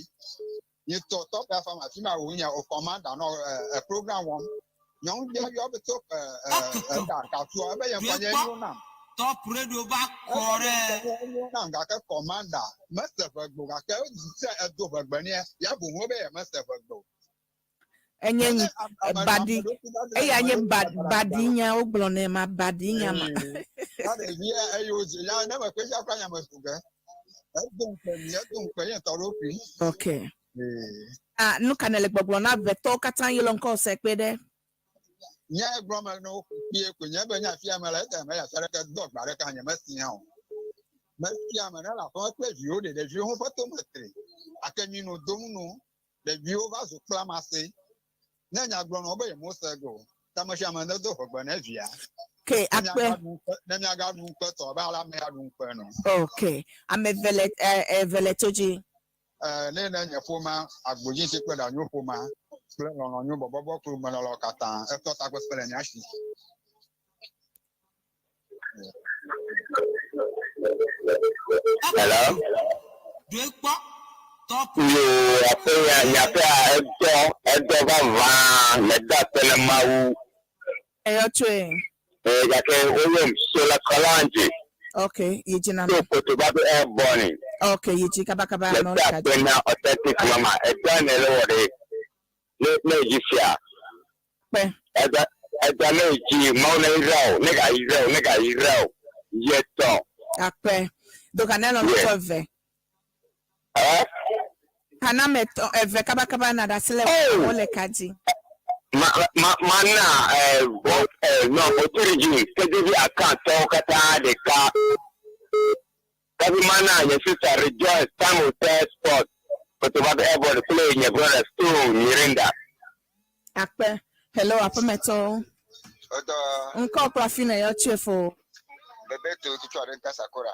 Míetɔ Top FM afi ma wònye o commander nɔ ɛ program wɔm. Nyɔnuvia yɔ be tso ɛ ɛ ɛ katua ebe yɛ ŋkɔ nye enyo nam. Top Radio va kɔ ɖe. Enyo nam gake commander mese ʋegbe o gake se edo ʋegbe nɛ ya boŋ be yemese ʋegbe o. Enye nyi badi eya nye badi nya wogblɔ nɛ ma badi nya ma. Ya ɖevi eye wodzi ya ne mekpe sia kura nyame su ge. Edo ŋkpe mi edo ŋkpe nye tɔ ɖokui. Okay. Ah, nu ka ne le gbɔgblɔ na vetɔwo katã yi le ŋkɔ se kpe ɖe. Nye gblɔ me ne wo kpie ko nye be nye afia me le ete me ya fia ɖeke do agba ɖeka nye mesi hã o. Mesia me ne le aƒeme kple viwo ɖe ɖeviwo ƒe tome tri. Ake mi no dom no ɖeviwo va zu kplamase. Ne nya gblɔ na wo be yemose go. Tame sia ame ne do ʋegbe ne via. Okay, akpe. Ne miagaɖu ŋukpe tɔ be ale ame aɖu ŋukpe nɔ. Okay. Ame vele evele tso dzi. Ne ne nye ƒomea agbodzi si kple ɖanyo ƒomea kple lɔlɔ̃nyo bɔbɔbɔ kple menɔlawo katã etɔ takpekpe le mía si. Hello. Yo, aƒe ya nyaƒea edɔ edɔ vavã meda akpe na Mawu. Eyɔ tsoe. Ee, gake woyɔm Sola Kalanji Okay, yi dzi na tso mi. Kotobabi Airborne. Okay, yi dzi kabakaba amewo Meda le akpe ka na Authentic Mama. Edɔ ne le wɔ ɖe ne ne dzi fia. Kpe. Edɔ edɔ ne dzi Mawu ne yra o, ne ga yra o, ne ga yra o. Ye tɔ. Akpe. Doka ne lɔ Yeah. tɔ eve. Eh? Haname tɔ eve kabakaba na ɖe asi le Oh! wole ka dzi. Ma ma mana eh bɔ eh no authority kedevi akantɔwo katã ɖeka. Kafi mana nye sister Rejoice Time Hotel Sport Kotobabi Airport kple nye brother Stone Mirinda. Akpe. Hello, aƒemetɔwo. Ɔdɔ Ŋkɔ kple afi ne yɔ tsoe fo. Bebeto tutu aɖe nta sakora.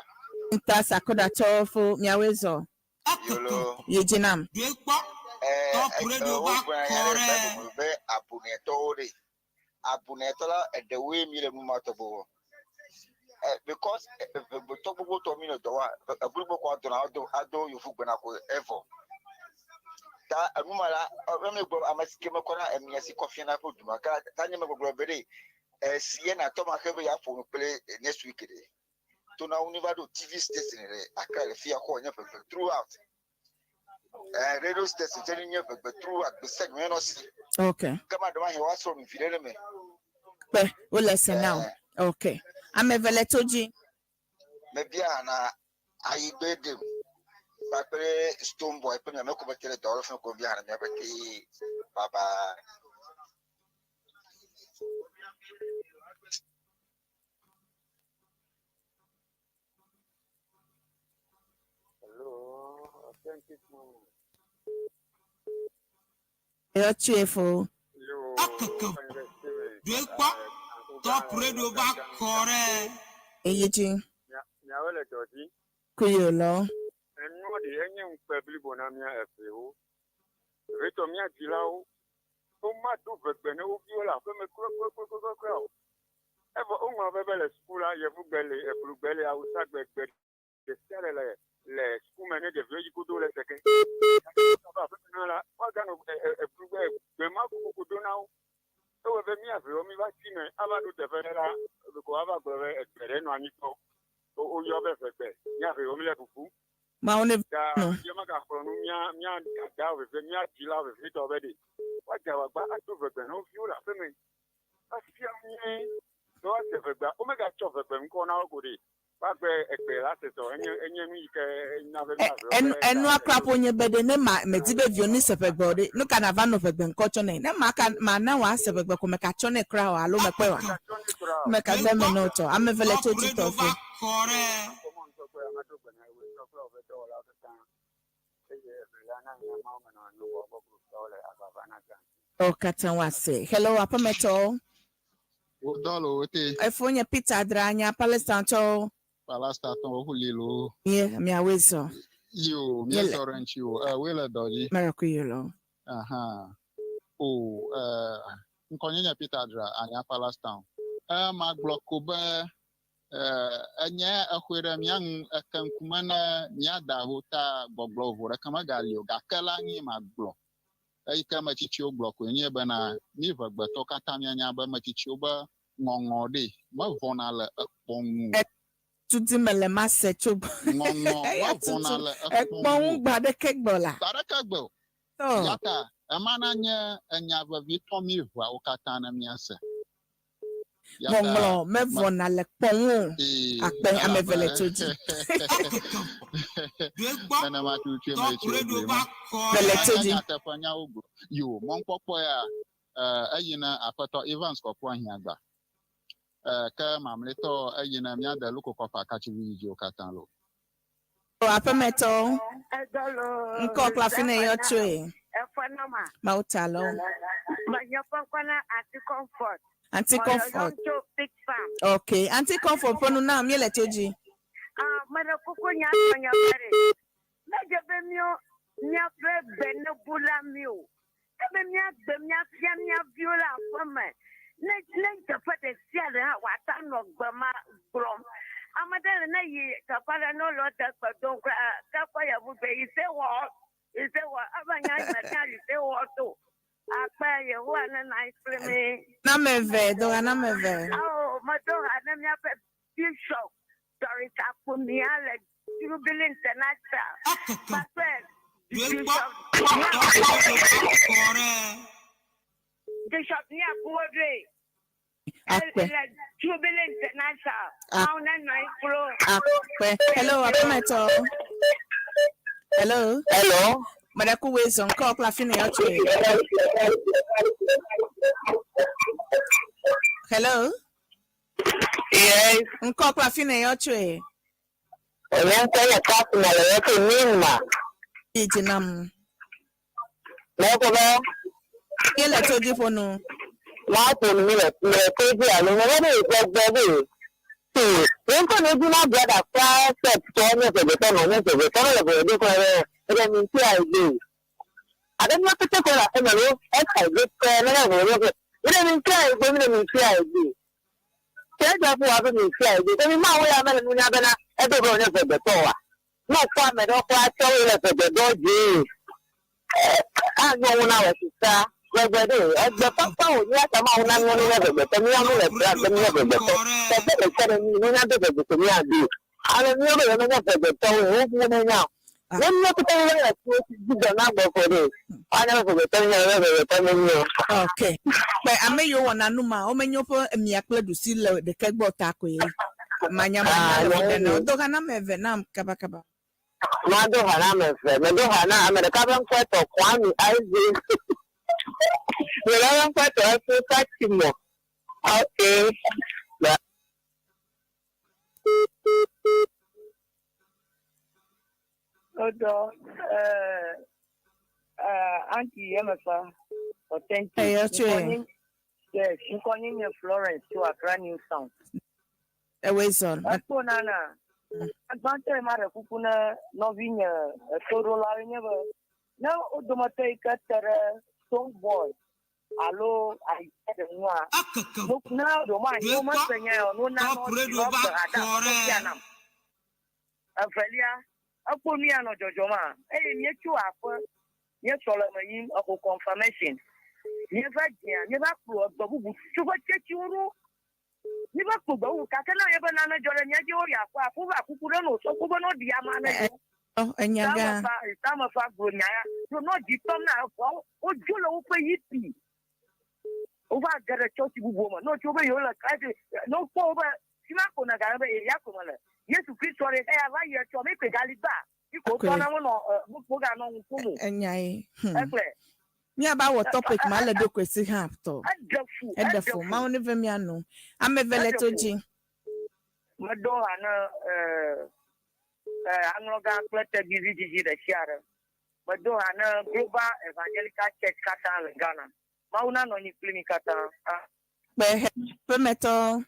Nta sakodatɔwo fo miawoe zɔ. Yolo. Yi dzi nam. Ɛɛ wogblɔ nya ɖe le Bible me be abunɛtɔwo ɖe. Abunɛtɔ la eɖewoe mi le nu ma tɔgbe wɔ. Ɛ because eʋegbetɔ gbogbotɔ mi le dɔ wa egbogbo kɔ adona ado ado yovugbe na ko evɔ. Ta enu ma la eme gblɔ ame si ke mekɔ na emia si kɔ fia na ƒe duma ka ta nye me gbɔgblɔ be ɖe esi ye na tɔ ma ke be ya ƒo nu kple next week ɖe. Tona wo ni va ɖo TV station ɖe Accra le fia xɔ nye ʋegbe throughout. Radio station tse nye ʋegbe throughout gbe me nɔ si. Okay. Kama ɖe ma hɛ woasrɔ̃ nu vi ɖe ɖe me. Kpe. Wole se na o. Okay. Ame eve le to dzi. Mebia na ayigbe ɖem kpakple stone boy kple miame ko mete le dɔwɔƒe ko bia na miaƒe ke. Bye bye. Hello, authentic mama. Eyɔ tsoe fo. Yo, Top radio va kɔrɛ. Eyi dzi. Miawo le dɔ dzi. Kuyo lɔ. Enua ɖe enye ŋukpe blibo na mía evewo. Vetɔ mía dzilawo, womado ʋegbe ne wo viwo le aƒeme kura o. Evɔ woŋlɔ be be le suku la, yevugbe le, eblugbe le, awusagbe gbe ɖe sia ɖe le le suku me ne ɖeviwo yi godo le seke. Gake aƒeme na la, woaganɔ eblugbe gbe ma kokoko do na wo. Ewɔ be mía vewo mi va tsi me ava ɖo teƒe ɖe la, ko ava gblɔ be egbe ɖe nɔ anyi kpɔ. Woyɔ be ʋegbe. Mía vewo mi le ƒuƒu. Mawu ne Ta no. ye magaxlɔ nu mía mía dadawo veve mía dzilawo vevitɔ be ɖe woadze agbagba ado ʋegbe na wo viwo le aƒeme. Afia nyuie ne woase ʋegbea, womegatsɔ ʋegbe ŋkɔ na wo ko ɖe. Woagbe egbe la se tɔ enye enye nu yi ke na be mía vewo Enu be enua kura ƒo nye be ɖe ne ma medi be viwo ne se ʋegbe o ɖe nu ka na va nɔ ʋegbe ŋkɔ tsɔ nɛ ne ma ka ma na wòa se ʋegbe ko meka tsɔ nɛ kura o alo mekpɔe wa meka de me ne o tɔ ame eve le to dzi tɔ fo. O katã woase. Hello aƒemetɔwo. Wodɔ le wo te. Efo nye Peter Dranya Palestine tɔwo. Palestine tɔwo ƒu lo. Mie miawoe zɔ. Yo, Míele. míesɔ ɖe ŋuti o. Ɛ, woe le dɔ dzi. Mɛrɛku yi lɔ. Aha. O, ɛ, ŋkɔnye nye Peter Dra, Anya Palestine. Ɛ, magblɔ ko be ɛ, enye exɔe ɖe mía ŋu eke ŋkume ne míada ho ta gbɔgblɔ vo ɖeke megali o gake la nyi magblɔ. Eyi ke metsitsiwo gblɔ koe nye bena mí ʋegbetɔwo katã míanya be metsitsiwo be ŋɔŋɔ ɖe mevɔna le ekpɔ ŋu o. Tudi me le ma se tso. Ŋɔŋɔ Eya mevɔna tutu le ekpɔ ŋu gba ɖeke gbɔ la. Gba ɖeke gbe o. Tɔ. Ya ta ema na nye enya vevitɔ mí ʋeawo katã ne míase. Ya ta Ŋɔŋlɔ mevɔna le kpɔ ŋu o. Ee, Akpe ame eve le to dzi. Nenema tutue me tsi wogblɔe ma. Vele to dzi. Nyateƒe nyawo gblɔ. Yo, mɔkpɔkpɔ ya eyina aƒetɔ Evans kɔkɔ ahiãgba. Ke mamlɛtɔ eyina míade lukokɔfa katsivi dzidziwo katã lo. O aƒemetɔwo. Ŋkɔ kple afi ne yɔ tsoe. Eƒe nɔma. Mawu ta lɔ. Menye ƒe ŋkɔ na Aunty Comfort. Aunty Comfort. Meyɔyɔm tso Big Farm. Okay, Aunty Comfort ƒe nu na míele to dzi. Ah, meɖe kuku nya sɔnya be ɖe. Medze be míɔ míaƒe gbe ne bu la mi o. Ebe míagbe míafia mía viwo le aƒe me. Ne ne teƒe ɖe sia ɖe hã wòata nɔ gbe ma gblɔm. Gbeƒã ɖe ne wole wote gbe dom kura, ke kpɔ yevugbe yi se wɔ, yi se wɔ, ebe nya yi me nya yi se wɔ to. Akpe Yehowa ne na anyi kpli mi. Na ame eve, do ha na ame eve. Ao, medo ha ne míaƒe Bishop Doris Akumia le Jubilee International kpakple Bishop Bishop Nyakuwodoe Akpe. le Jubilee International. Mawu nenɔ anyi kpli wo. Akpe. Hello, aƒemetɔ. Hello. Hello. Meɖe ku woe zɔn kɔ kple afi ne yɔ tsoe. Hello. Yes. Ŋkɔ kple afi ne yɔ tsoe. Nye ŋkɔ nye Fatima le yɔ tso Myanmar. Yi dzi nam. Mekɔ be. Ye le tso dzi ƒo nu. Maƒo nu mi le le to dzi alo me be yi gbɔ be. Ti ye ŋkɔ ne dzi na brother kura step tɔ nye vevetɔ nɔ nye vevetɔ ne le veve do kura be ebe mi ŋuti ayi gbe. Abe mía pete ko le aƒeme lo esa gbe ke ne le veve do kura. Mi le mi ŋuti ayi gbe mi le mi ŋuti ayi gbe. Ke edze ƒo abe mi ŋuti ayi gbe. Ke mi mawo ya mele nunya bena edo be wònye vevetɔ oa. Ne wokpɔ ame ɖewo kura tsɔ wo le vegbedɔ dzie, anyo wu na wɔ sika. Vegbe ɖe, egbe kpakpa wònye ata Mawu na míwo míenye vegbetɔ, míawo míele bla be míenye vegbetɔ. Teƒe ɖe sia ɖe míyi, nunya do vegbetɔ míaɖui. Ale míwo be yewomenye vegbetɔwoe, wobu womenya o. Ne míwo pɛtɛ míeva le fi wotsi dzi dɔ na gbɔgbɔ ɖe, woanya be vegbetɔ míenye alo be vegbetɔ míenye o. Ok. Kpe ame yiwo wɔna nu ma, womenye woƒe mia kple ɖusi le ɖeke gbɔ o ta koe. Manyamanya le ƒo ɖe na wo. Do ha na ame eve nam kabakaba. Mado ha na ame eve. Medo ha na ame ɖeka ƒe ŋkɔe tɔ Kwame Isaac. Ɖeka ƒe ŋkɔe tɔ Esu Fatimɔ. Ok. Odɔ eh, eh, auntie Emefa authentic. Eyɔ tsoe. Ŋkɔnye yes, ŋkɔnye nye Florence tso Accra New Sound. Ewoe zɔn. Ekpo nana. Agbãtɔe ma ɖe kuku ne nɔvinye etoɖolawoe nye be ne wo dometɔ yi ke te ɖe Stone Boy alo ayi ɖe ŋua, ne ɖewomahi womese nya ya o, ne wona nɔ dzi be gbe ha da fia nam. Evelia, ekpo nu ya nɔ dzɔdzɔma eye míetso aƒe míe sɔleme yim exo confirmation. Míeva dzea, míeva kplɔ egbe bubu tso ƒe tsetsiwo ɖo. Míeva kplɔ gbe bubu gake ne wònye be nane dzɔ ɖe mía dzi woyi aƒe aƒe va kuku ɖe nɔ osɔfo be ne woɖi ame aɖe dzo. Enya gã. Tamefa gblɔ nya ya. Ɖo nɔ dzi tɔm na eʋuawo wodzo le woƒe yipi. Wova ge ɖe tsɔtsi bubuwo me. Ne wotso be yewole Christ, ne wokpɔ wo be fima ko nègale be eya ko mele. Yesu Kristo ɖe eya va yi etsɔ mi koe gali gba. Mi ko wotɔ na wonɔ woganɔ ŋu ƒom o. Enya ye. Ekplɔe. Míava wɔ topic ma le ɖokoe si hã tɔ. Eɖe fu. Eɖe fu. Mawu ne ve mía nu. Ame eve le to dzi. Meɖo ha ne aŋlɔgã kple tegbivi dzidzi ɖe sia ɖe. Medo ha ne Global Evangelical Church katã le Ghana. Mawu nanɔ anyi kpli mi katã. Kpe ƒemetɔ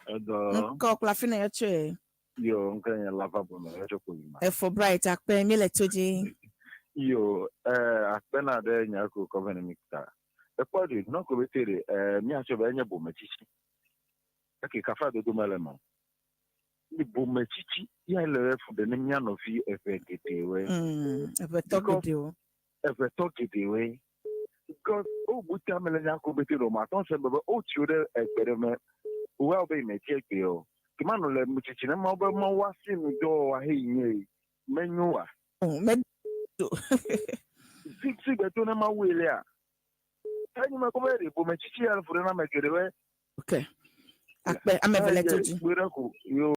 Edɔ. ŋkɔ kple afi ne yɔtsoe. Yo, ŋkɔ nye Lava Bono, yɔtso Koyima. Efo Bright akpe mi le to dzi. Yo, eh, akpe na ɖe nya ko kɔ vene mi ta. Ekpɔ ɖi, nɔ ko be te ɖe, eh, mia tsɔ be enye bometsitsi. Eke kafa dodo mele me o. Ni bometsitsi ya le fu ɖe ne mía nɔvi eve geɖewoe. Evetɔ geɖewo. Evetɔ geɖewoe. Because o bu tame le nya ko bete ɖo ma tɔn se be be o tsi wo ɖe egbe ɖe me. Wo be me tsi egbe o. Ke ma no le tsitsi ne ma be ma wa si nu dɔ wa he nye me nyo wa. Me do. Si si gbe to ne ma wu elia. Enyi me ko be ɖe bometsitsi ya le fu ɖe na me geɖewoe. Ok. Akpe ame eve le to dzi. Kpe ɖe ko. Yo.